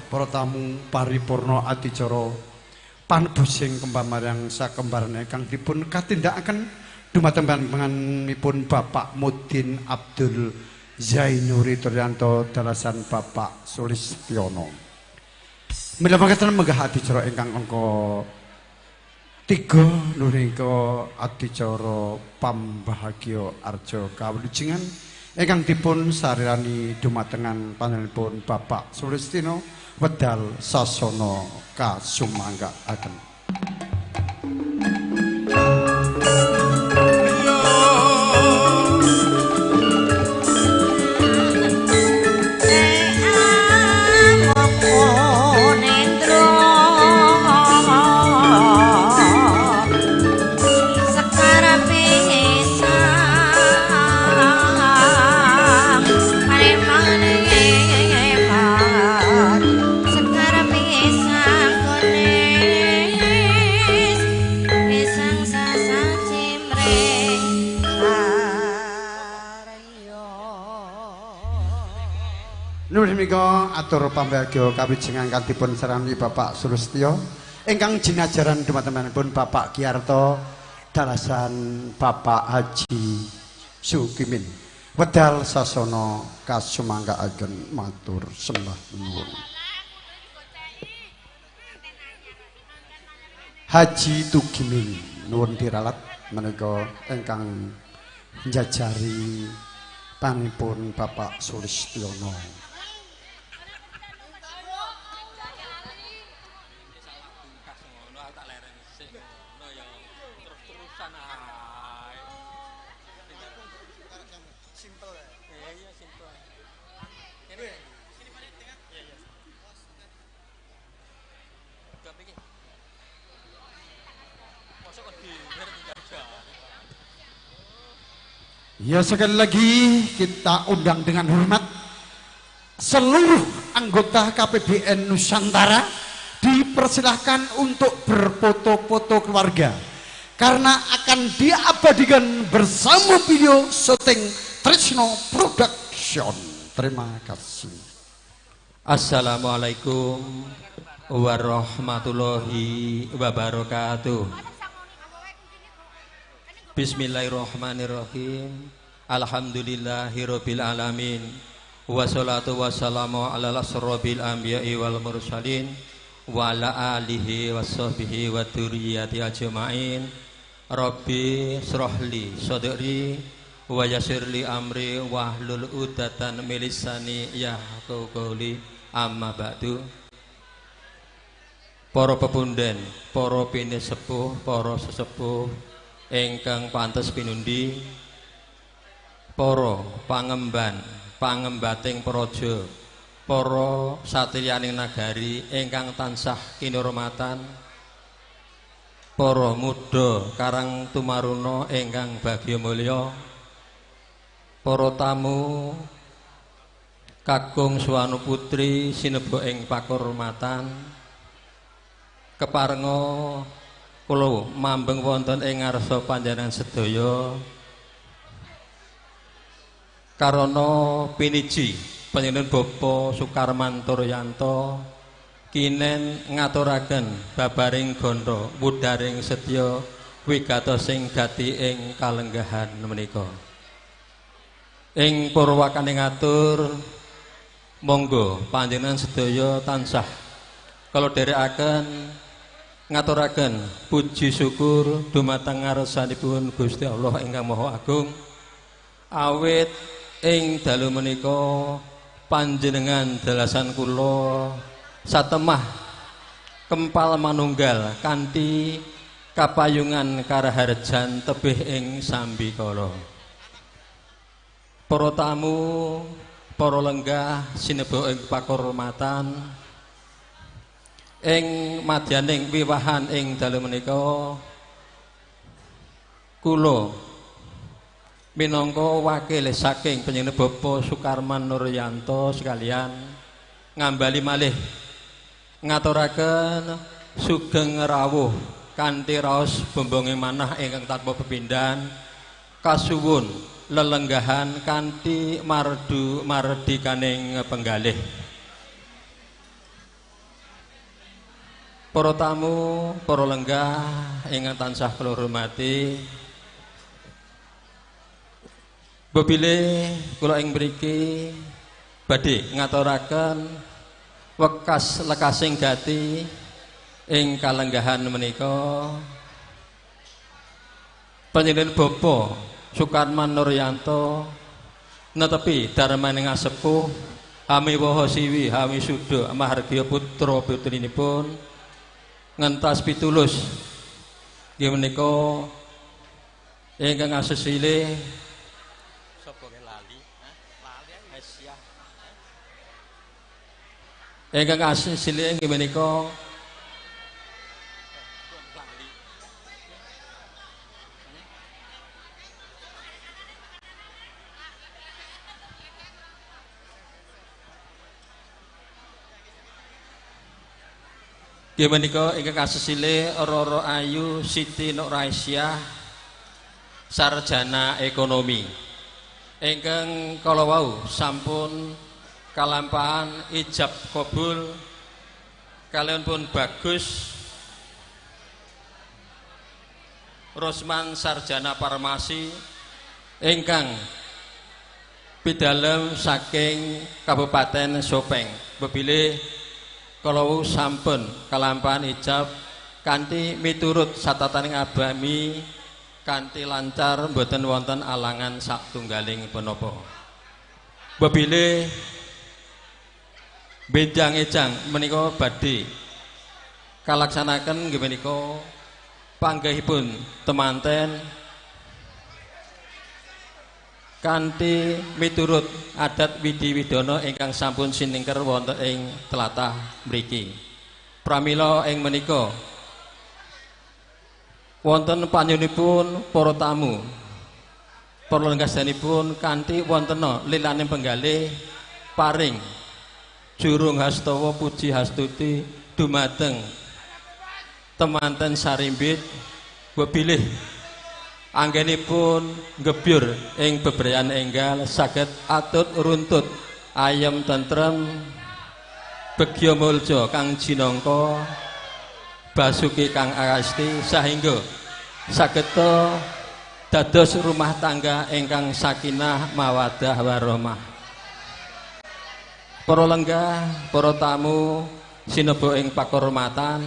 Para tamu paripurna adicara panebusing kembaran sakembaran ingkang dipun katindakaken dumateng panjenenganipun Bapak Mudin Abdul Zainuri Trianto dalasan Bapak Sulistiono. Mila mangkaten menggah adicara ingkang angka 3 nulika adicara pambahagya arja kawilujengan ingkang dipun sarirani dumatengan panjenenganipun Bapak Sulistino wedal sasana kasumanggaaken. Sang sasa Nuwun menika atur pambagya kawijengan kang dipun sarani Bapak Sulistyo ingkang jinajaran dumatengipun Bapak Giarto dalasan Bapak Haji Sukimin. Wedal sasana kasumanggaaken matur sembah nuwun. Haji Tugimin nuwun diralat menika ingkang njajari panipun Bapak Sulistiono. Ya, sekali lagi kita undang dengan hormat seluruh anggota KPBN Nusantara dipersilahkan untuk berfoto-foto keluarga karena akan diabadikan bersama video syuting Trisno Production. Terima kasih. Assalamualaikum warahmatullahi wabarakatuh. Bismillahirrahmanirrahim. Alhamdulillahirabbil alamin. Wassalatu wassalamu ala asrofil anbiya'i wal mursalin wa ala alihi washabbihi wa dzurriyyati ajmain. Rabbi shrahli sadri wa yassirli amri wahlul 'uqdatan min lisani yafqahu qawli. Amma ba'du. Para pepunden, para pinesepuh, para sesepuh ingkang pantes pinundi, para pangemban, pangembating praja, para satriyaning nagari ingkang tansah kinurmatan, para muda karang tumaruna ingkang bagya mulya, para tamu kakung suwanu putri sineba ing pakurmatan, keparenga kula mambeng wonten ing ngarsa panjenengan sedaya karana piniji panjenengan Bapak Sukarman Turyanto kinen ngaturaken babaring gandha wudaring setya wigatosing gati ing kalenggahan menika. Ing purwakane ngatur monggo panjenengan sedaya tansah kala dherekaken ngaturaken puji syukur dumateng ngarsanipun Gusti Allah ingkang Maha Agung awit ing dalu menika panjenengan dalasan kula satemah kempal manunggal kanthi kapayungan karaharjan tebih ing sambikala. Para tamu, para lenggah sineba ing pakurmatan ing madyaning wiwahan ing dalu menika kula minangka wakil saking panjenengan Bapak Sukarman Nuryanto sekalian ngambali malih ngaturaken sugeng rawuh kanthi raos bombonge manah ingkang tanpa pepindhan kasuwun lelenggahan kanthi mardu mardikaning penggalih. Para tamu, para lenggah ingkang tansah kula hormati, bebile kula ing mriki badhe ngaturaken wekas lekasing gati ing kalenggahan menika panjenengan Bapak Sukarman Nuryanto netepi dharmaning asepuh hami waha siwi hami suda mahargya putra putrinipun ngentas pitulus nggih menika ingkang asesile sapa ke lali lali Aisyah ingkang asesile nggih menika nggih menika ingkang asesile Roro Ayu Siti Nur Aisyah sarjana ekonomi ingkang kala wau sampun kalampahan ijab kabul kalian pun Bagus Rosman sarjana farmasi ingkang pidalem saking Kabupaten Sopeng. Bebilih kalau sampun kalampahan ijab kanthi miturut satataning agami kanthi lancar mboten wonten alangan satunggaling punapa. Bebilih benjang-ejang menika badhe kalaksanaken nggih menika panggahipun temanten kanthi miturut adat widi widana ingkang sampun siningker wonten ing tlatah mriki. Pramila ing menika wonten panyuwunipun para tamu para lenggasanipun kanthi wontena lilaning penggalih paring jurung hastawa puji hastuti dumateng temanten sarimbit bebilih anggenipun nggebyur ing bebrayan enggal saged atut runtut ayem tentrem begya mulya kang jinangka basuki kang arasti sahingga sageta dados rumah tangga ingkang sakinah mawadah warahmah. Para lenggah, para tamu sineba ing pakurmatan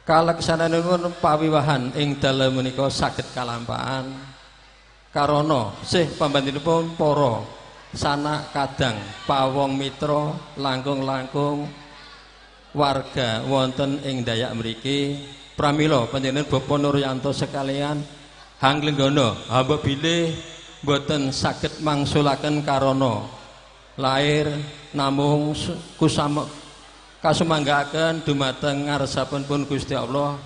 kalaksananipun pawiwahan ing dalem menika saged kalampahan karana sih pambantunipun para sanak kadang pawong mitra langkung-langkung warga wonten ing Dayak mriki. Pramila panjenengan Bapak Nuryanto sekalian hanglenggana hamba bilih mboten saged mangsulaken karana lair namung kusama kasumanggaaken dumateng ngarsaipun Gusti Allah.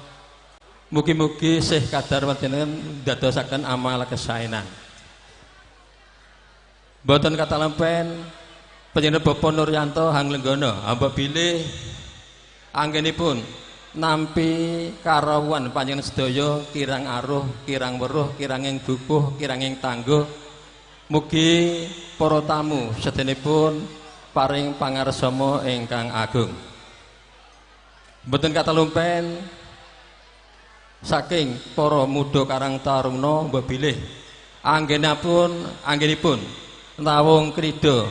Mugi-mugi sih kadar panjenengan dadosaken amal kesaenan. Mboten katalempen panjenengan Bapak Nuryanto hanglenggana hamba bilih anggenipun nampi karawuhan panjenengan sedaya kirang aruh, kirang weruh, kiranging bukuh, kiranging tangguh. Mugi para tamu sedanipun paring pangarsama ingkang agung. Mboten katalumpen saking para muda Karang Taruna mbok bilih anggenipun rawung krida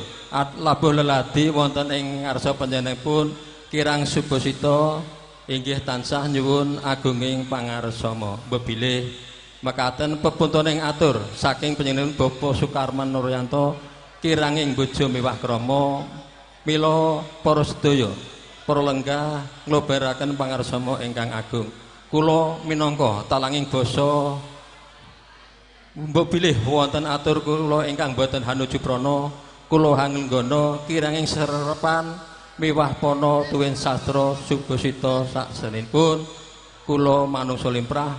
labuh leladi wonten ing ngarsa panjenenganipun kirang subasita inggih tansah nyuwun agunging pangarsama. Mbok bilih mekaten pepuntuning atur saking panjenengan Bapak Sukarman Nuryanto kiranging bojo miwah krama mila para sedaya para lenggah nglobaraken pangarsama ingkang agung. Kula minangka talanging basa mbok bilih wonten atur kula ingkang boten hanuju prana kula hanglenggana kiranging serepan miwah pana tuwin sastra subasita saksenipun kula manungsa limrah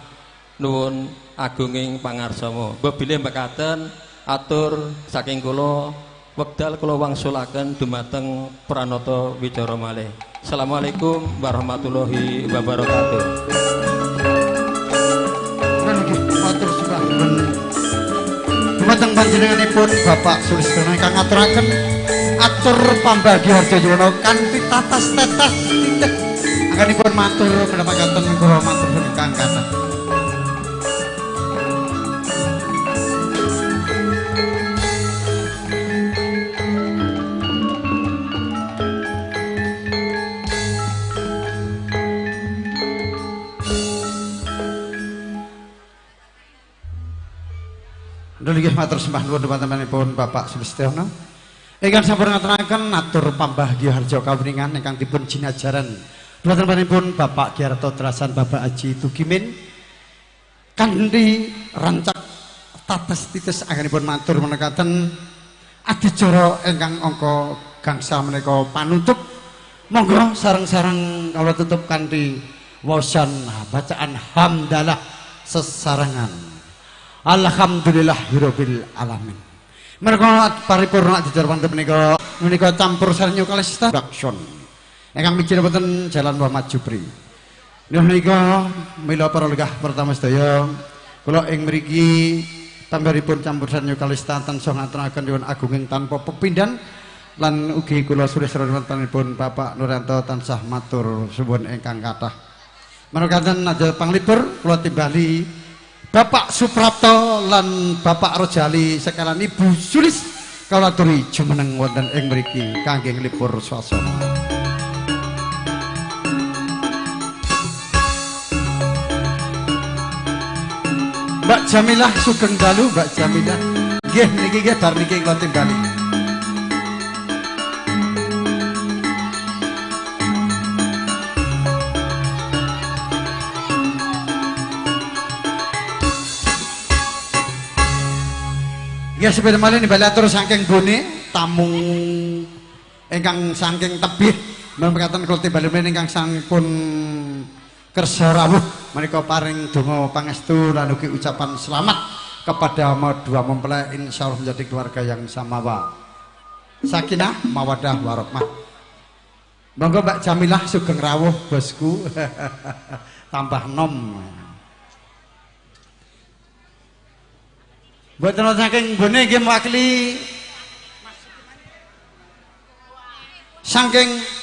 nuwun agunging pangarsama. Mbok bilih mekaten atur saking kula wekdal kula wangsulaken dumateng pranata wicara malih. Assalamualaikum warahmatullahi wabarakatuh. Matur sembah nuwun dumateng panjenenganipun Bapak Sulistiono ingkang ngaturaken atur pambagi harja yuwana kanthi tatas tetes titik anggenipun matur menepakaken kula matur ingkang kathah. Nggih matur sembah nuwun dhumateng Bapak Sulistiono ingkang sampun ngaturaken atur pambagya harja kawuningan ingkang dipun jinajaran dhumateng Bapak Giarto Trasan Bapak Haji Tugimin kanthi rancak tates tites anggenipun matur menekaten adicara ingkang angka gangsal menika panutup. Monggo sareng-sareng kawula tutup kanthi waosan bacaan hamdalah sesarengan. Alhamdulillahirabbil alamin. Menika paripurna adicara wonten menika menika campur sareng Kalista Production ingkang mijil wonten Jalan Muhammad Jupri. Menika mila para lenggah pertama sedaya kula ing mriki Pambaripun campuran Kalista tansah ngaturaken nyuwun agunging tanpa pepindhan lan ugi kula sulis-sulisanipun Bapak Nuryanto tansah matur suwun ingkang kathah. Menawi kanten aja panglipur kula timbali Bapak Suprapto lan Bapak Rojali sekalian Ibu Sulis kula aturi jumeneng wonten ing mriki kangge nglipur swasana. Mbak Jamilah sugeng dalu Mbak Jamilah. Nggih niki nggih bar niki kula timbali. Nggih sepeda malih nimbali atur saking Bone tamu ingkang saking tebih mekaten kula timbali ingkang sampun kersa rawuh menika paring donga pangestu lan ugi ucapan selamat kepada dua mempelai, insyaallah menjadi keluarga yang samawa sakinah mawadah warahmah. Monggo Mbak Jamilah sugeng rawuh bosku. Tambah nom. Mboten saking Bone nggih mewakili saking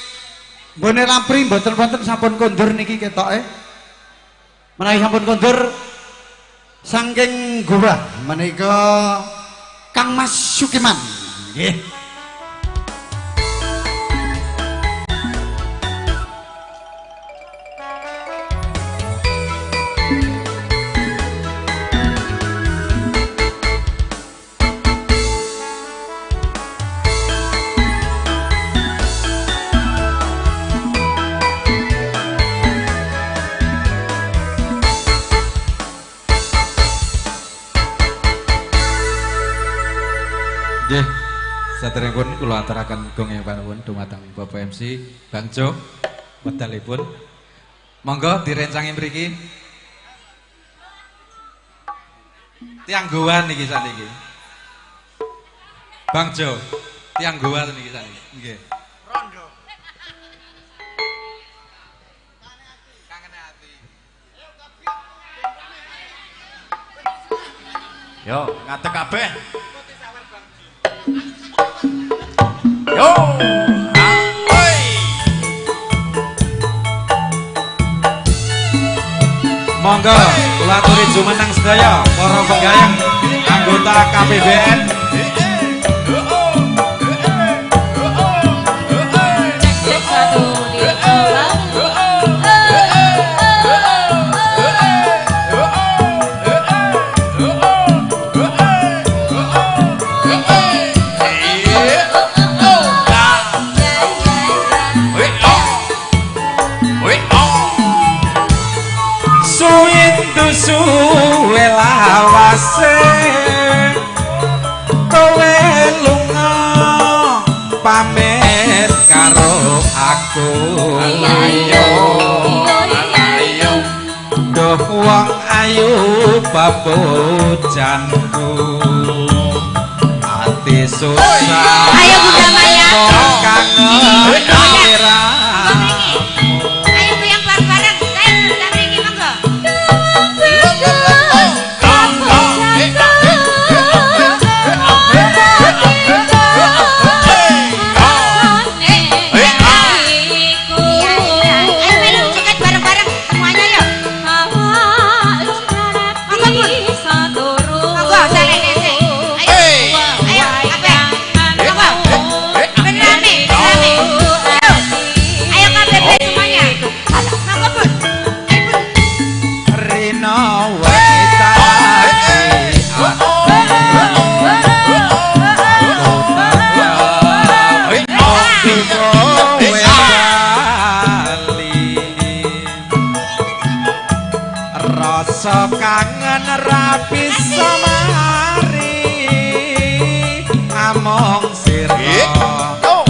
Bone Lampri mboten wonten sampun kondur niki ketoke. Menawi sampun kondur saking Gowa menika Kang Mas Sukiman. Nggih. Nggih, saderengipun kula aturaken gong yang panuwun dumateng Bapak MC Bang Jo wedalipun. Monggo direncangi mriki. Tiyang Gowa niki sakniki. Bang Jo, tiyang Gowa niki sakniki. Nggih. Rondo. Yo, ngadeg kabeh. Yo, oi. Monggo kula aturi jumeneng sedaya para penggayeng anggota KPBN. Cek satu dua. Suwe lawase kowe lunga pamit karo aku. Ayo ayo duh wong ayu papujanku ati susah. Ayo Bunda Maya kangen ayo goyang bareng-bareng. Saya mriki monggo. Ayo melu joget bareng-bareng semuanya yuk. Monggo Bun. Monggo salene sik. Ayo. Ayo kabeh. Monggo. Ben rame, rame. Ayo. Ayo kabeh semuanya. Monggo Bun. Ayo Bun. Rino wanita rasa kangen ra bisa mari among sira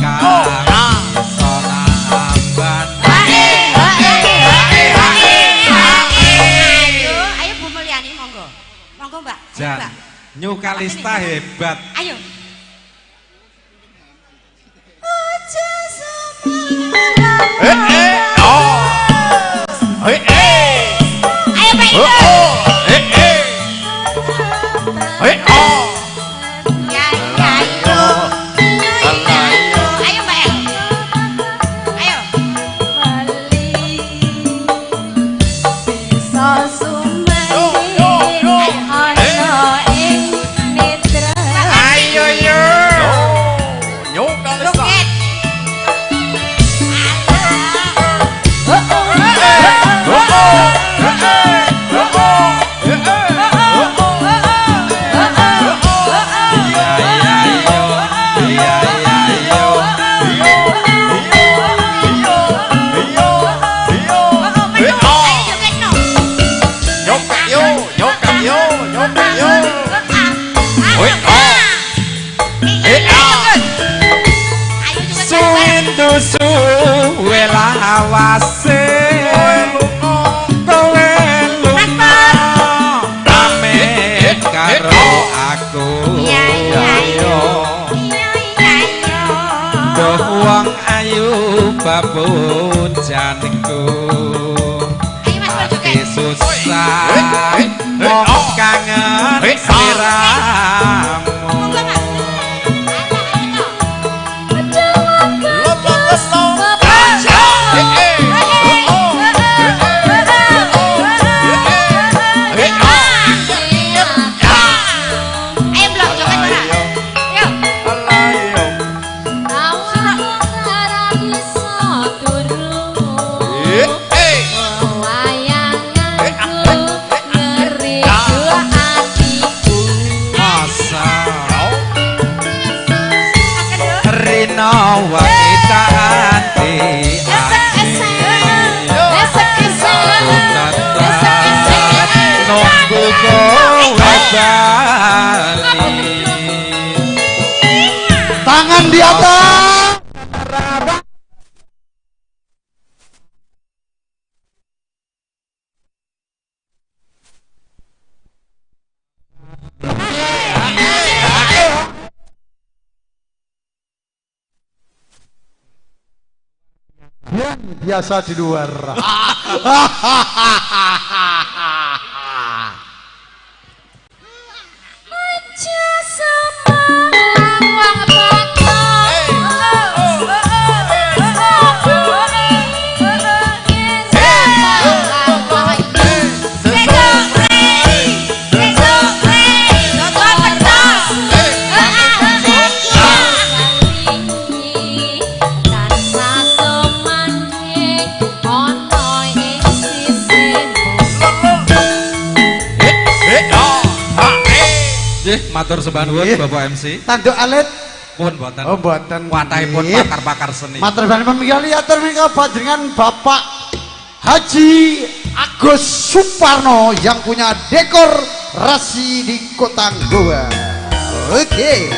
kang iso namban. Ayo, ayo Bu Mulyani monggo. Monggo Mbak. Ayo Jan, Mbak. New Kalista hebat. Ayo. Eh eh oh. Eh eh. Ayo Pak Iko. Eh eh. Oi oh. Eh ah. Suwindu suwe lawase kowe lunga pamit karo aku. Duh wong ayu babojanku ati susah mung kangen sliramu. Tangan di atas. Yang biasa di luar. Matur sembah nuwun Bapak MC. Tanduk alit pun mboten. Oh mboten. Watahipun pakar-pakar seni. Matur sembah nuwun atur menika panjenengan Bapak Haji Agus Suparno yang punya dekor rasi di Kota Goa. Oke.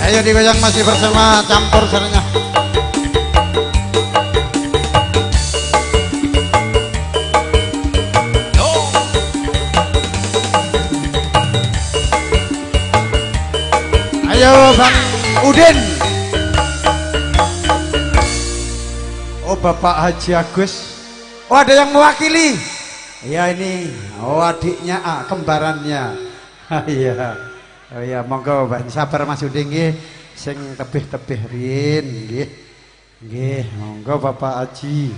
Ayo digoyang masih bersama campur saranya. Ayo Bang Udin. Oh Bapak Haji Agus. Oh ada yang mewakili. Ya ini. Oh adiknya, kembarannya. Iya. Oh ya monggo Mbak sabar Mas Udin nggih sing tebih-tebih riyin nggih. Nggih, monggo Bapak Haji.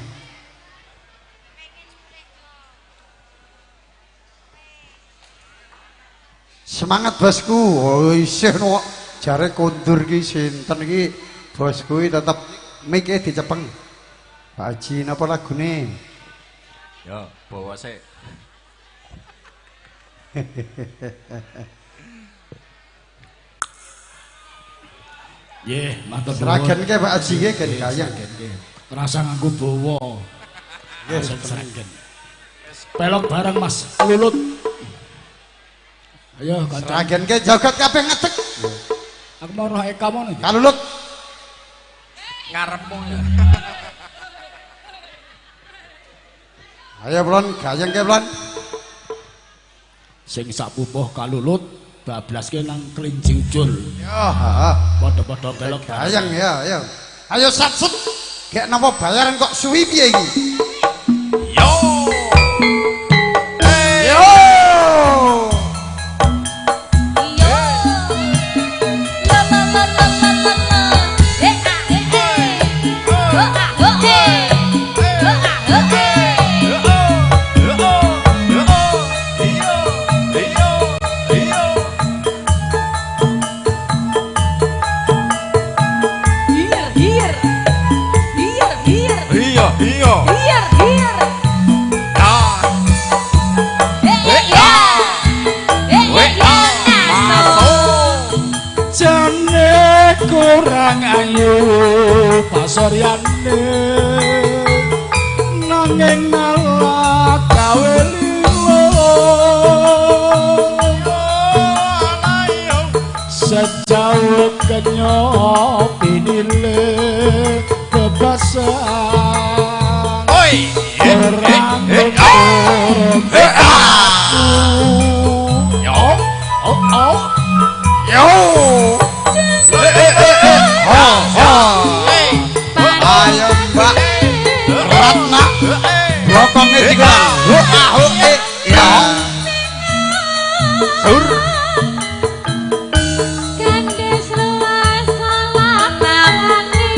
Semangat bosku. Oh isih no jare kondur ki sinten iki bosku iki tetep mike dicepeng. Pak Haji napa lagune? Ya, bawa sik. Nggih, matur nuwun. Sragen ke Pak Haji nggih gen kayang. Rasa nganggo bawa. Nggih, sragen. Pelok bareng Mas Lulut. Ayo kanca. Sragen ke joget kabeh ngedek. Aku mau roh Eka mono iki. Kalulut. Ngarepmu ya. Ayo blon, gayeng ke blon. Sing sak pupuh kalulut bablaske nang kelinci ucul. Ya, heeh. Padha-padha pelok gayeng ya, ayo. Ayo satset. Gek napa bayaran kok suwi piye iki? Yo. Yo. Yo. La la la la la la. Eh ah eh eh. Oh ah oh eh. Oh ah oh eh. Iya, iya. Iya. Pasoryane nanging malah gawe lilo sejauh kenyop pinile kebasan. Oi, orang yo, oh oh, yo, ayo Mbak Ratna, blokonge diulang. Ho ah ho eh ya. Sur. Kandes luas salah tawani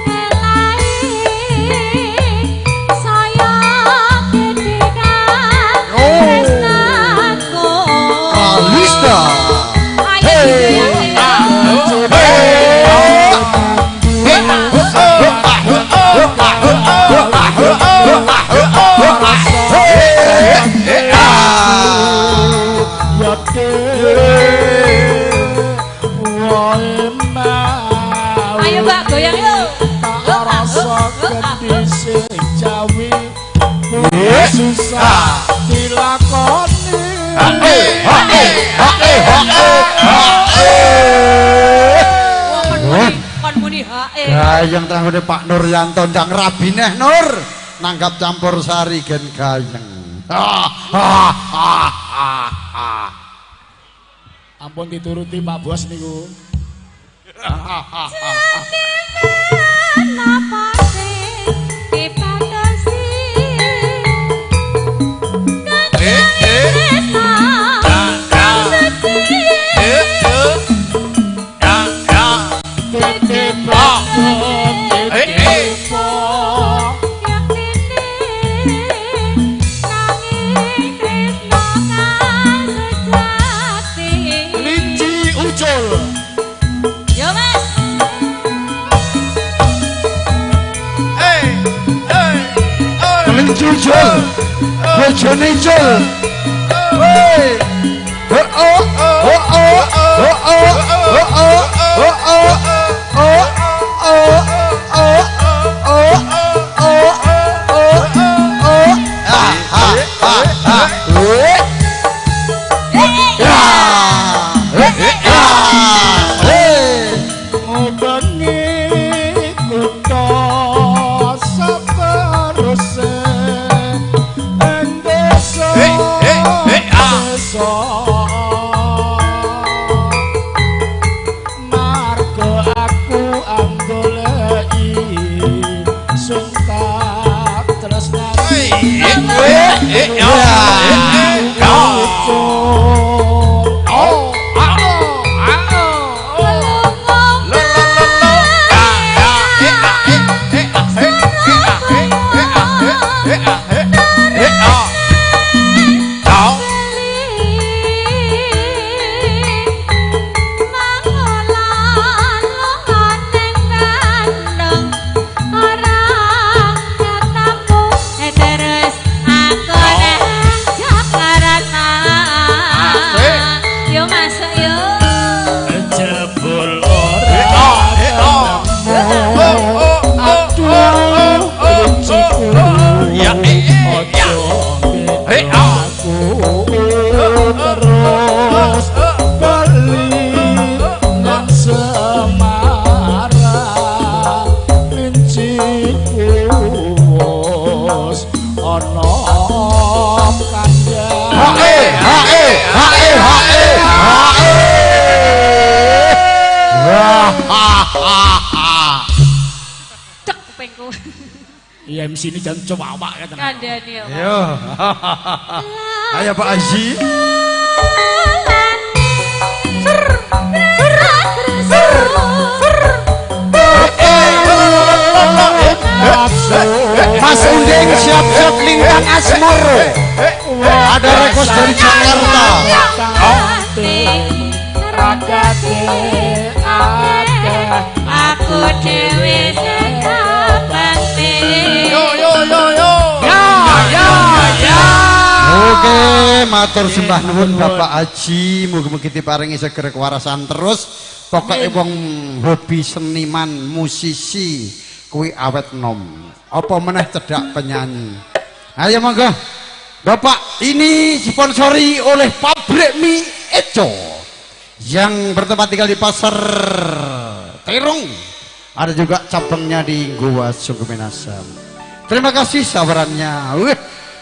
elai saya gede kan tresnaku. Kalista. Ayo. Ayo Mbak goyang yuk. Rasa kendhi sing jawi susah dilakoni. Kon muni hae. Gayeng tanggone Pak Nuryanto ndang rabineh Nur nanggap campur sari gen gayeng. Ampun dituruti Pak Bos niku. Napa sing dipatasi? Linci ucul. Yo Mas. Kelinci ucul. Bojone ucul. Woi. Oh oh oh oh oh oh oh oh oh oh oh oh oh oh oh oh ah ah ah ah. Ya. Ngubengi kutha sateruse ing desa desa marga aku anggoleki sing tak tresnani. Jebul ora aku terus bali nang Semarang linciku wis ana kandhane. Hae hae hae hae hae. Cek kupingku. Iya MC ini jangan coba awak ya tenang. Kandhane yo. Yo. Ayo Pak Haji. Mas Unding siap-siap lintang asmoro. Ada request dari Jakarta. Aku dhewe sing Yo yo yo yo. Ya ya ya. Oke. Oke, matur sembah nuwun Bapak Haji, mugi-mugi diparingi seger kewarasan terus. Pokoke wong hobi seniman, musisi kuwi awet nom. Apa meneh cedhak penyanyi. Ayo monggo. Bapak, ini disponsori oleh Pabrik Mie Eco yang bertempat tinggal di Pasar Terong. Ada juga cabangnya di Goa Sungguminasa. Terima kasih sawerannya. Wih,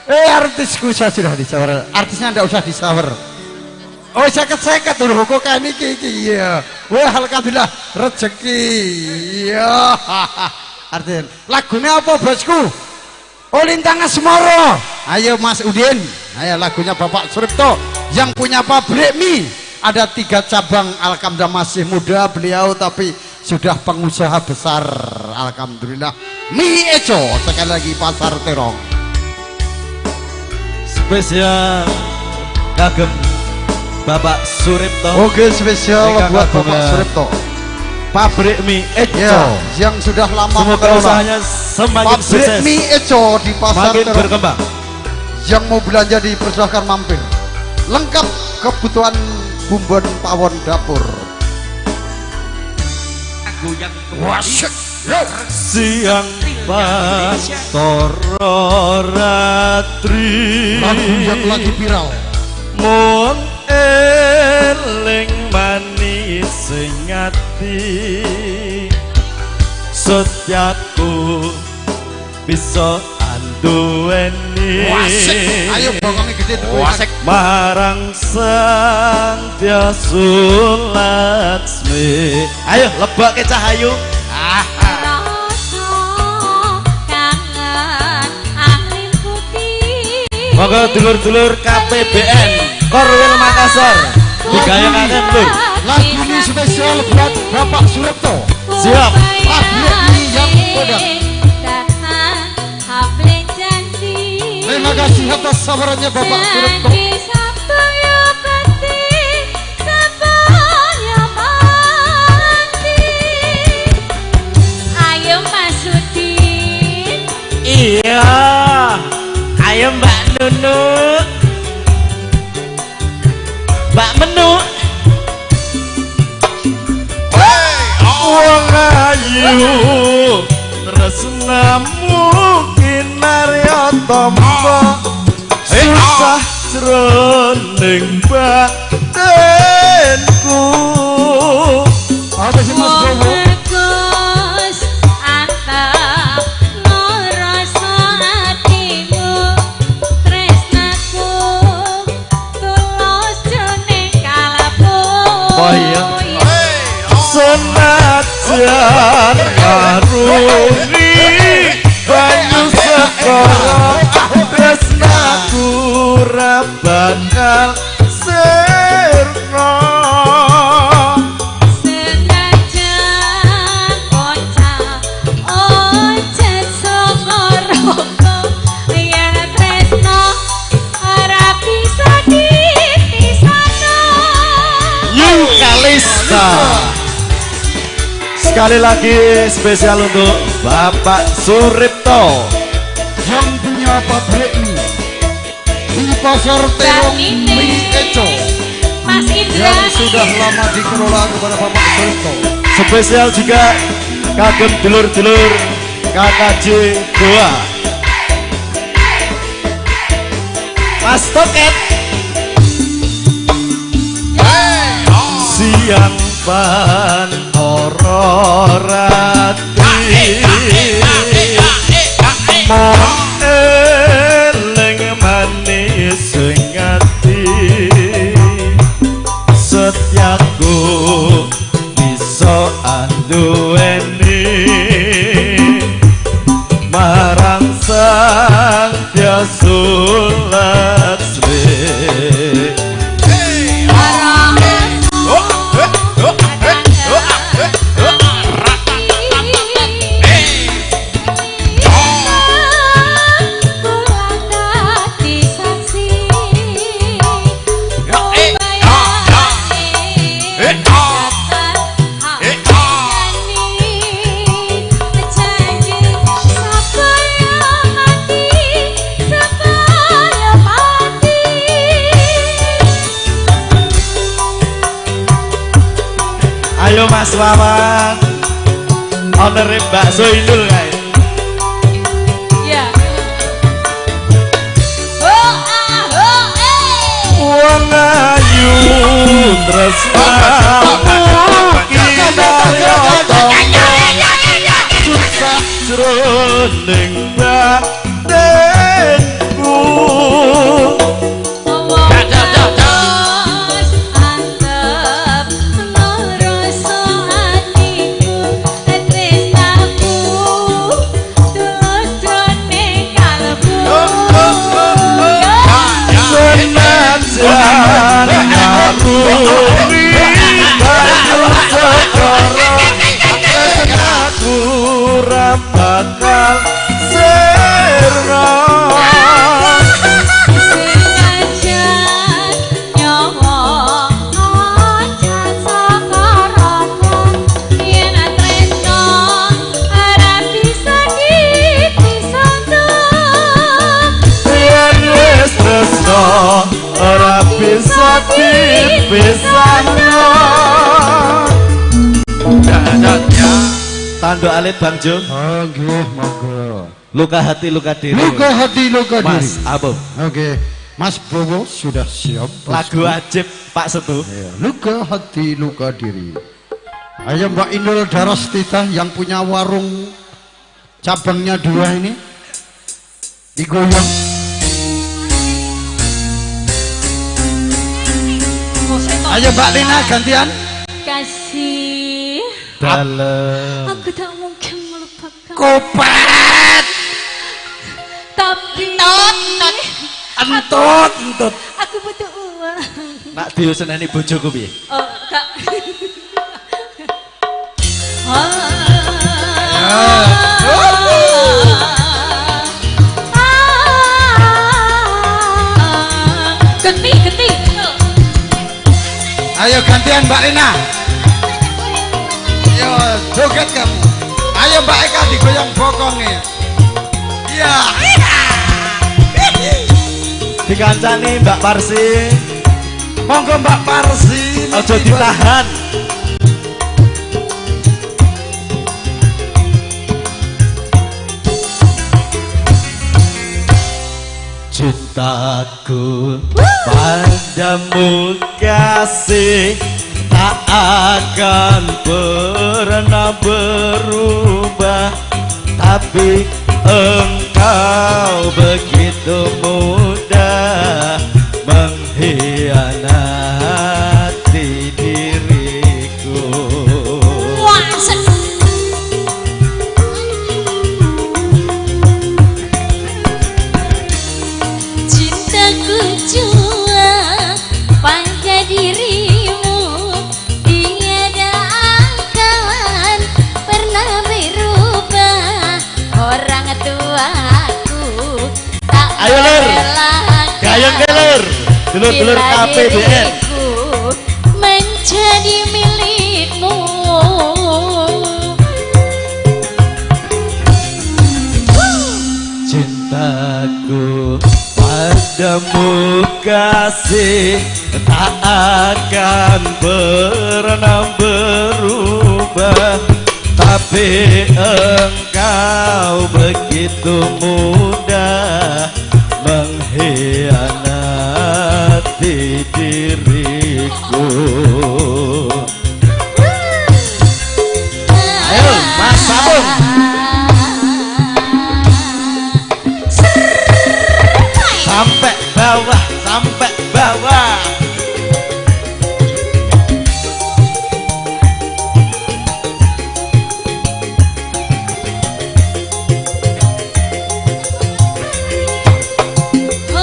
artisku saya sudah disawer. Artisnya ndak usah disawer. Oh, seket-seket lho kok kan iki iki iya. Wah, alhamdulillah rezeki. Iya. Artis. Lagunya apa, Bosku? Oh, Lintang Asmara. Ayo Mas Udin. Ayo lagunya Bapak Suripto yang punya pabrik mie. Ada 3 cabang, alhamdulillah masih muda beliau tapi sudah pengusaha besar. Alhamdulillah. Mie Eco sekali lagi Pasar Terong. Spesial kagem Bapak Suripto. Oke, spesial Ingkang buat Bapak kagungan Suripto. Pabrik Mie Eco. Ya, yang sudah lama Semoga mengelola. usahanya semakin Pabrik sukses. Mie Eco di Pasar Makin Terong. berkembang. Yang mau belanja dipersilahkan mampir. Lengkap kebutuhan bumbon pawon dapur. Wasik. Siang pantoro ratri. Lagu yang lagi viral. Mung eling manis sing ati. Setyaku bisa anduweni. Wasik. Ayo bokongnya gede tuh. Wasik. Marang Sang Sulaksmi. Ayo lebokke Cahayu. Rasa kangen angin putih. Monggo dulur-dulur KPBN Korwil Makassar digayangaken lur. Lagu ini spesial buat Bapak Suripto. Siap. Pabrik mie yang kodang. Terima kasih atas sabarannya Bapak Suripto. Ayo Mas Udin. Iya. Ayo Mbak Nunu. Mbak Menu. Wong ayu tresnamu kinarya tampa susah jroning batinku. Apa sih Mas Bowo? Bagus antep ngrasa atimu tresnaku tulus jroning kalbu. Oh iya. Senajan karuni banyu segara tresnaku ra bakal sirna. Senajan bocah ojet saka roko yen tresno ora bisa dipisahno. Yu Kalista. Sekali lagi spesial untuk Bapak Suripto yang punya pabrik mie di Pasar Terong Mie Eco Mas Indra yang sudah lama dikelola kepada Bapak Suripto. Spesial juga kagem dulur-dulur KKJ Goa. Mas Toket. Siang pantoro ratri mung eling manis sing ati setyaku bisa anduweni marang Sang Hyang Sulaksmi. Mas Wawan. Onere bakso Inul kae. Iya. Oh ah oh eh. Wong ayu tresnamu kinarya susah jroning batinku. Aku ora bakal sirna. Senajan nyawa aja sakaramu, yen tresno ora bisa dipisahno. Yen wis tresno ora bisa dipisahno. Tanduk alit Bang Jo. Oh nggih, monggo. Luka hati luka diri. Luka hati luka diri. Mas Abom. Oke, Mas Bowo sudah siap. Lagu wajib Pak Setu. Ya, luka hati luka diri. Ayo Mbak Inul Darastita yang punya warung cabangnya 2 ini digoyang. Ayo Mbak Lina gantian. Kasih. Dalem. Aku tak mungkin melupakan. Kopet. Tapi entut entut. Aku butuh uang. Nak diuseneni bojoku piye? Oh, kak. Genti, genti. Ayo gantian Mbak Lina. Ayo joget kamu. Ayo Mbak Eka digoyang bokongnya. Iya. Dikancani Mbak Parsi. Monggo Mbak Parsi. Ojo ditahan. Cintaku padamu kasih tak akan pernah berubah, tapi engkau begitu mudah mengkhianati diriku. Cintaku jua pada dirimu tiada akan pernah berubah. Orang tuaku tak Ayo lur, relakan gayeng lur, dulur-dulur bila KPBN. diriku menjadi milikmu. Cintaku padamu kasih tak akan pernah berubah, tapi engkau begitu mudah mengkhianati diriku. Ayo Mas Sabung. Sampai bawah, sampai bawah. Oh.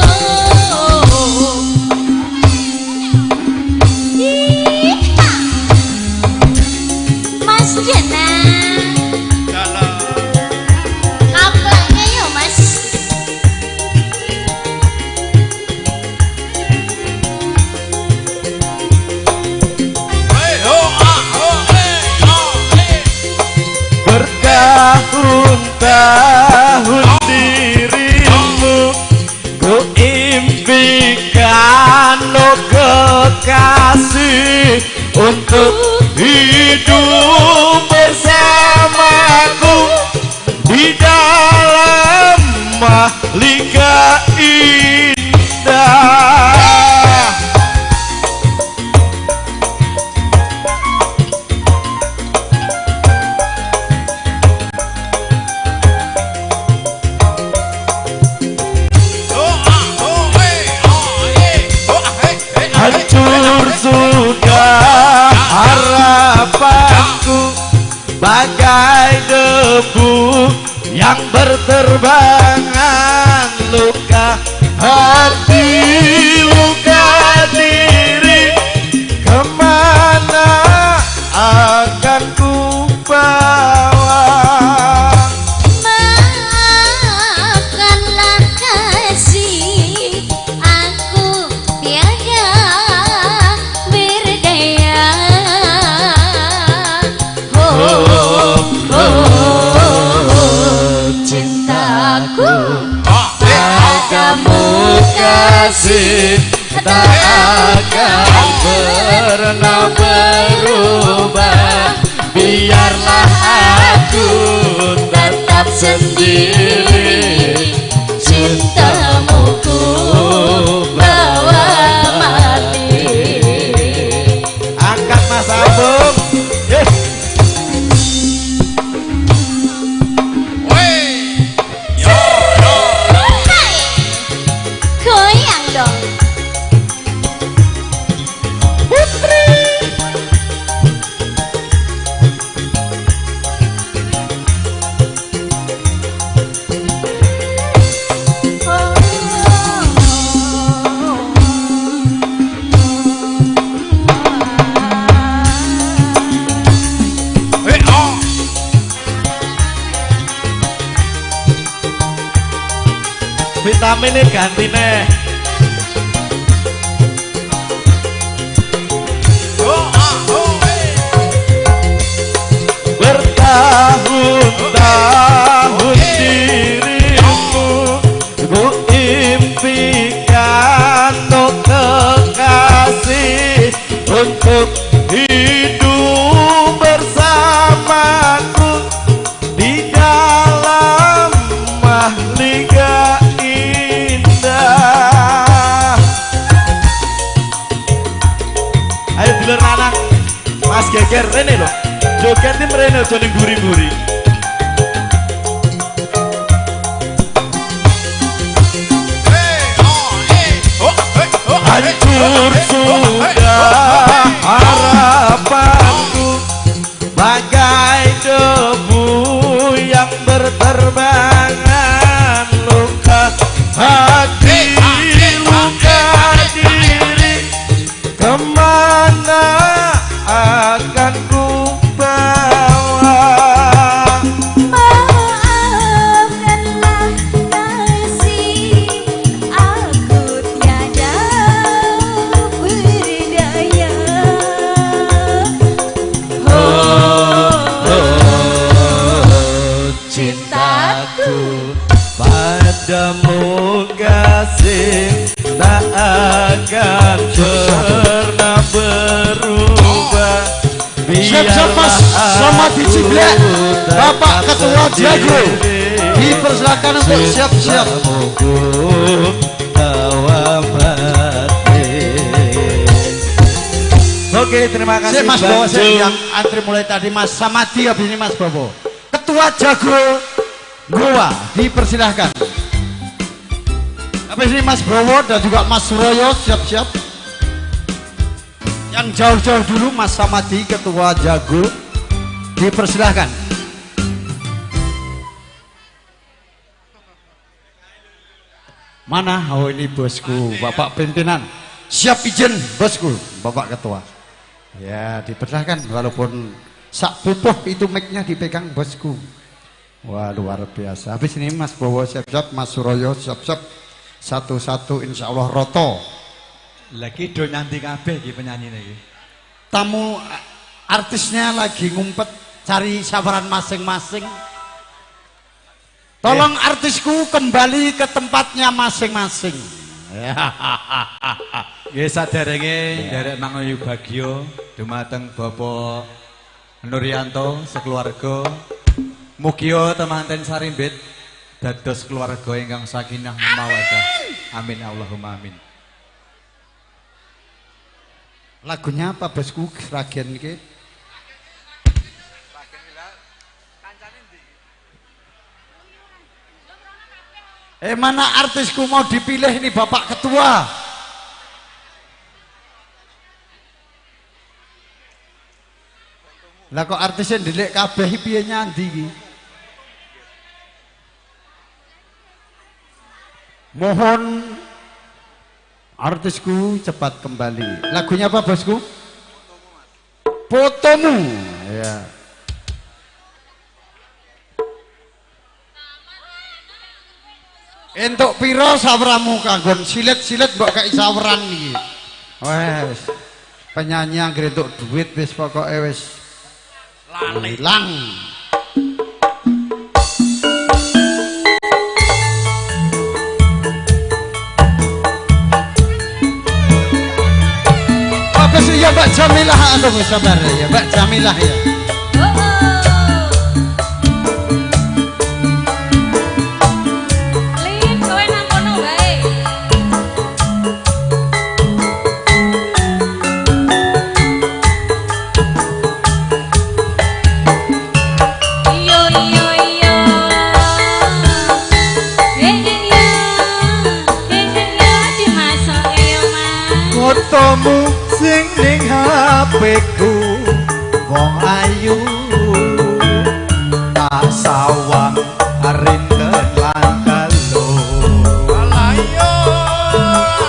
mahligai indah. Hancur sudah harapanku, bagai debu yang berterbangan. Luka hati, luka diri, kemana akan ku bawa? Maafkanlah kasih, aku tiada berdaya. Oh, oh, cintaku padamu kasih tak akan pernah berubah. Biarlah aku tetap sendiri, cintamu ku bawa mati. Angkat Mas Abung. Goyang dong. Vitaminnya ganti neh. Bertahun-tahun dirimu ku impikan untuk kekasih, untuk hidup bersamaku di dalam mahligai indah. Ayo dulur lanang, Mas Geger rene lho. Joget iki mrene aja ning mburi-mburi. Hancur sudah harapanku, bagai debu yang berterbangan. Luka hati, luka diri, kemana akan ku bawa? Maafkanlah kasih, aku tiada berdaya. Oh, cintaku padamu kasih tak akan pernah berubah. Siap-siap Mas Samadi Ciblek, Bapak Ketua Jago, dipersilakan untuk siap-siap. Oke, terima kasih Mas Bowo yang antri mulai tadi Mas Samadi, habis ini Mas Bowo. Ketua Jago Goa dipersilahkan. Habis ini Mas Bowo dan juga Mas Suroyo siap-siap. Yang jauh-jauh dulu Mas Samadi Ketua Jago dipersilahkan. Mana? Oh ini bosku, Bapak pimpinan. Siap izin bosku, Bapak Ketua. Ya dipersilahkan, walaupun sak pupuh itu mic-nya dipegang bosku. Wah luar biasa. Habis ini Mas Bowo siap-siap, Mas Suroyo siap-siap. Satu-satu insya Allah roto. Lagi do nyanti kabeh iki penyanyine iki. Tamu artisnya lagi ngumpet cari sawaran masing-masing. Tolong artisku kembali ke tempatnya masing-masing. Nggih saderenge nderek manguyu bagya dumateng Bapak Nuryanto sekeluarga. Mugia temanten sarimbit Dados keluarga ingkang sakinah mawaddah. Amin Allahumma amin. Lagunya apa bosku Sragen iki? Mana artisku mau dipilih ini Bapak Ketua? Lah kok artisnya ndelik kabeh piye nyandi iki? Mohon artisku cepat kembali. Lagunya apa bosku? Fotomu. Ya. Entuk piro sawramu kanggon silet-silet mbok kei sawran iki. Wes. Penyanyi anggere entuk duit wis pokoke wis ilang. Apa sih ya Mbak Jamilah, aku sabar ya Mbak Jamilah ya. Lin, kowe nang kono wae. Iyo iyo iyo. Eh iya. Eh iya dimasoke yo Mas. Fotomu sing ning HP-ku wong ayu tak sawang rinten lan telu Alayo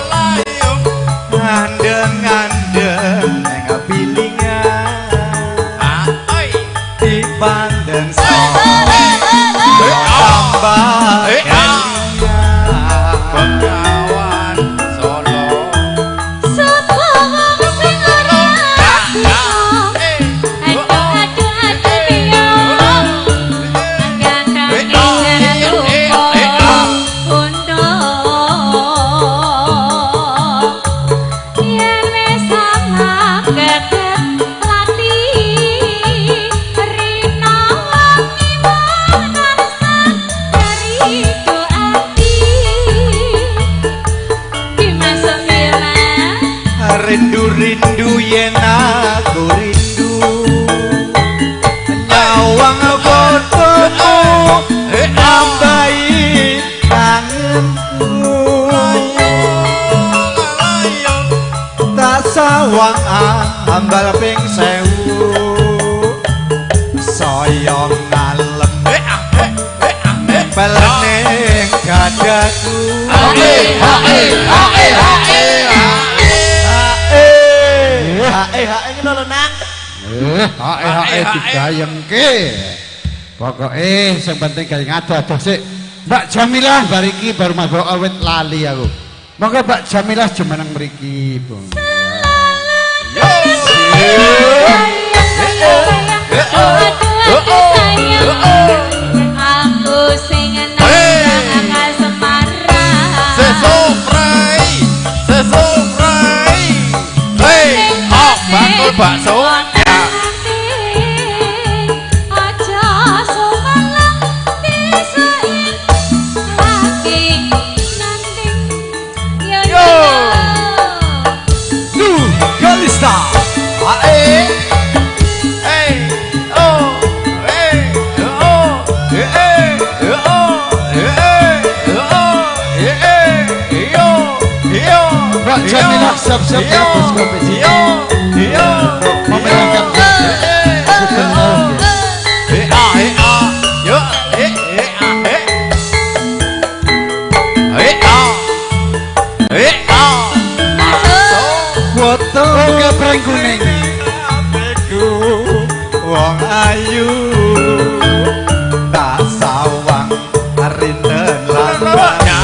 alayo ngandeng-ngandeng ning pilingan oi dipandeng tambah Bengawan Solo. Sapa wong sing ora bisa? Aduh aduh aduh piye? Ganteng lupa undo. Yen wis sama kedet lati rina wangi tansah dari do ati. Dimasoke Mas. Rindu-rindu yen aku rindu nyawang fotomu nambahi kangenku tak sawang ambal ping 1000 saya ngalem nempel ning dadaku. Hae hae hae hae. Hae hae ngono lho Nang. Hae hae digayengke. Pokoke sing penting gawe ngadoh-adoh sik. Mbak Jamilah bar iki baru mabok awit lali aku. Monggo Mbak Jamilah jumeneng mriki, Bung. Aku sing nang kasemaran. Sesoprai, sesoprai. Hei, oh, bakul bakso. Ya. Aja sumelang dhisik lagi nanding yo yo. Lu Galista hae Hey, oh, hey, oh, hey, oh, hey, oh, hey, yo, yo. Mbak Jamilah siap-siap ya bosku. Yo, yo. Memerangkat sugeng rawuh. Eh, ah, eh, ah, yo, eh, eh, ah, eh. Eh, ah. Eh, ah. Foto Oke, preng kuning. HP-ku wong ayu tak sawang rinten lan Ya.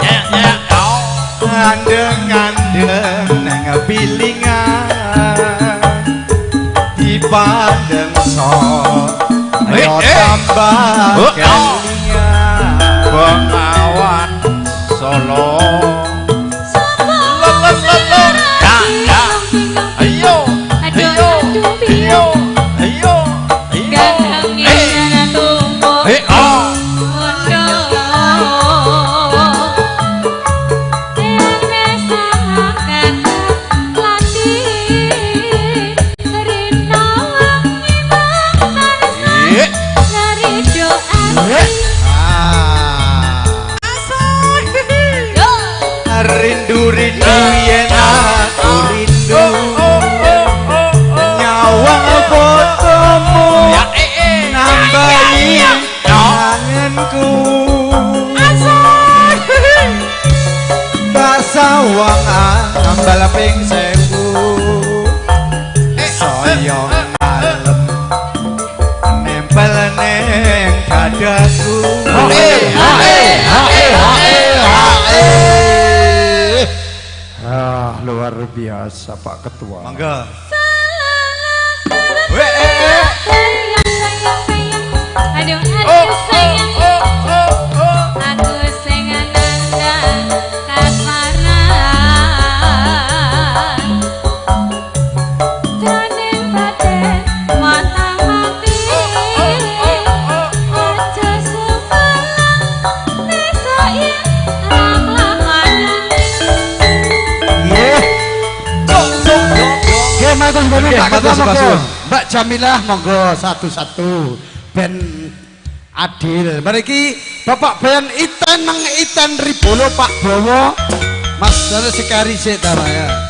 Ya, ya, oh. ngandeng-ngandeng nang pilingan dipandeng so Eh, yo eh. tambah Oh, oh. kelingan Bengawan Solo. Sapa Lo, lo, lo, lo. Ya, ya. Ayo, ayo, ayo, ayo, ayo. Ganteng Eh. tumo ambal ping 1000 saya ngalem nempel ning dadaku. Ah, luar biasa Pak Ketua. Mangga. Aduh, aduh sayang, aku sing nandang kasmaran. Jroning batin mata mati, aja sumelang besok yen lak-lakonan. Nggih. Nggih, matur nuwun Pak Ketua. Monggo. Mbak Jamilah monggo satu-satu ben adil. Mriki Bapak Bayan Iten nang Iten Ribolo Pak Bowo. Mas harus sekali sik ta ya.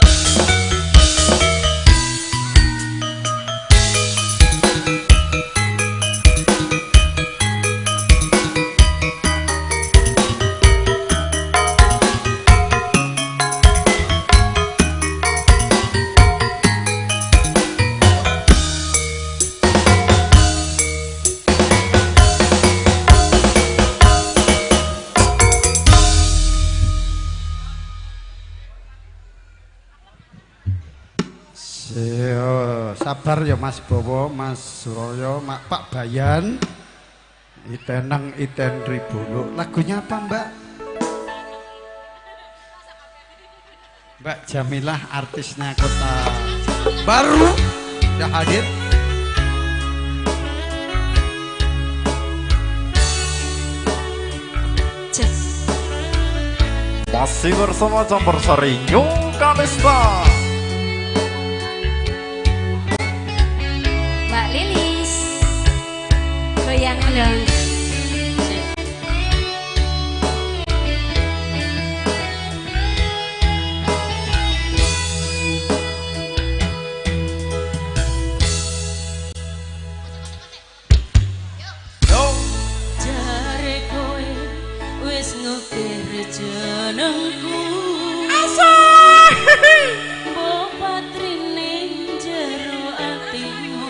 Sabar ya Mas Bowo, Mas Suroyo, Pak Bayan. Itenang Iten Ribolo. Lagunya apa Mbak? Mbak Jamilah artisnya Kota Baru sudah hadir. Masih bersama Campur Sari New Kalista. Mbak Lilis goyang dong. Jare kowe wis ngukir jenengku. Mbok patrine jero atimu.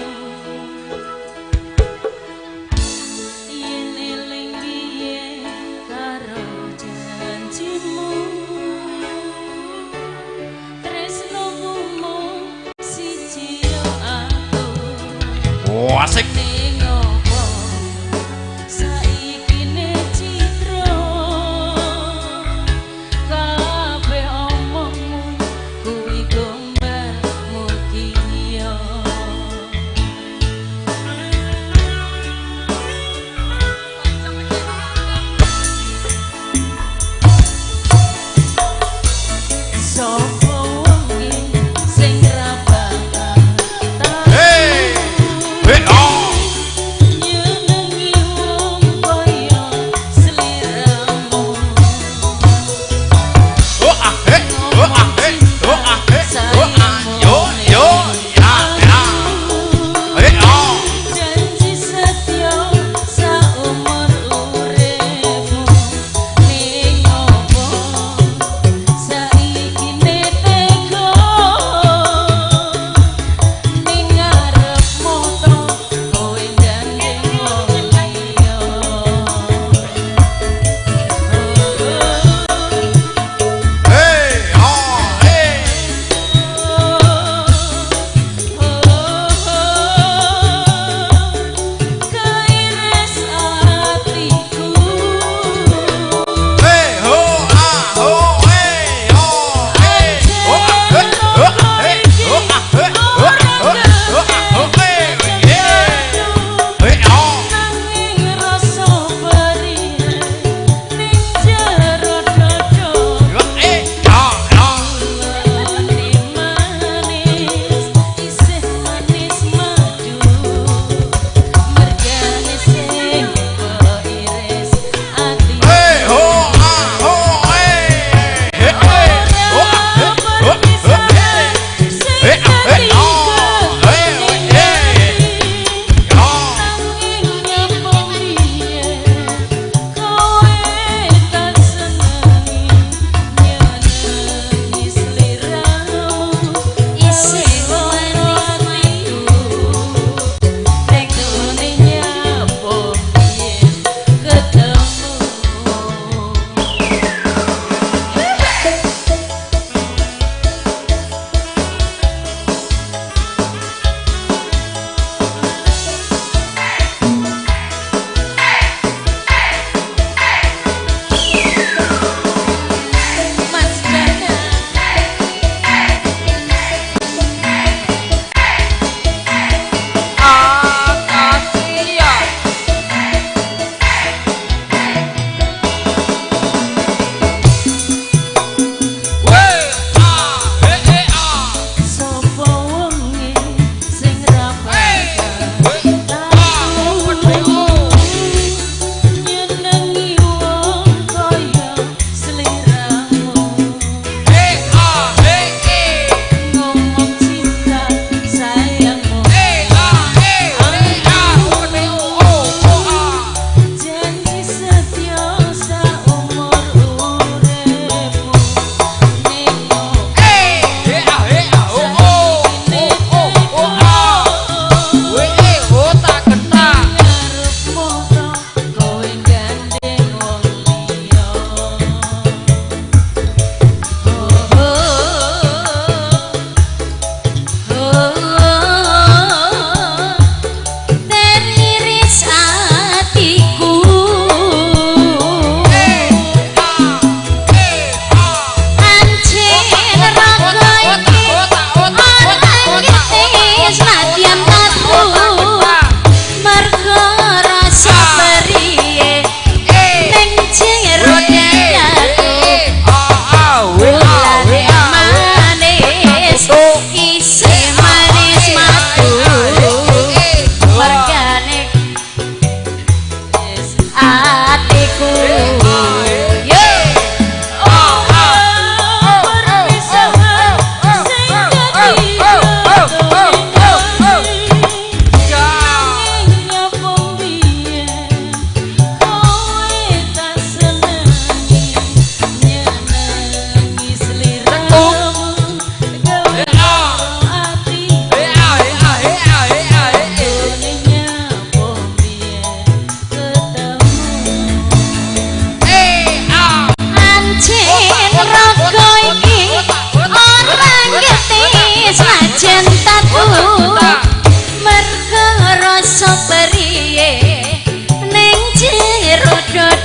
Yen eling biyen karo janjimu, tresnomu mung siji yo aku. Oh, asik. Ning opo saiki ne citra kaya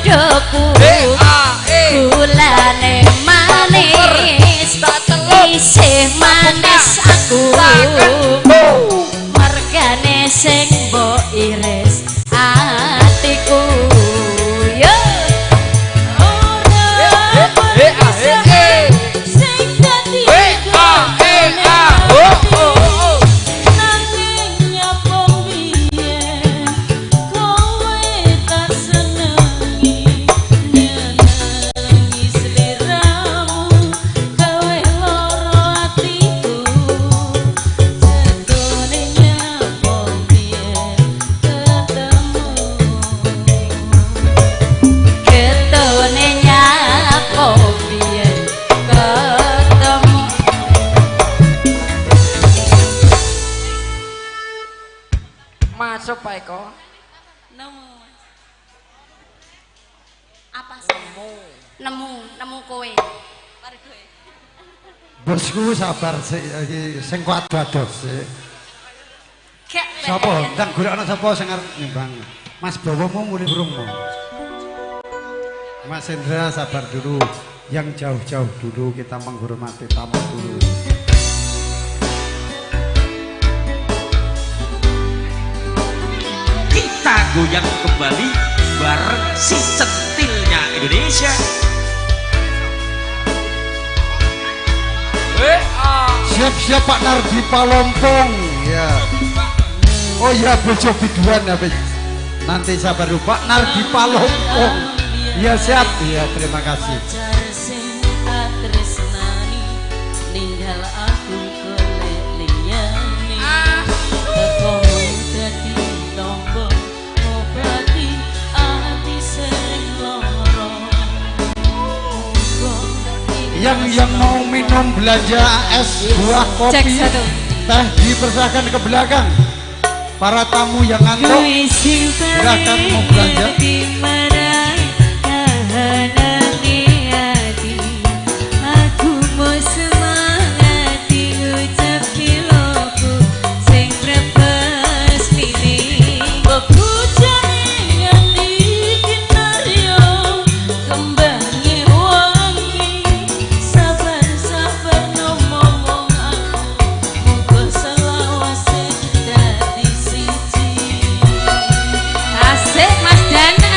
jodohku. Gulane manis isih manis aku. Mergane sing mbok iris atiku. Yo ora sing dadi nanging nyapa biyen kowe tak senengi nyenengi sliramu gawe lara atiku cetone nyapa biyen ketemu ketone nyapa biyen ketemu. Masuk Pak Eko. Nemu. Apa sih? Nemu, nemu kowe. Bosku sabar sik iki sing kuat adoh sik. Gak Sapa? Ndang golekno sapa sing arep nyumbang. Mas Bowo mau mulih burung mau. Mas Indra sabar dulu. Yang jauh-jauh dulu kita menghormati tamu dulu. Kita goyang kembali bareng si centilnya Indonesia. Siap-siap Pak Nardi Palompong ya. Oh ya bojo biduan ya. Nanti sabar dulu Pak Nardi Palompong. Ya siap ya, terima kasih. Pacar sing tak tresnani ninggal aku golek liyane. Tekomu dadi tombo ngobati ati sing lara. Yang mau minum belanja es buah Cek kopi satu. teh dipersilakan ke belakang. Para tamu yang ngantuk silakan mau belanja. Aku mau semangati ngucapi loku sing brebes mili. Bebujane nganti kinaryo kembange wangi. Sabar-sabar ngomong aku muga selawase dadi siji. Asik Mas Danang.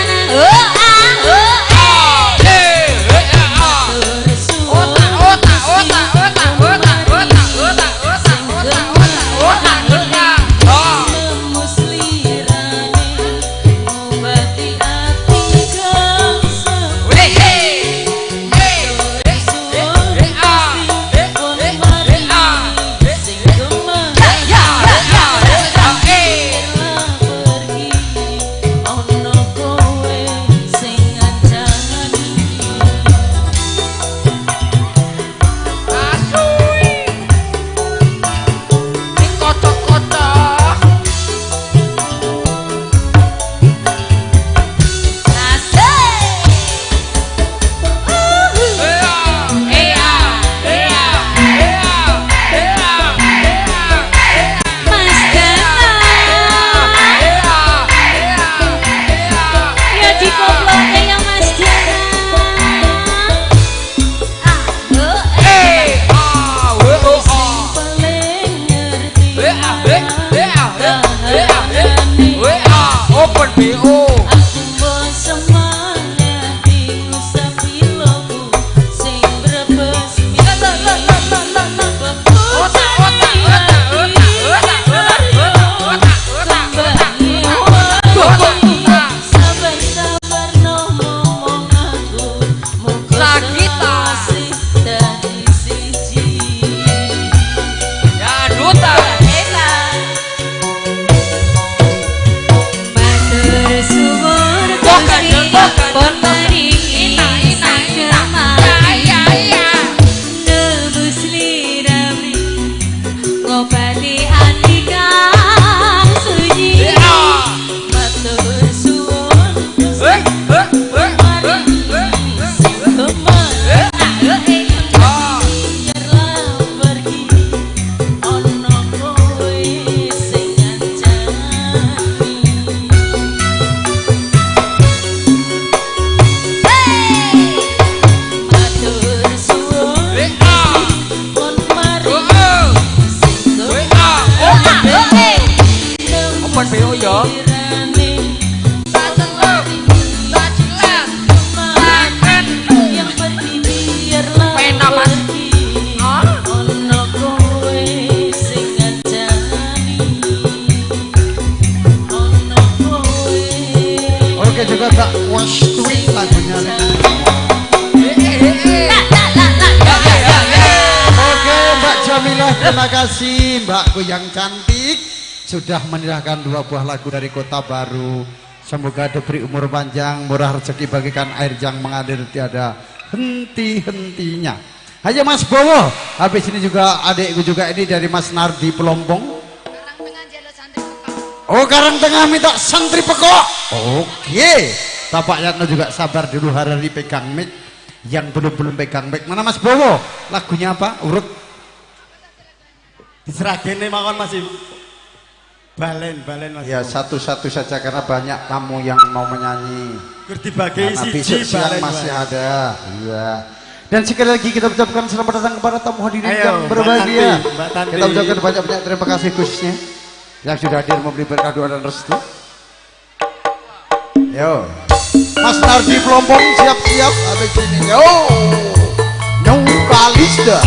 Oke juga Mbak Wastwi lagunya. Oke Mbak Jamilah, terima kasih Mbakku yang cantik sudah menyerahkan 2 buah lagu dari Kota Baru. Semoga diberi umur panjang, murah rezeki, bagikan air yang mengalir tiada henti-hentinya. Ayo Mas Bowo, habis ini juga adikku juga ini dari Mas Nardi Pelompong. Oh Karang Tengah minta santri pekok. Oke, Bapak Yatno juga sabar dulu, hari pegang mic. Yang belum pegang mic. Mana Mas Bowo? Lagunya apa? Urut. Diseragene mawon Mas. Balen Mas. Ya satu-satu saja karena banyak tamu yang mau menyanyi. Dibagi siji balen masih ada. Iya. Dan sekali lagi kita ucapkan selamat datang kepada tamu hadirin yang berbahagia. Kita ucapkan banyak-banyak terima kasih khususnya yang sudah hadir memberi berkah doa dan restu. Yo, Mas Nardi Pelompong siap-siap habis ini. Yo, New Kalista.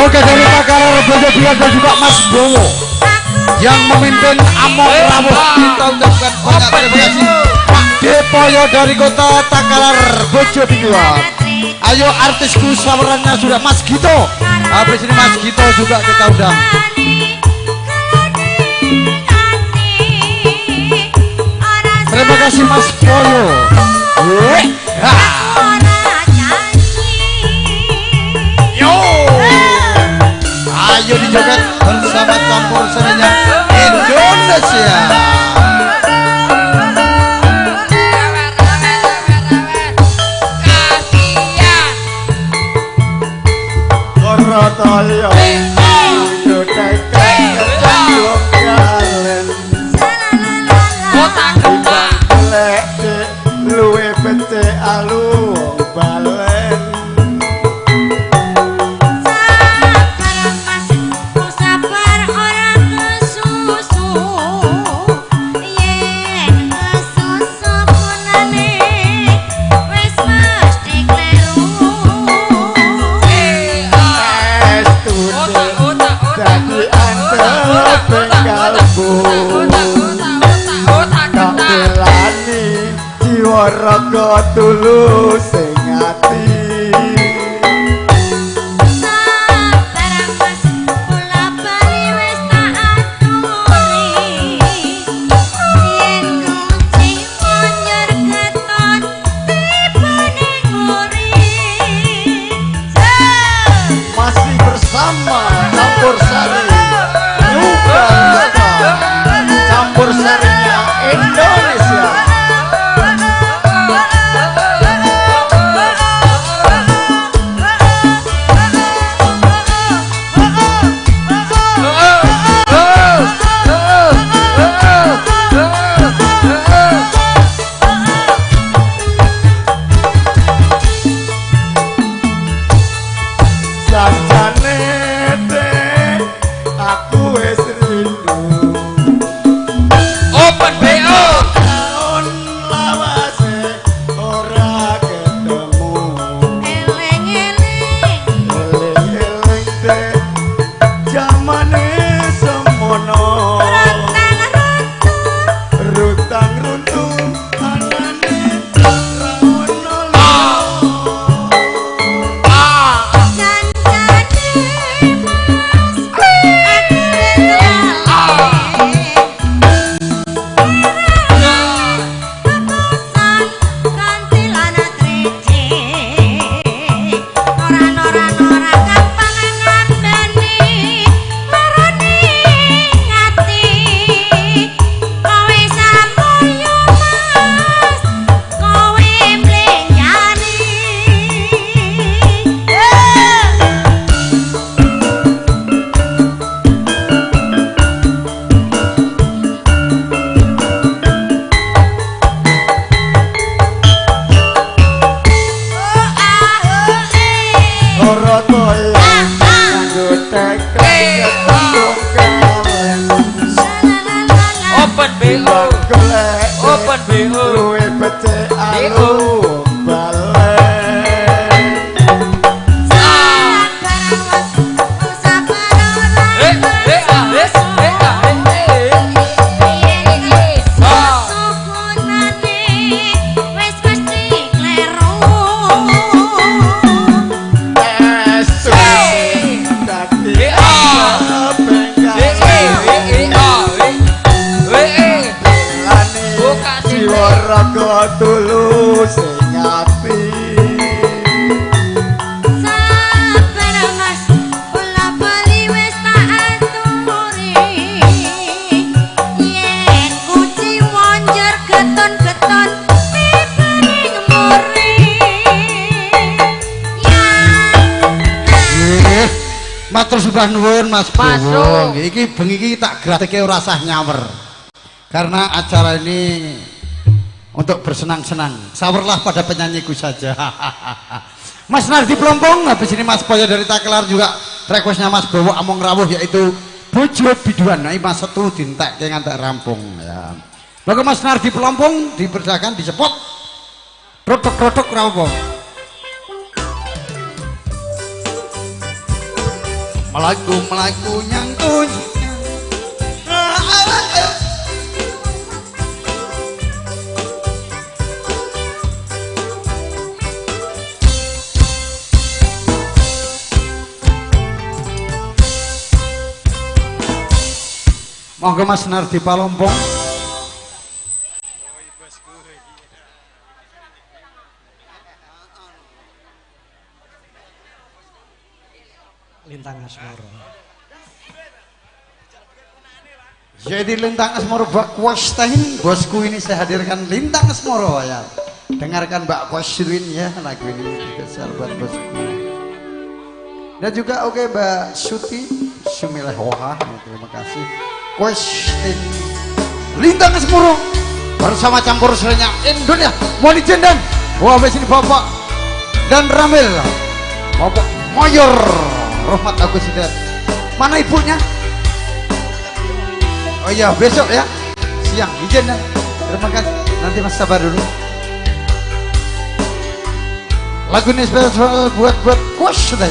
Oke dari Takalar Bojo dan juga Mas Bowo yang memimpin Amok Rawuh, kita ucapkan banyak terima kasih Pak Depoyo dari kota Takalar Bojo. Ayo artisku sawerannya sudah Mas Gito. Habis ini Mas Gito juga kita undang. Terima kasih Mas Boyo. Yo. Ayo dijoget bersama campur sarinya Indonesia. Raga tulus sing ati sabar Mas kula bali wis tak aturi yen kucing monyor keton tibane nguri. Masih bersama Campur Sari Yuka Campur Sarinya Indonesia. Lalu balen. Raga tulus sing ati. Sabar Mas, bola bali wis tak aturi. Yen kuciwa njer geton-geton pipiring muri. Ya. Matur sembah nuwun Mas Bowo. Iki bengi iki tak gratike ora sah nyawer. Karena acara ini untuk bersenang-senang. Sawerlah pada penyanyiku saja. Mas Nardi Plompong, habis ini Mas Boyo dari Takelar juga requestnya Mas Bowo Among Rawuh yaitu Bojo Biduan. Nah, Mas Setu dintekke ngantek rampung ya. Maka Mas Nardi Plompong dipersilakan disepot. Rotok-rotok rawuh. Melaku-melaku nyangkut. Monggo Mas Nardi Palompong. Lintang Asmoro. Jadi Lintang Asmoro Mbak Kwastain, bosku ini saya hadirkan Lintang Asmoro ya. Dengarkan Mbak Kwastain ya lagu ini spesial buat bosku. Dan juga oke Mbak Suti Sumilehoha, terima kasih. Kwastain Lintang Asmoro bersama campur serenya Indonesia. Mohon izin dan wah sini Bapak dan Ramil, Bapak Mayor Rohmat Agus Hidayat. Mana ibunya? Oh iya besok ya siang, izin ya. Terima kasih. Nanti Mas sabar dulu. Lagu ini spesial buat buat Kwastain.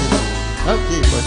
Oke bos.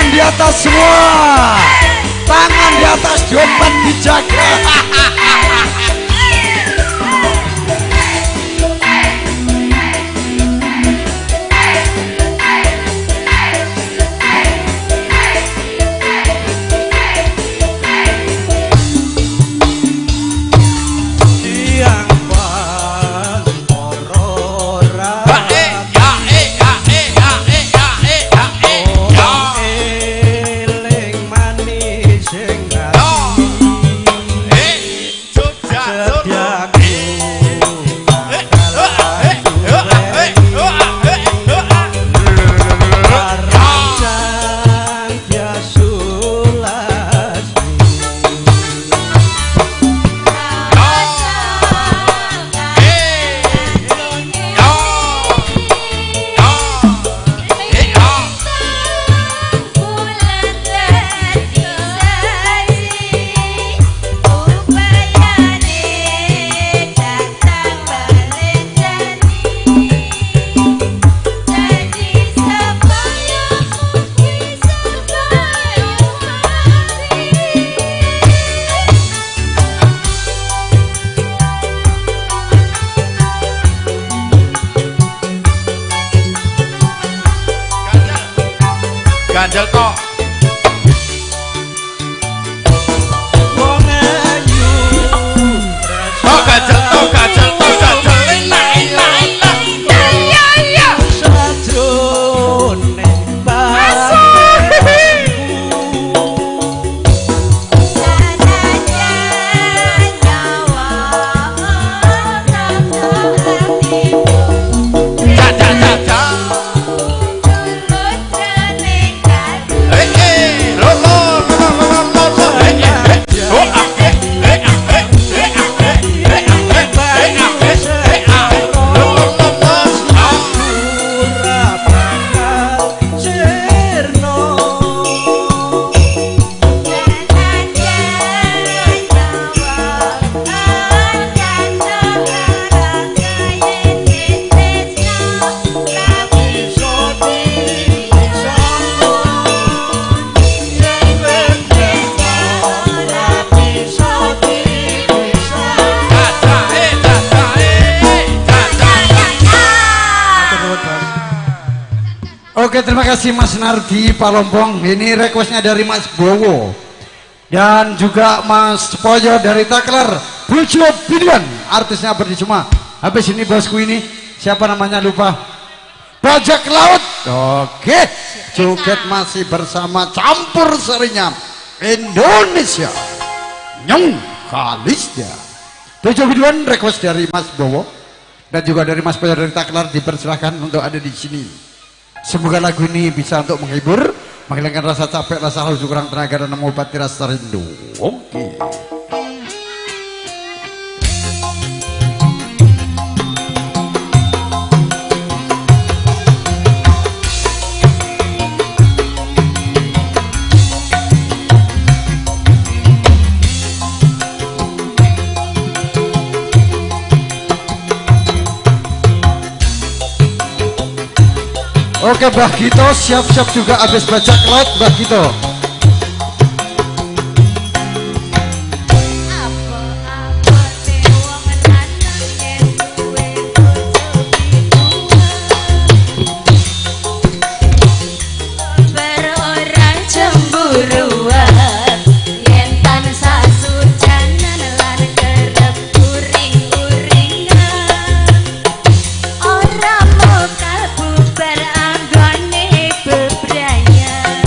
Di atas semua, tangan di atas, dompet dijaga. Ganjel tok. Wong ayu. Tok ganjel tok ganjel tok ganjel enak enak enak. Iya iya. Sajroning Oke, terima kasih Mas Nardi Palompong. Ini requestnya dari Mas Bowo dan juga Mas Poyo dari Takler. Bujo Biduan, artisnya berdisuma. Habis ini bosku ini siapa namanya lupa. Bajak Laut. Oke, joget masih bersama campur serinya Indonesia. Nyong Kalisda. Bujo Biduan request dari Mas Bowo dan juga dari Mas Poyo dari Takler, dipersilahkan untuk ada di sini. Semoga lagu ini bisa untuk menghibur, menghilangkan rasa capek, rasa haus, kurang tenaga, dan mengobati rasa rindu. Oke. Oke, Mbah Gito siap-siap juga habis bajak laut, Mbah Gito. Berorang cemburuan yen tansah sujanan lan kerep uring-uringan ora mokal bubar anggone bebrayan.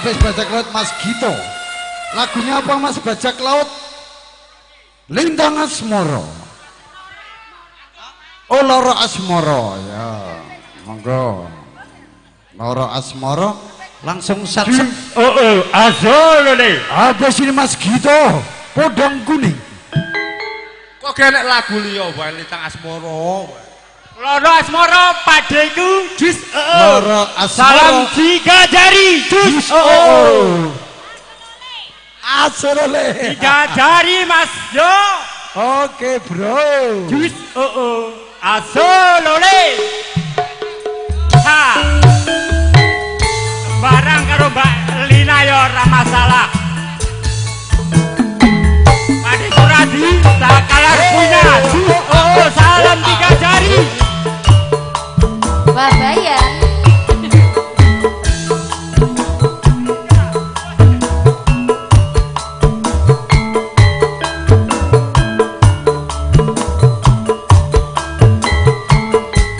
Habis Bajak Laut Mas Gito. Lagunya apa Mas Bajak Laut? Lintang Asmoro. Oh, Loro Asmoro ya. Monggo. Loro Asmoro langsung sat-set. Oh, oh, azolole. Habis ini Mas Gito, Podang Kuning. Kok gak enek lagu liya wae Lintang Asmoro. Loro Asmoro padeku jus oh. Loro Asmoro. Salam tiga jari jus oh. Oh. Asolole. Tiga jari Mas Yo. Oke, bro. Jus oh oh. Asolole. Ha. Barang karo Mbak Lina yo ora masalah. Padi Suradi sakalar punya. Jus oh oh salam tiga jari. Babayan.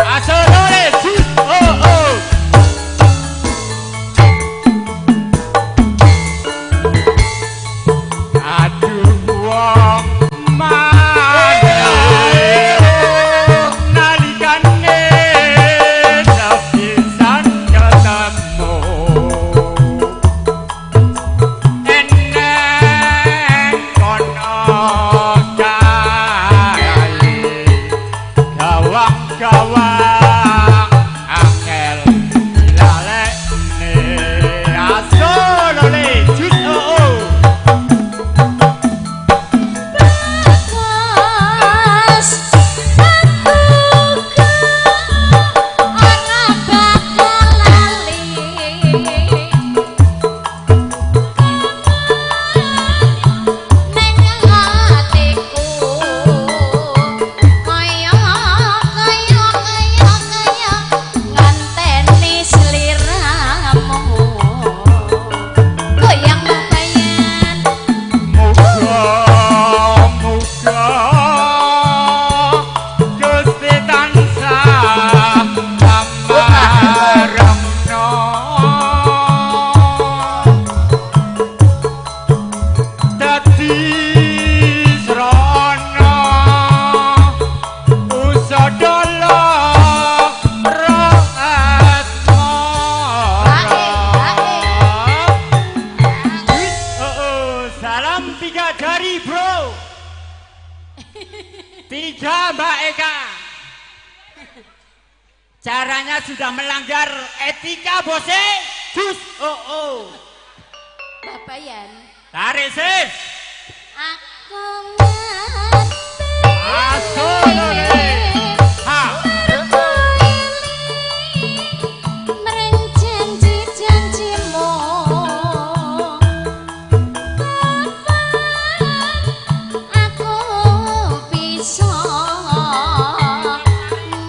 Asolole jus oh oh. Aduh wong mane nalikane sepisan ketemu eneng kono kae gawang-gawang angel dilalekne asolole jus oh oh. Mas aku ora bakal lali. Neng atiku kaya kaya kaya kaya nganteni sliramu. Goyang bayan. Muga-muga Gusti tansah pamarengno dadi srana usadala asmara. Oh, oh, salam tiga jari bro. Tiga Mbak Eka. Caranya sudah melanggar etika bose. Jus oh oh. Babayan. Tarik sis. Aku ngerti. Asolole. Ha. Mreng janji-janjimu. Kapan aku bisa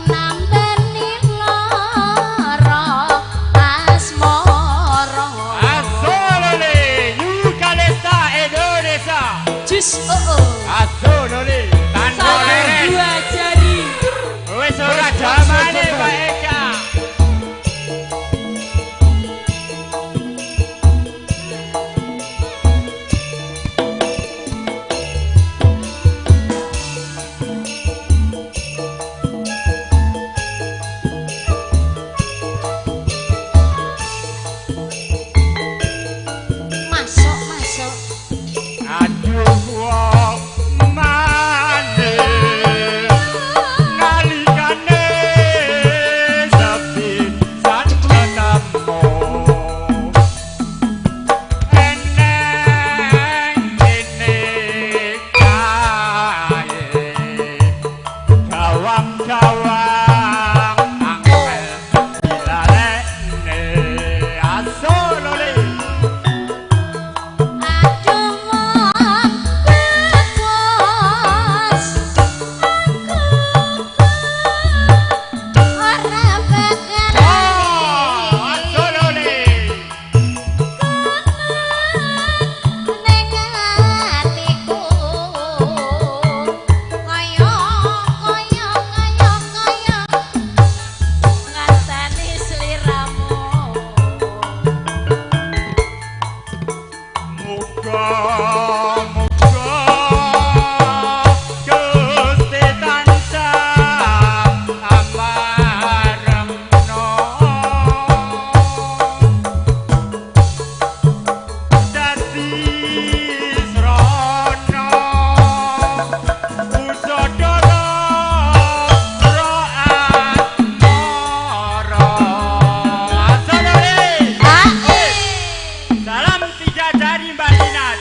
nambani lara asmara. Asolole. New Kalesta Indonesia. Jus oh oh. Asolole. Tanpa Salam leren. dua jari. Wis ora jamane Mbak Eka. Masuk masuk. Aduh wong mane nalikane sepisan ketemu eneng kene kae gawang-gawang angel dilalekne asolole. Aduh wong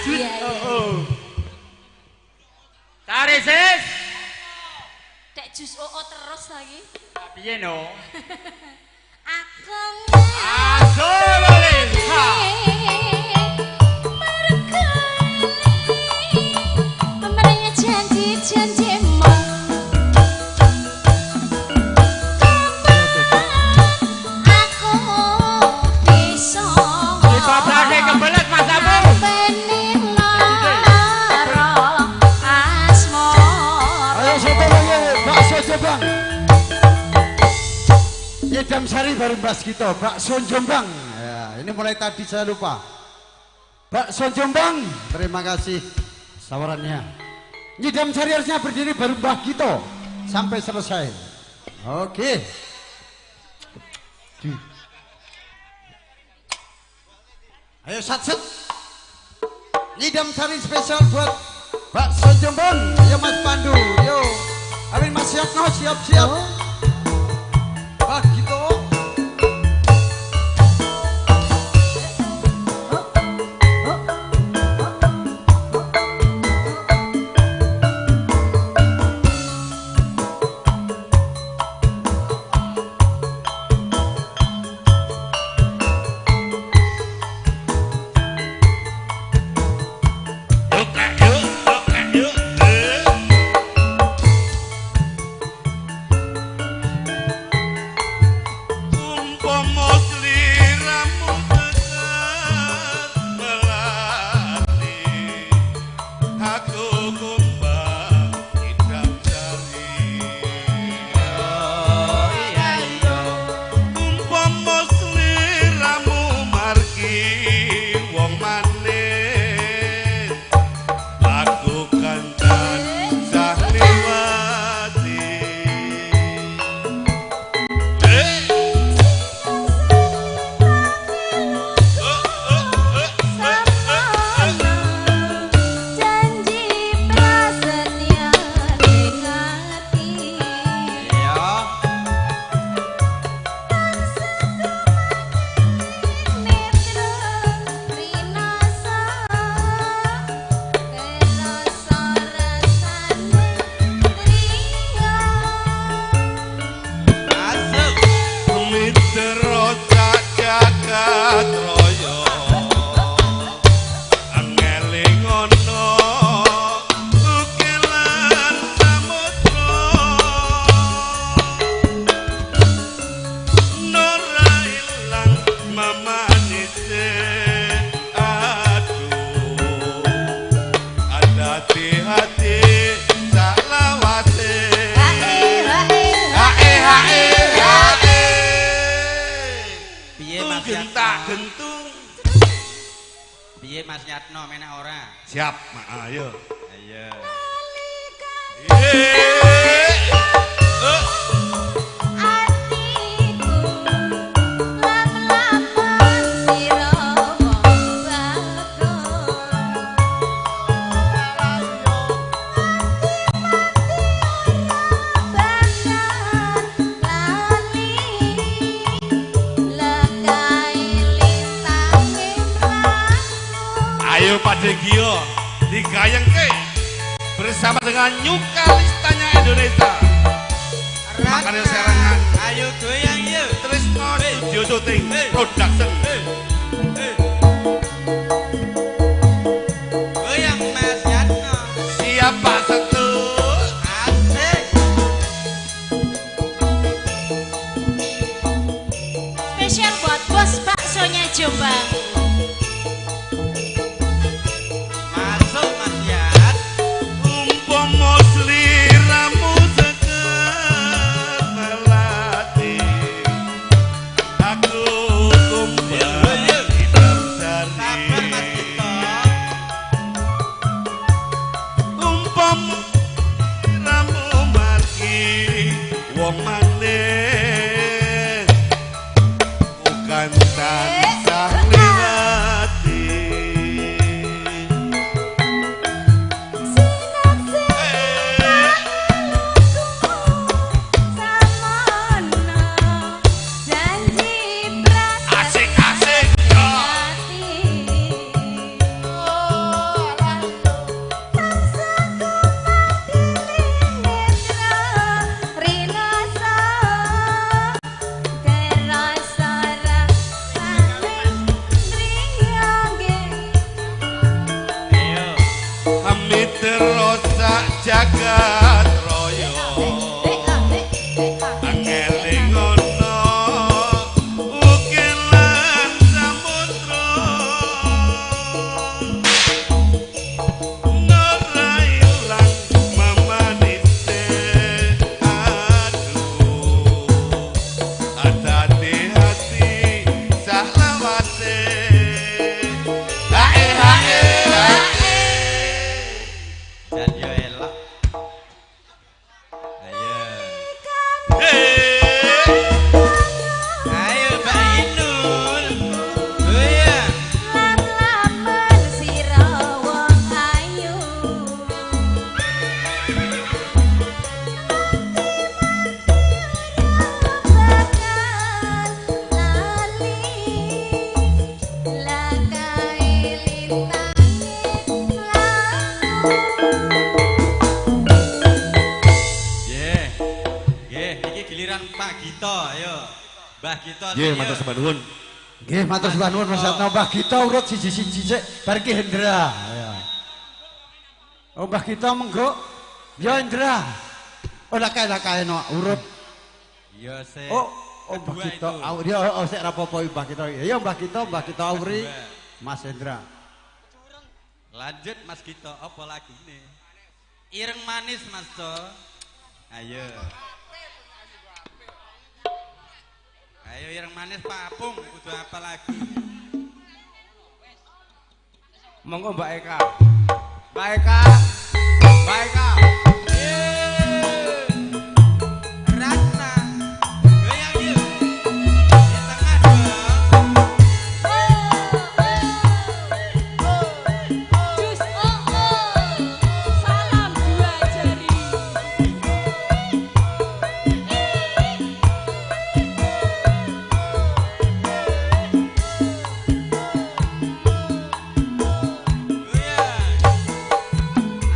Iya, iya. Oh. Tarik sis. Dek jus oo terus lagi. Piye no? Aku Asololesa. Pemerintah janji-janjimu. Aku bisa. Dipaplane kebelet Mas Abu. Ayo soto lagi, bakso Jombang. Nyidam Sari bareng Mbak Gito, bakso Jombang. Ya, ini mulai tadi saya lupa. Bakso Jombang, terima kasih sawarannya. Nyidam Sari harusnya berdiri baru Mbak Gito sampai selesai. Oke. Ayo satset. Nyidam Sari spesial buat bakso Jombang. Ayo Mas Pandu, yo. Amin Mas Yatno, siap-siap. Mbak Gito. Piye Mas Yatno menak ora? Siap, ayo. Ayo. Ayo Pak Degio digayengke bersama dengan Nyukalistanya Indonesia. Makanya serangan. Ayo goyang yuk. Trisno Studio Shooting Production. Goyang Mas Yatno. Siapa satu? Asik. Spesial buat bos baksonya Jombang. Asik asik. Gito, ayo. Mbah Gito. Nggih, matur sembah nuwun. Nggih, matur sembah nuwun Mas Satno. Mbah Gito urut siji-siji sik bar ki Hendra. Ayo. Oh, Mbah Gito menggo. Ya Hendra. Oh, lah kae no urut. Iya sik. Oh, oh Mbah Gito, Auri oh sik ra apa-apa Mbah Gito. Ya Mbah Gito, Mbah Gito Auri, Mas Hendra. Lanjut Mas Gito, apa lagune? Ireng manis Mas To. Ayo. Ayo ireng manis Pak Apung, kudu apa lagi? Monggo Mbak Eka. Mbak Eka. Mbak Eka. Ratna. Goyang yuk. Di tengah dong. Jus oh oh. Salam dua jari.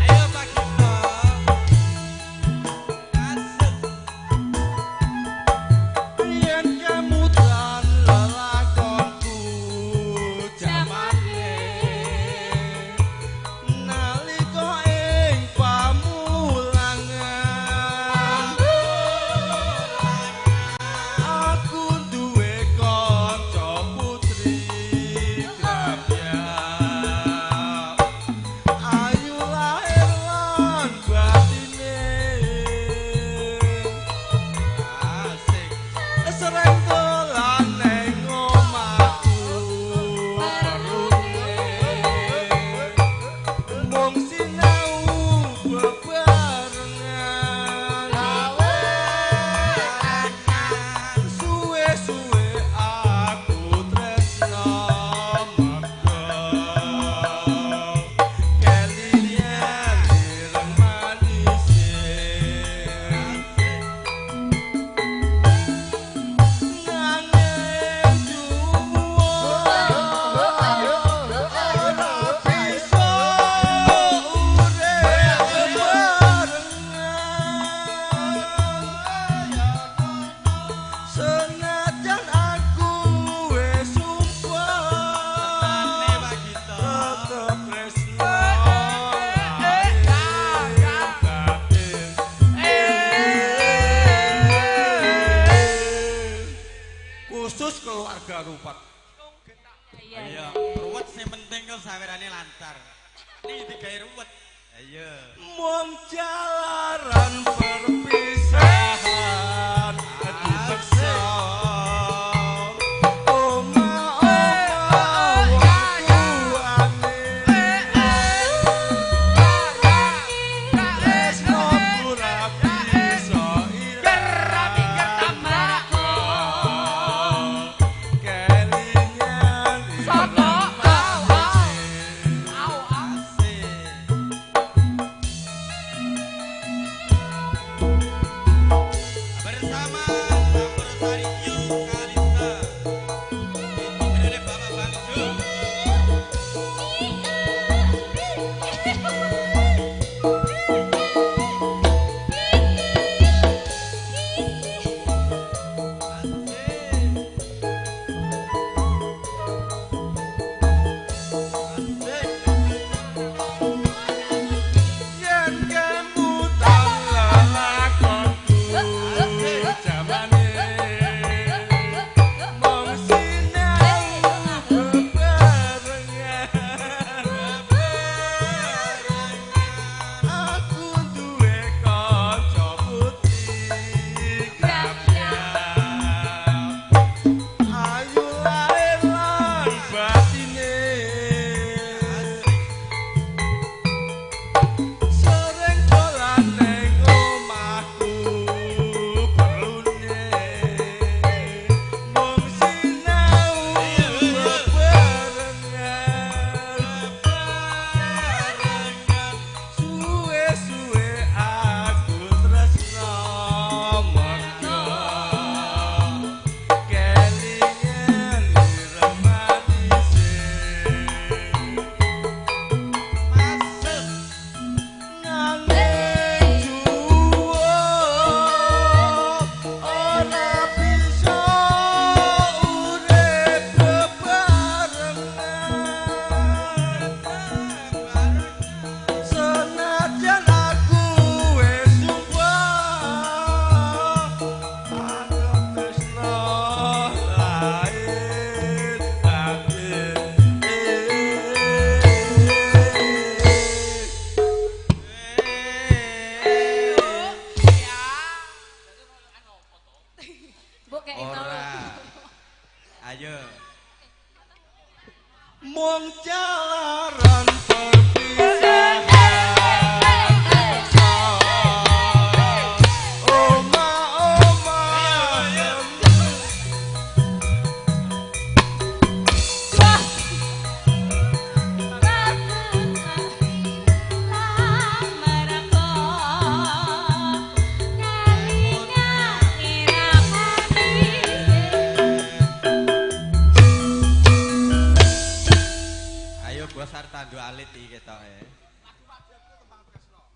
Ayo Pak Gito. Yen kemutan lelakonku jamane nalika ing pamulangan aku duwe kanca putri grabyak ayu lahir lan batine Asik. Sering dolan neng omahku perlune mung sinau bebarengan suwe-suwe aku tresno mergo kelingan ireng manise. Nanging juwon ora bisa urip bebarengan. Senajan aku wis sumpah tetep tresno lahir batin. Khusus keluarga Rupat. Iya, ruwet sing penting kok sawerane lancar. Ini digawe ruwet. Ayo. Mung jalaran perpisahan dipeksa omah-omah wong tuane tresno ora bisa ilang kelingan ireng manise.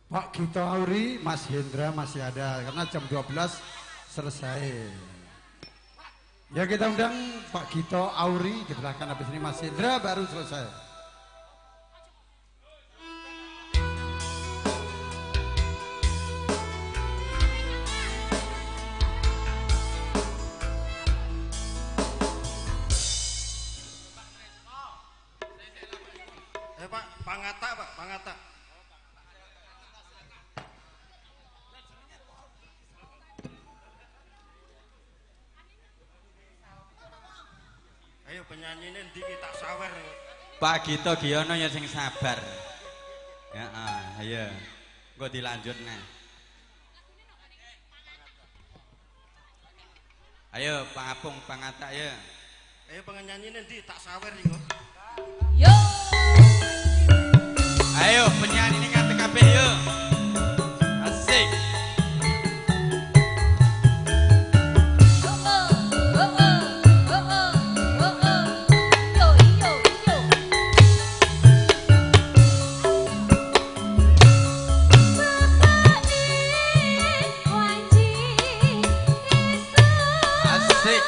Pak Gito Auri, Mas Hendra masih ada karena jam 12 selesai. Ya kita undang Pak Gito Auri di belakang, habis ini Mas Hendra baru selesai. Pak, Pangata Pak, Pangata. Ayo penyanyi ini ndi tak sawer. Pak Gito Giono ya sing sabar. Ya, ayo. Engko dilanjut nah. Ayo Pak Apung Pangata ya. Ayo penyanyi ini ndi tak sawer iki. Yo. Ayo penyanyi ini ngadeg kabeh yo. Asik. Asik.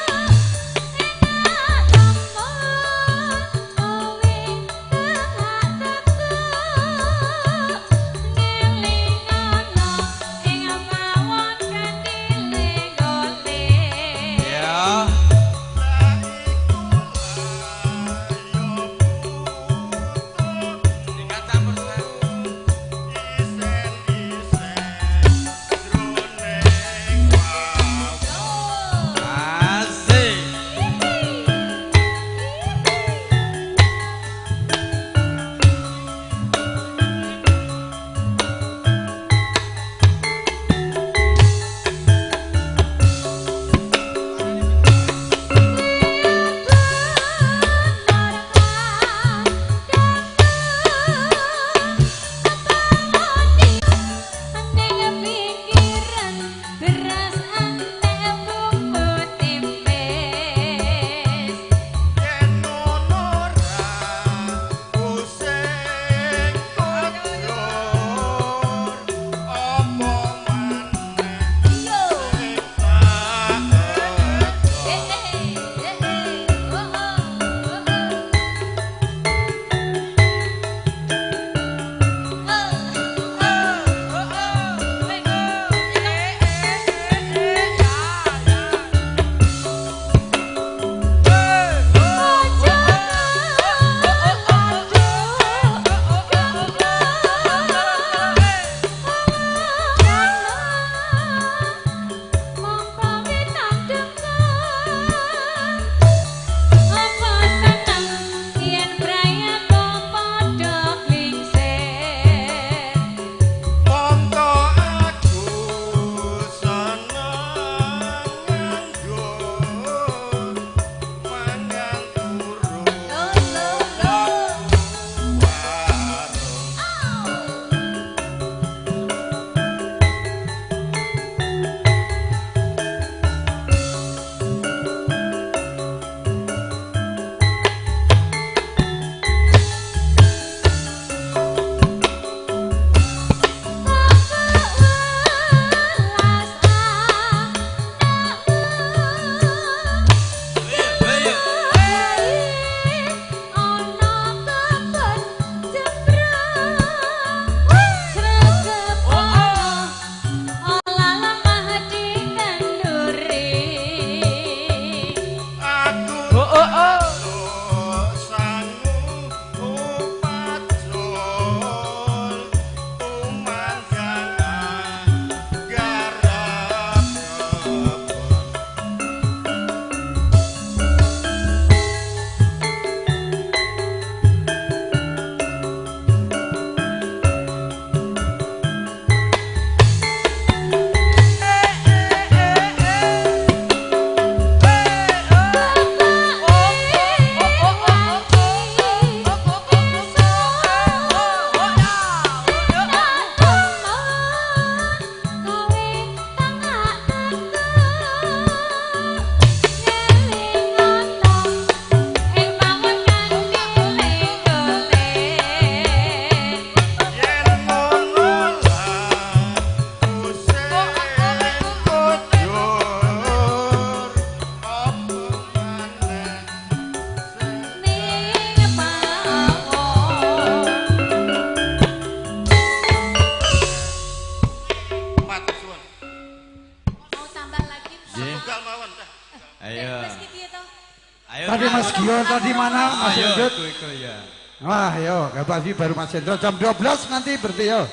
Tadi Mas Gio tadi mana Mas Endut? Ya. Wah, yo, gak baru Mas Endut jam 12 nanti berarti yo.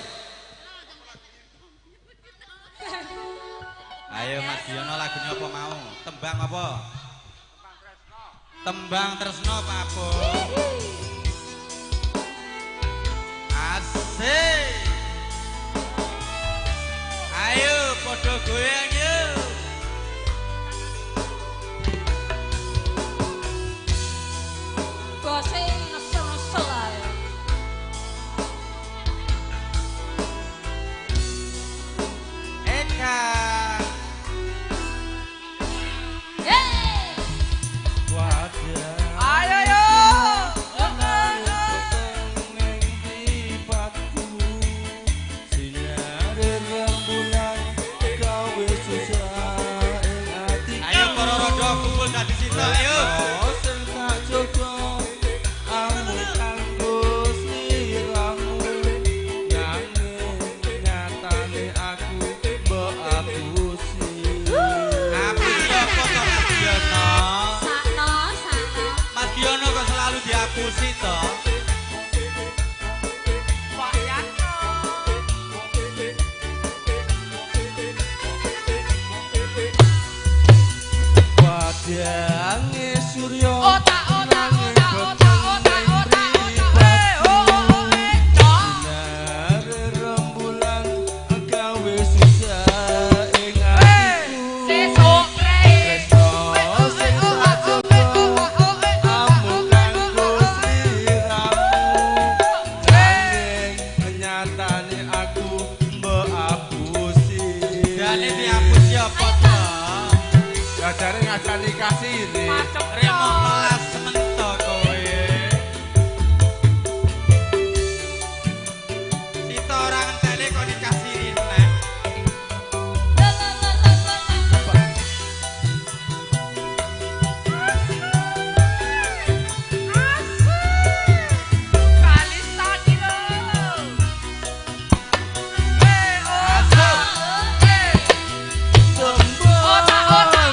Ayo Mas Giono lagunya apa mau? Tembang apa? Tembang Tresno Pak Apo. Asik. Ayo podo goyang yuk. Bose ngesel-ngesel ae. Eka. Ayo yo. Ayo para rodo kumpul dadi situ ayo. Diapusi toh. Pak Yanto. Padange surya. Otak otak otak otak otak otak otak. Oh oh eh. Sinare rembulan gawe susah ing atiku. Sesuk rek. Jare ngajani kasih. Remo melas semento kowe. Sita ora ngenteni kok dikasih neh. Kalista iki lho. Eh oh. Eh. Otak otak.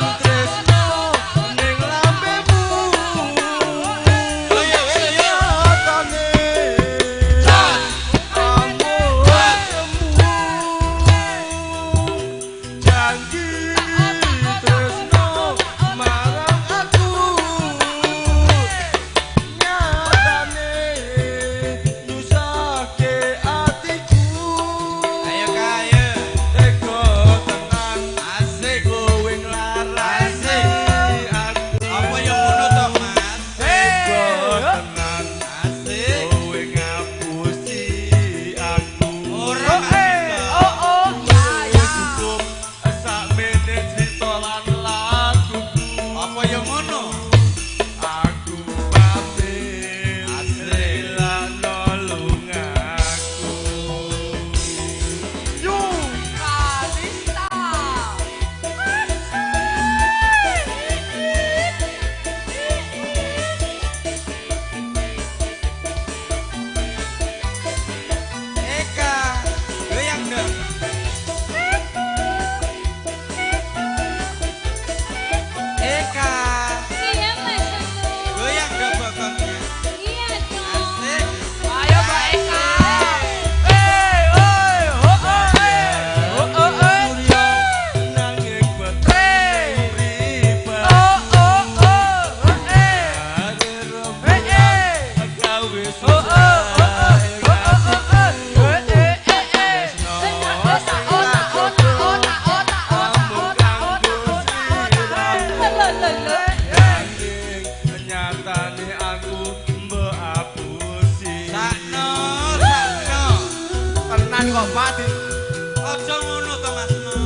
Aja ngono to Mas No.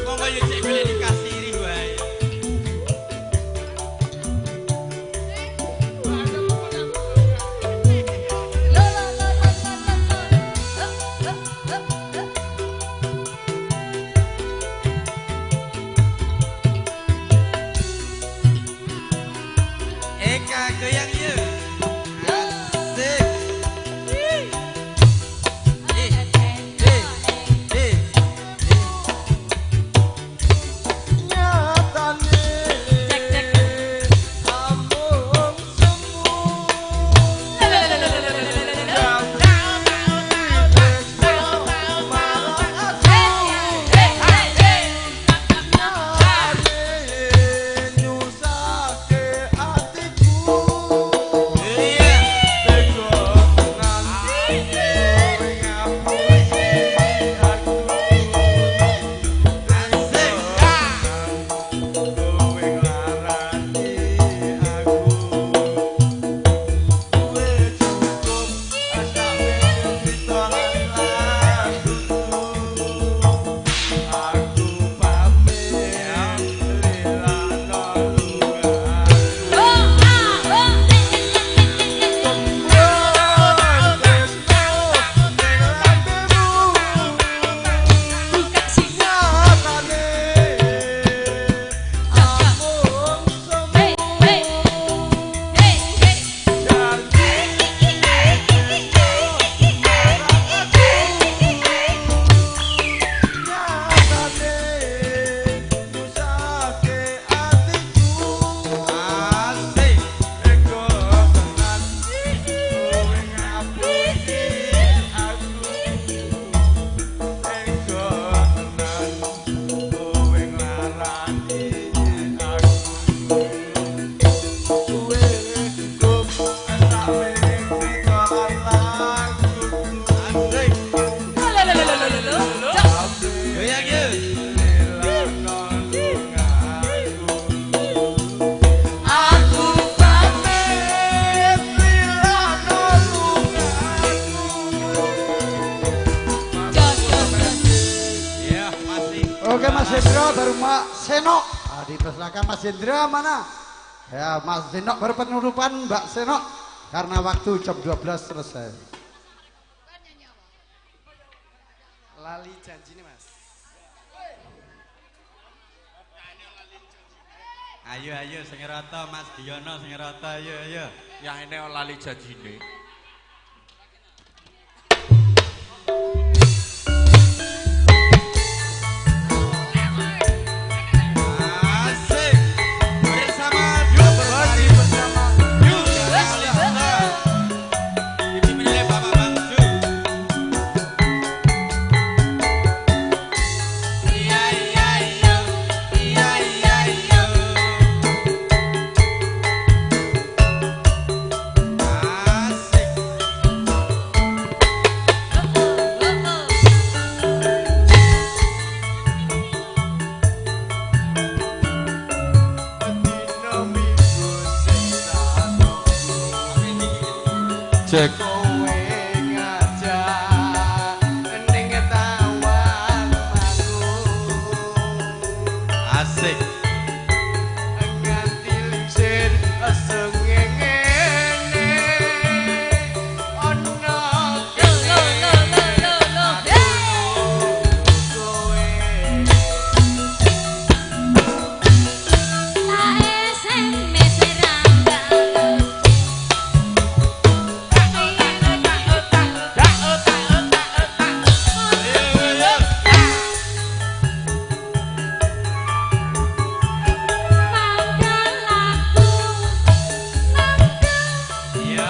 Monggo yo cek golek dikasiri wae. Eka goyang yuk. Asik. Oke Mas Hendra baru Mbak Senok. Nah, dipersilakan Mas Hendra mana? Ya Mas Senok baru penutupan Mbak Senok karena waktu jam 12 selesai. Lali janji nih Mas. Ayo ayo sing rata Mas Giyono sing rata ayo ayo. Ya ini lali janjine. Asik bersama Bersari bersama Dipimpin oleh Bapak Bangju. Iya iya iya iya iya iya. Asik. Cek. Asik. Iya.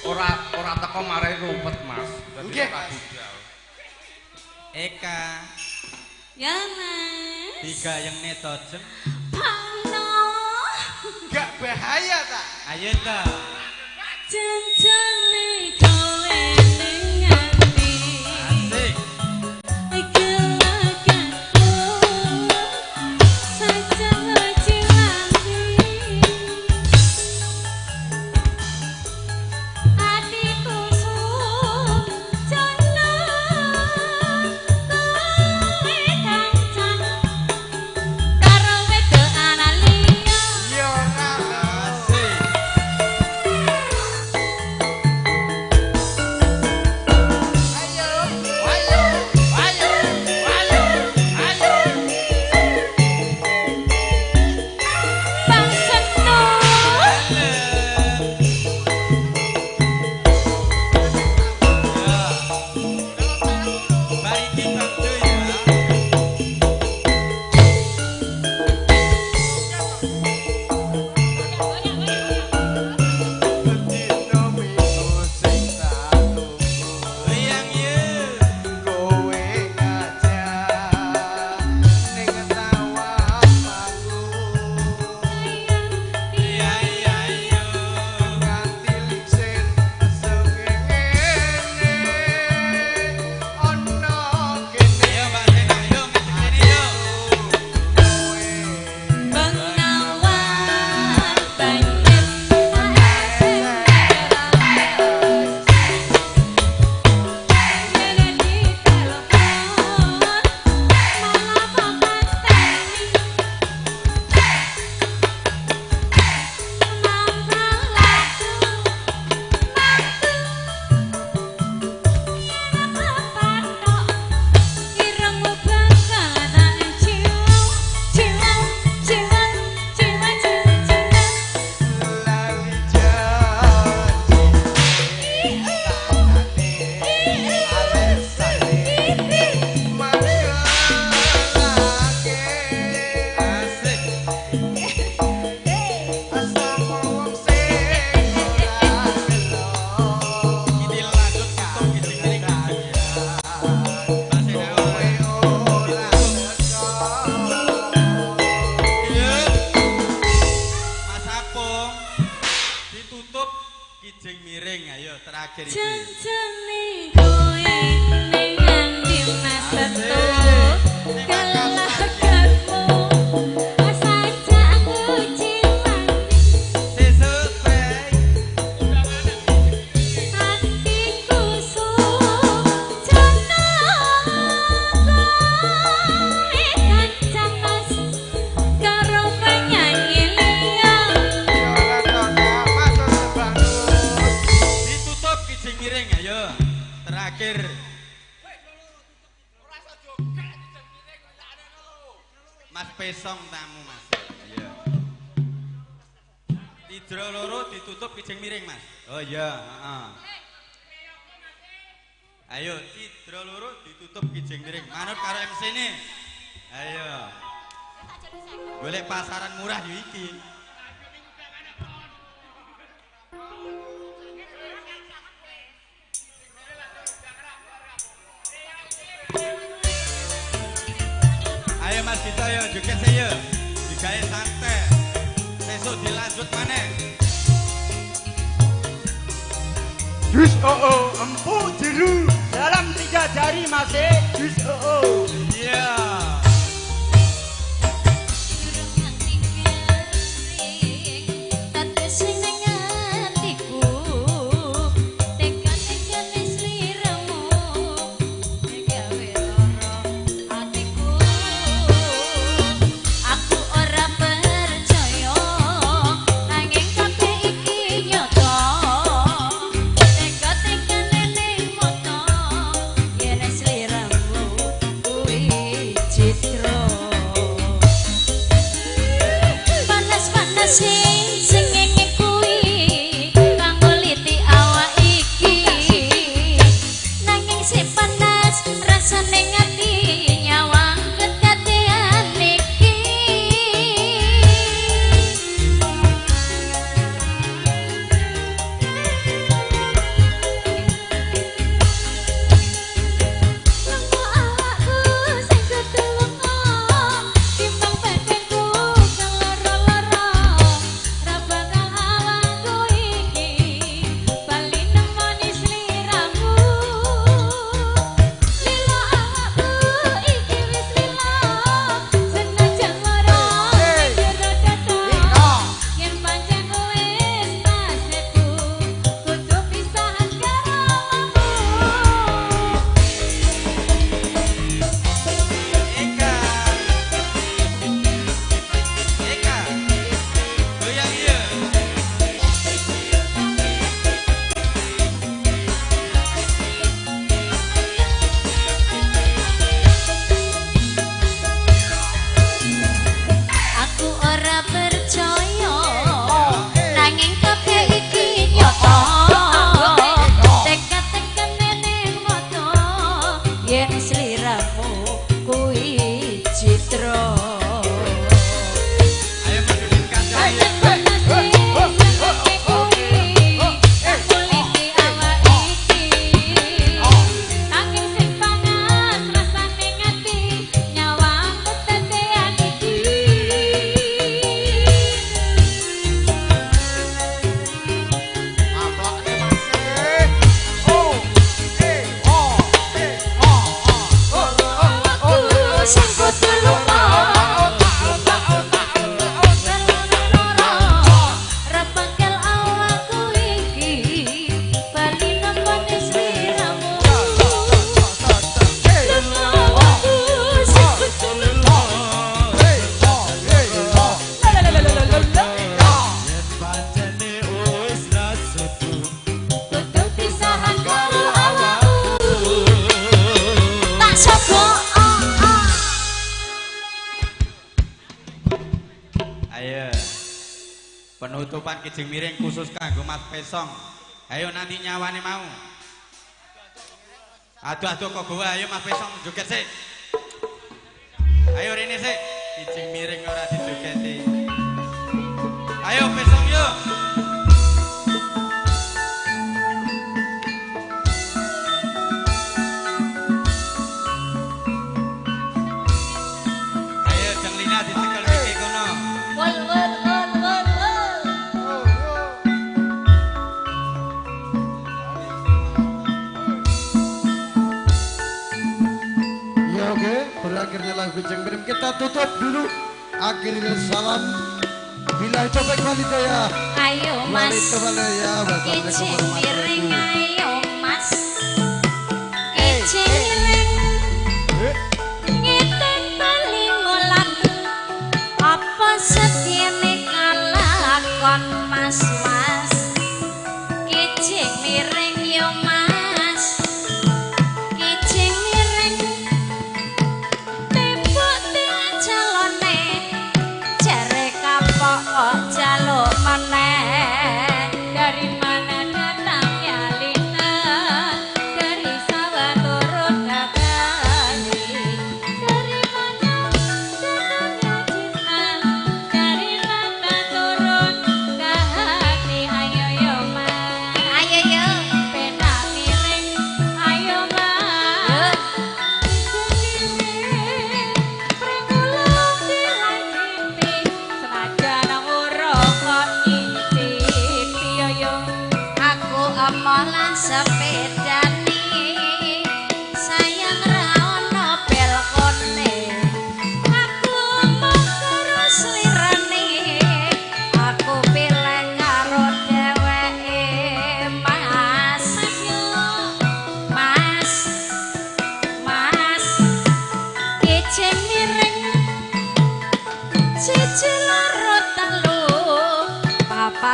Ora ora teko marai rumpet Mas. Dadi Nggih. ora budal. Eka Ya Mas. tiga yang neto jeng. Pano. Gak bahaya ta? Ayo ta. Janjane kowe ning ati. Asik. Gelagaku saja cilanti. Atiku sujana kowe kancan karo wedok ana liya. Yo Asik. Mas Pesong tamu Mas. Iya. Tidro loro ditutup kijing miring Mas. Oh iya, heeh. Ayo tidro loro ditutup kijing miring. Manut karo MC ne. Ayo. Golek pasaran murah yo iki. Ayo Mas Dito yo joget sih yo. Digawe santai. Sesuk dilanjut maneh. Jus oo empuk jeru dalam 3 jari masih jus oo. Iya. Penutupan kijing miring khusus kanggo Mas Pesong. Ayo nanti nyawane mau. Aduh aduh kok gowa, ayo Mas Pesong joget sik. Ayo rene sik. Kijing miring ora dijogeti. Ayo Pesong yuk. Ayo Jeng Lina dicekel mike kono. Wol wol wol wol. Berakhirnya lagu Kijing Miring kita tutup dulu. Akhirnya salam bila taufik wal hidayah. Ayo Mas Kijing Miring, ayo Mas Kijing Miring ngiting bali ngulang apa setiane kalakon Mas Mas Kijing Miring yo Mas Kijing Miring tembok calone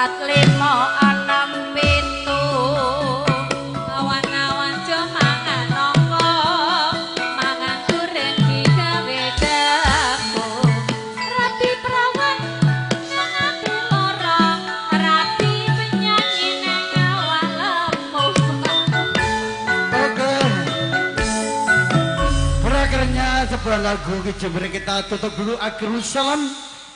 4 5 6 7. Awan-awan jo mangan nangka, mangan duren digawe jago. Rabi prawan nang ati lara, rabi penyanyi nang awak lemu. Oke. Berakhirnya sebuah lagu Kijembre kita tutup dulu. Akhirul salam.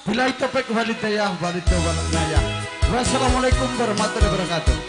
Bila taufiq walhidayah walhidayah. Wassalamualaikum warahmatullahi wabarakatuh.